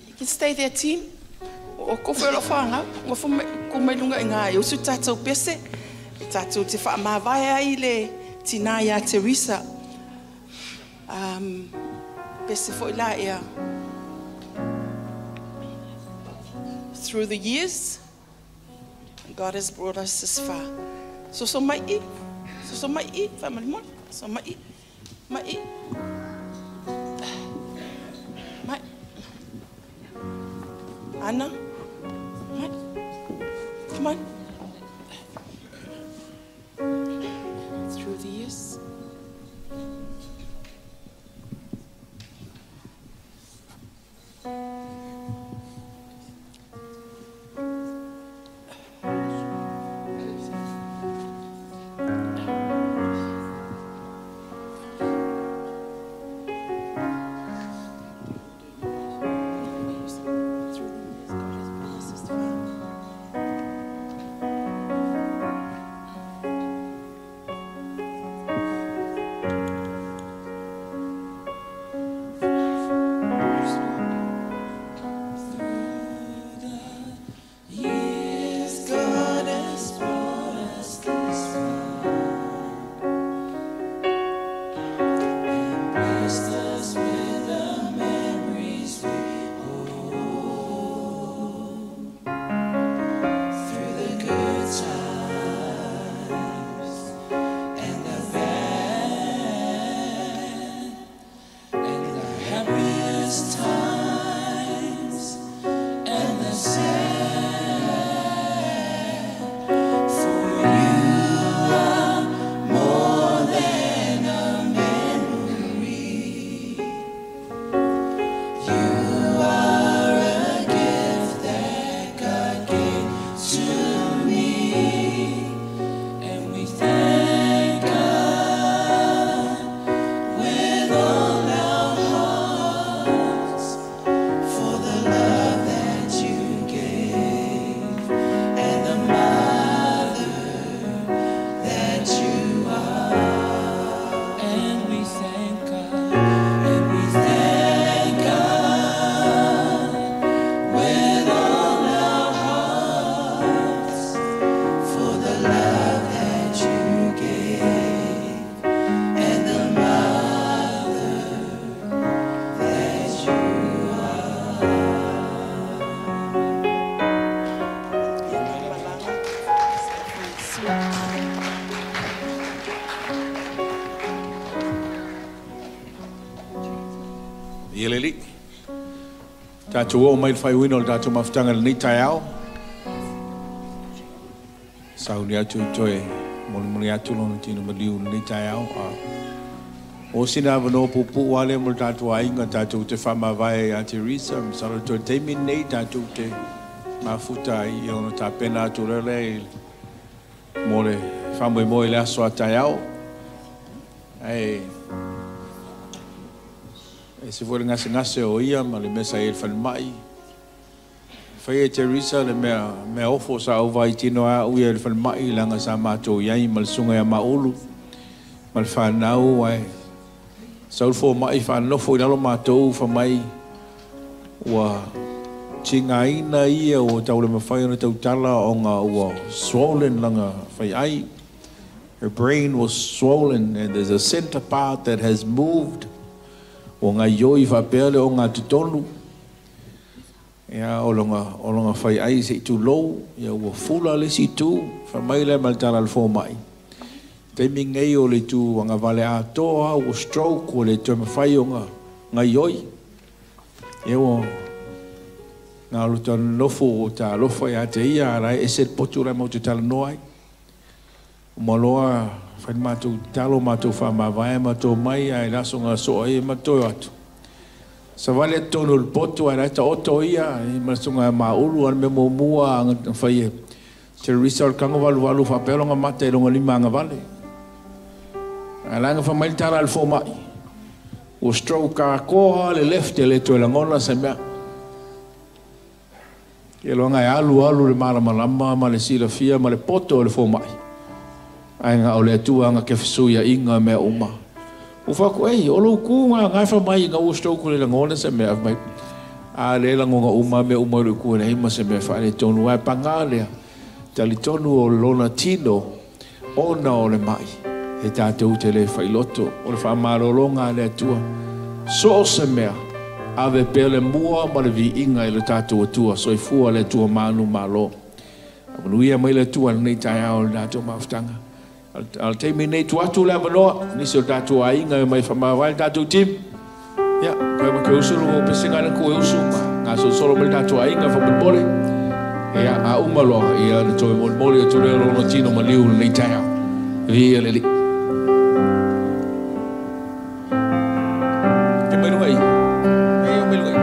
You can stay there, team. O kou foi o lau fanau, ua fo mai, ku mai luga i ngā e usu tātou pese, e tātou te whaamāwae ai le tinā ia Teresa. Pese foi la ea. Through the years, God has brought us this far. Soso mai i, soso mai i, whaamalimole, soso mai i, mai i. Mai. Anna, mai. Come on. Through the years. Ia le alii. Tatou oo mai le faaiuina o le tatou mafutaga i lenei taeao. Sauni atu i toe molimoli atu lona tino maliu i lenei taeao. A o sina avanoa puupuu lava lea mo le tatou aiga tatou te faamavae ia Teresa. Masalo toe taimi lenei tatou te Mafuta ai ona tapena atu lele mo le faamoemoe i le aso a taeao. Ae e se foi le gasegase o ia ma le mea sa i ai le falemai. Fai e Teresa le mea ofo sa ou vaitino au ia i le falemai leaga sa matou i ai ma le susuga ia Maulu ma le fanau ae sau le fomai faanofo i lalo matou fai mai ua tigaina ia ua tau le mafai ona tautala ona ua swollen lana faiai. Her brain was swollen and there's a center part that has moved. Ua gaoioi faapea le ogatotonu. Ia, o lona faiai se i tulou, ia ua fula le isi itu, fai mai lea ma le tala a le fomai. Taimi nei o le itu agavale atoa, ua stroke, ua le toe mafai ona gaoioi. Ia ua na o le nofo o talofa ia te ia, a la e ese le potu la e matou te talanoa ai. Uma loa fai le matou tatalo, matou faamavae, matou omai, ae le aso na soa ai matou toe o atu. Savali atu totonu o le potu ae la e taoto ia ma le susuga ia Maulu. A o le mea muamua na fai e Teresa o le tago valuvalu faapea lona mata i lona lima agavale. Ae la na fai mai le tala a le fomai, ua stroke atoa le left e le toe lagona se mea. Ia loaga e alu alu le malamalama ma le silafia ma le poto o le fomai, ae na o le Atua na te fesuiaiga mea uma. Ua fai atu, Ei, o lou ku na na e fai mai ina ua stroke le lagona se mea. Fai mai, A lea e lagona uma mea uma i lou ku e leai ma se mea faaletonu. Ae paga lea, talitonu o lona tino ona o le mai, e tatou te le failoto. O le faamalologa a le Atua, so o se mea, ave pea le mua ma le viiga i lo tatou Atua, soifua le Atua malu malo. Faamanuia mai le Atua i lenei taeao i le tatou mafutaga. A o le taimi lenei, tuu atu le avanoa i nisi o tatou aiga e omai e faamavae le tatou team. Ia, koe ma ke usu lo pesega le ku e usu ma gasolosolo mai le tatou aiga faamolemole. Ia, a uma loa, ia ona toe molimoli atu lea o lona tino maliu i lenei taeao. Viia le Alii. Ke mai luga i. E mai luga i.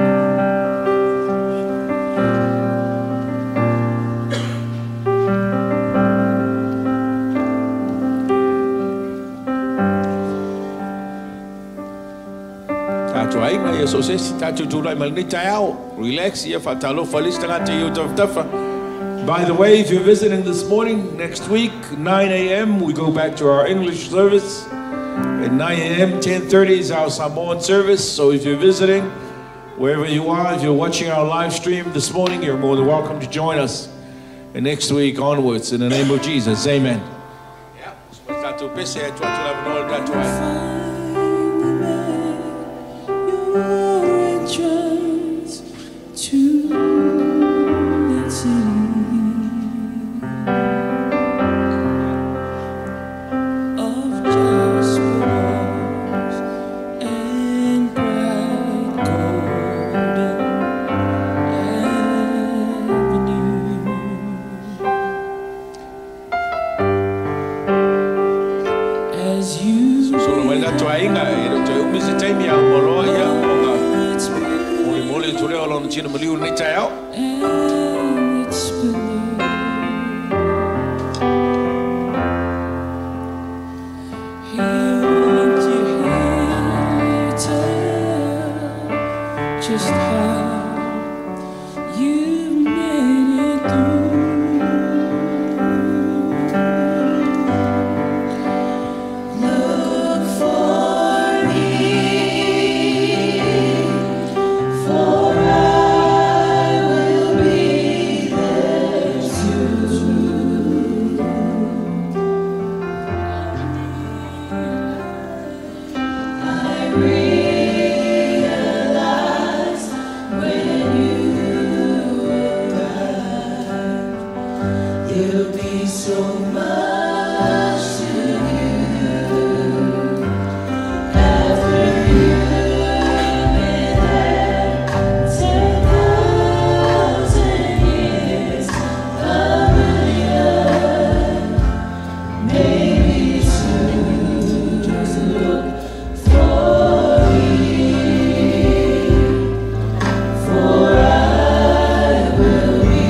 Tatou aiga, ia so o se isi tatou tulai mai lenei taeao. Relax, ia faatalofa i le isi tagata i ou tafatafa. By the way, if you're visiting this morning, next week, 9 a.m., we go back to our English service. At 9 a.m., 10:30 is our Samoan service. So if you're visiting, wherever you are, if you're watching our live stream this morning, you're more than welcome to join us. And next week onwards, in the name of Jesus, amen. Tatou pese e atu atu le avanoa i le tatou aiga. Your entrance to that city of jasper walls and bright golden avenue. As you Solo mai le tatou aiga, e le o toe umi se taimi a uma loa ia ona molimoli atu lea o lona tino maliu i lenei taeao. And its splendor. He wants you here to tell just how you've made it through. Look for me, for I will be there soon. I realize when you arrive, there'll be so much to do. After you've been there 10,000 years, a million, maybe two. Just look for me, for I will be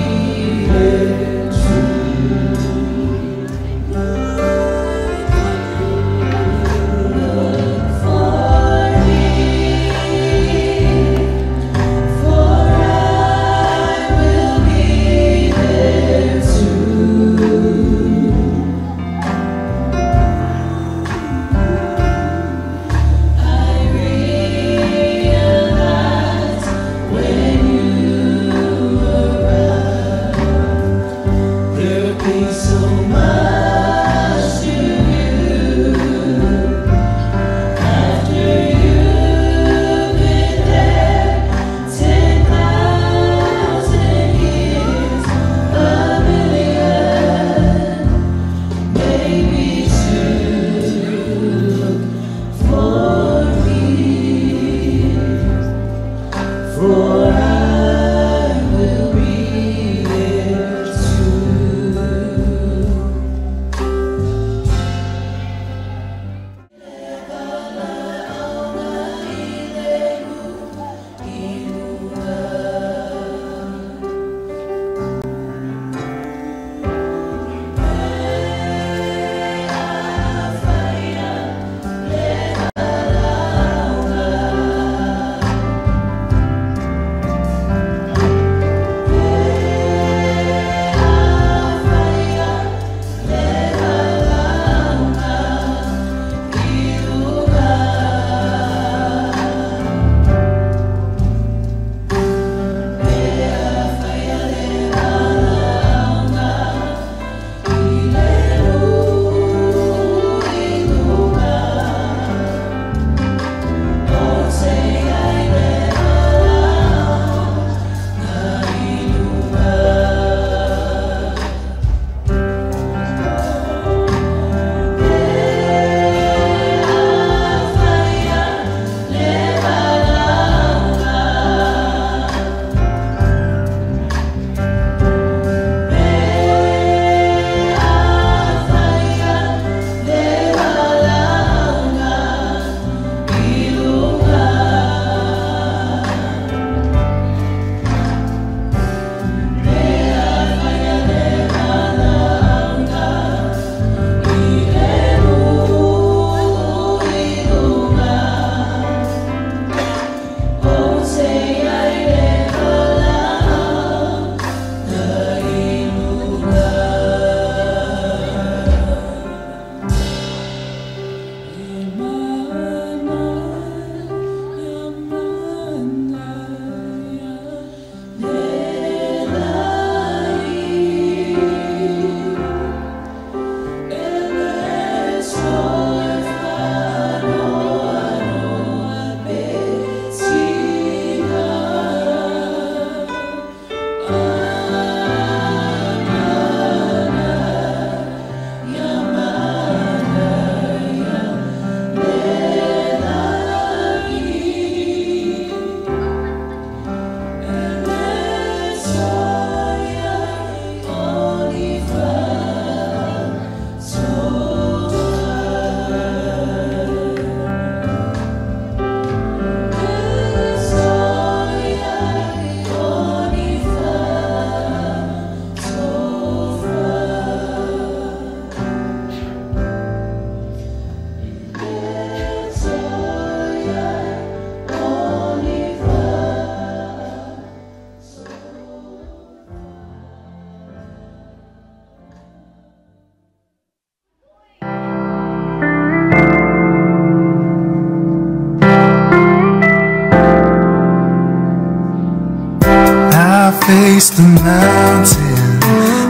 Face the mountain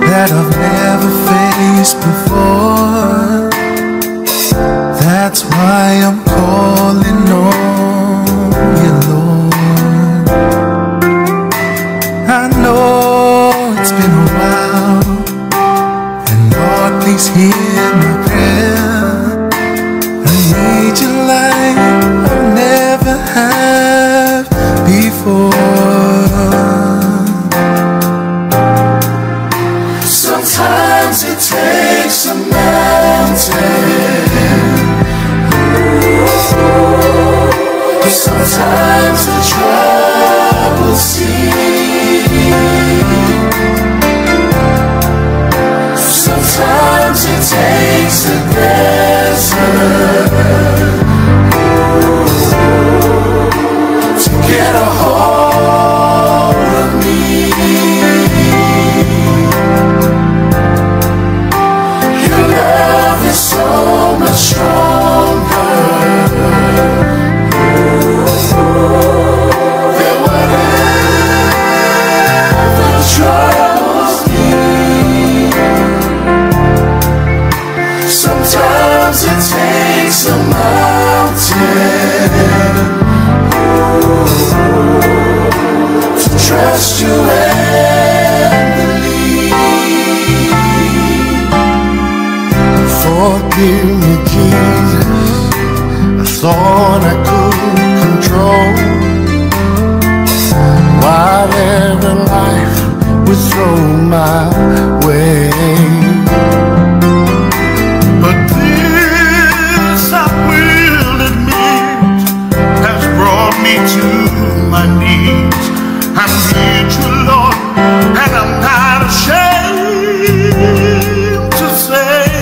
that I've never faced before. That's why I'm calling on you, Lord. I know it's been a while, and Lord, please hear my prayer. I need you like I've never had before. Sometimes it takes a mountain. Ooh, sometimes the troubled sea. Sometimes it takes a desert. Ooh, to get a hold of me. Your love is so much stronger than whatever troubles me. Forgive me, Jesus. I thought I could control whatever life would throw my way. But this, I will admit, has brought me to my knees. I'm here to Lord, and I'm not ashamed to say.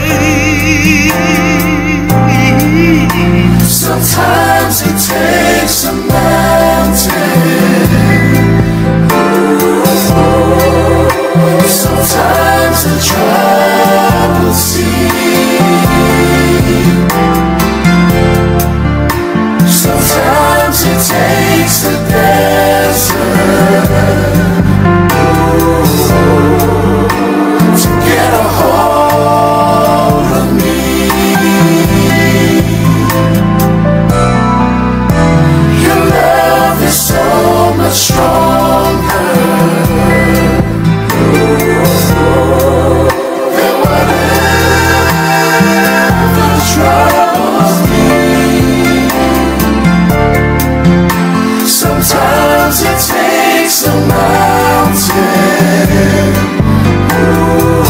Sometimes it takes a mountain. Ooh, sometimes the troubled sea. Sometimes it takes the desert. Ooh, to get a hold of me. Your love is so much stronger than whatever troubles me. Sometimes it takes a mountain, ooh,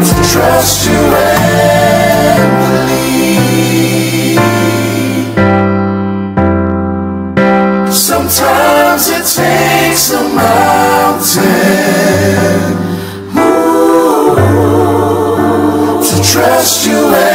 to trust you and believe. Sometimes it takes a mountain, ooh, to trust you and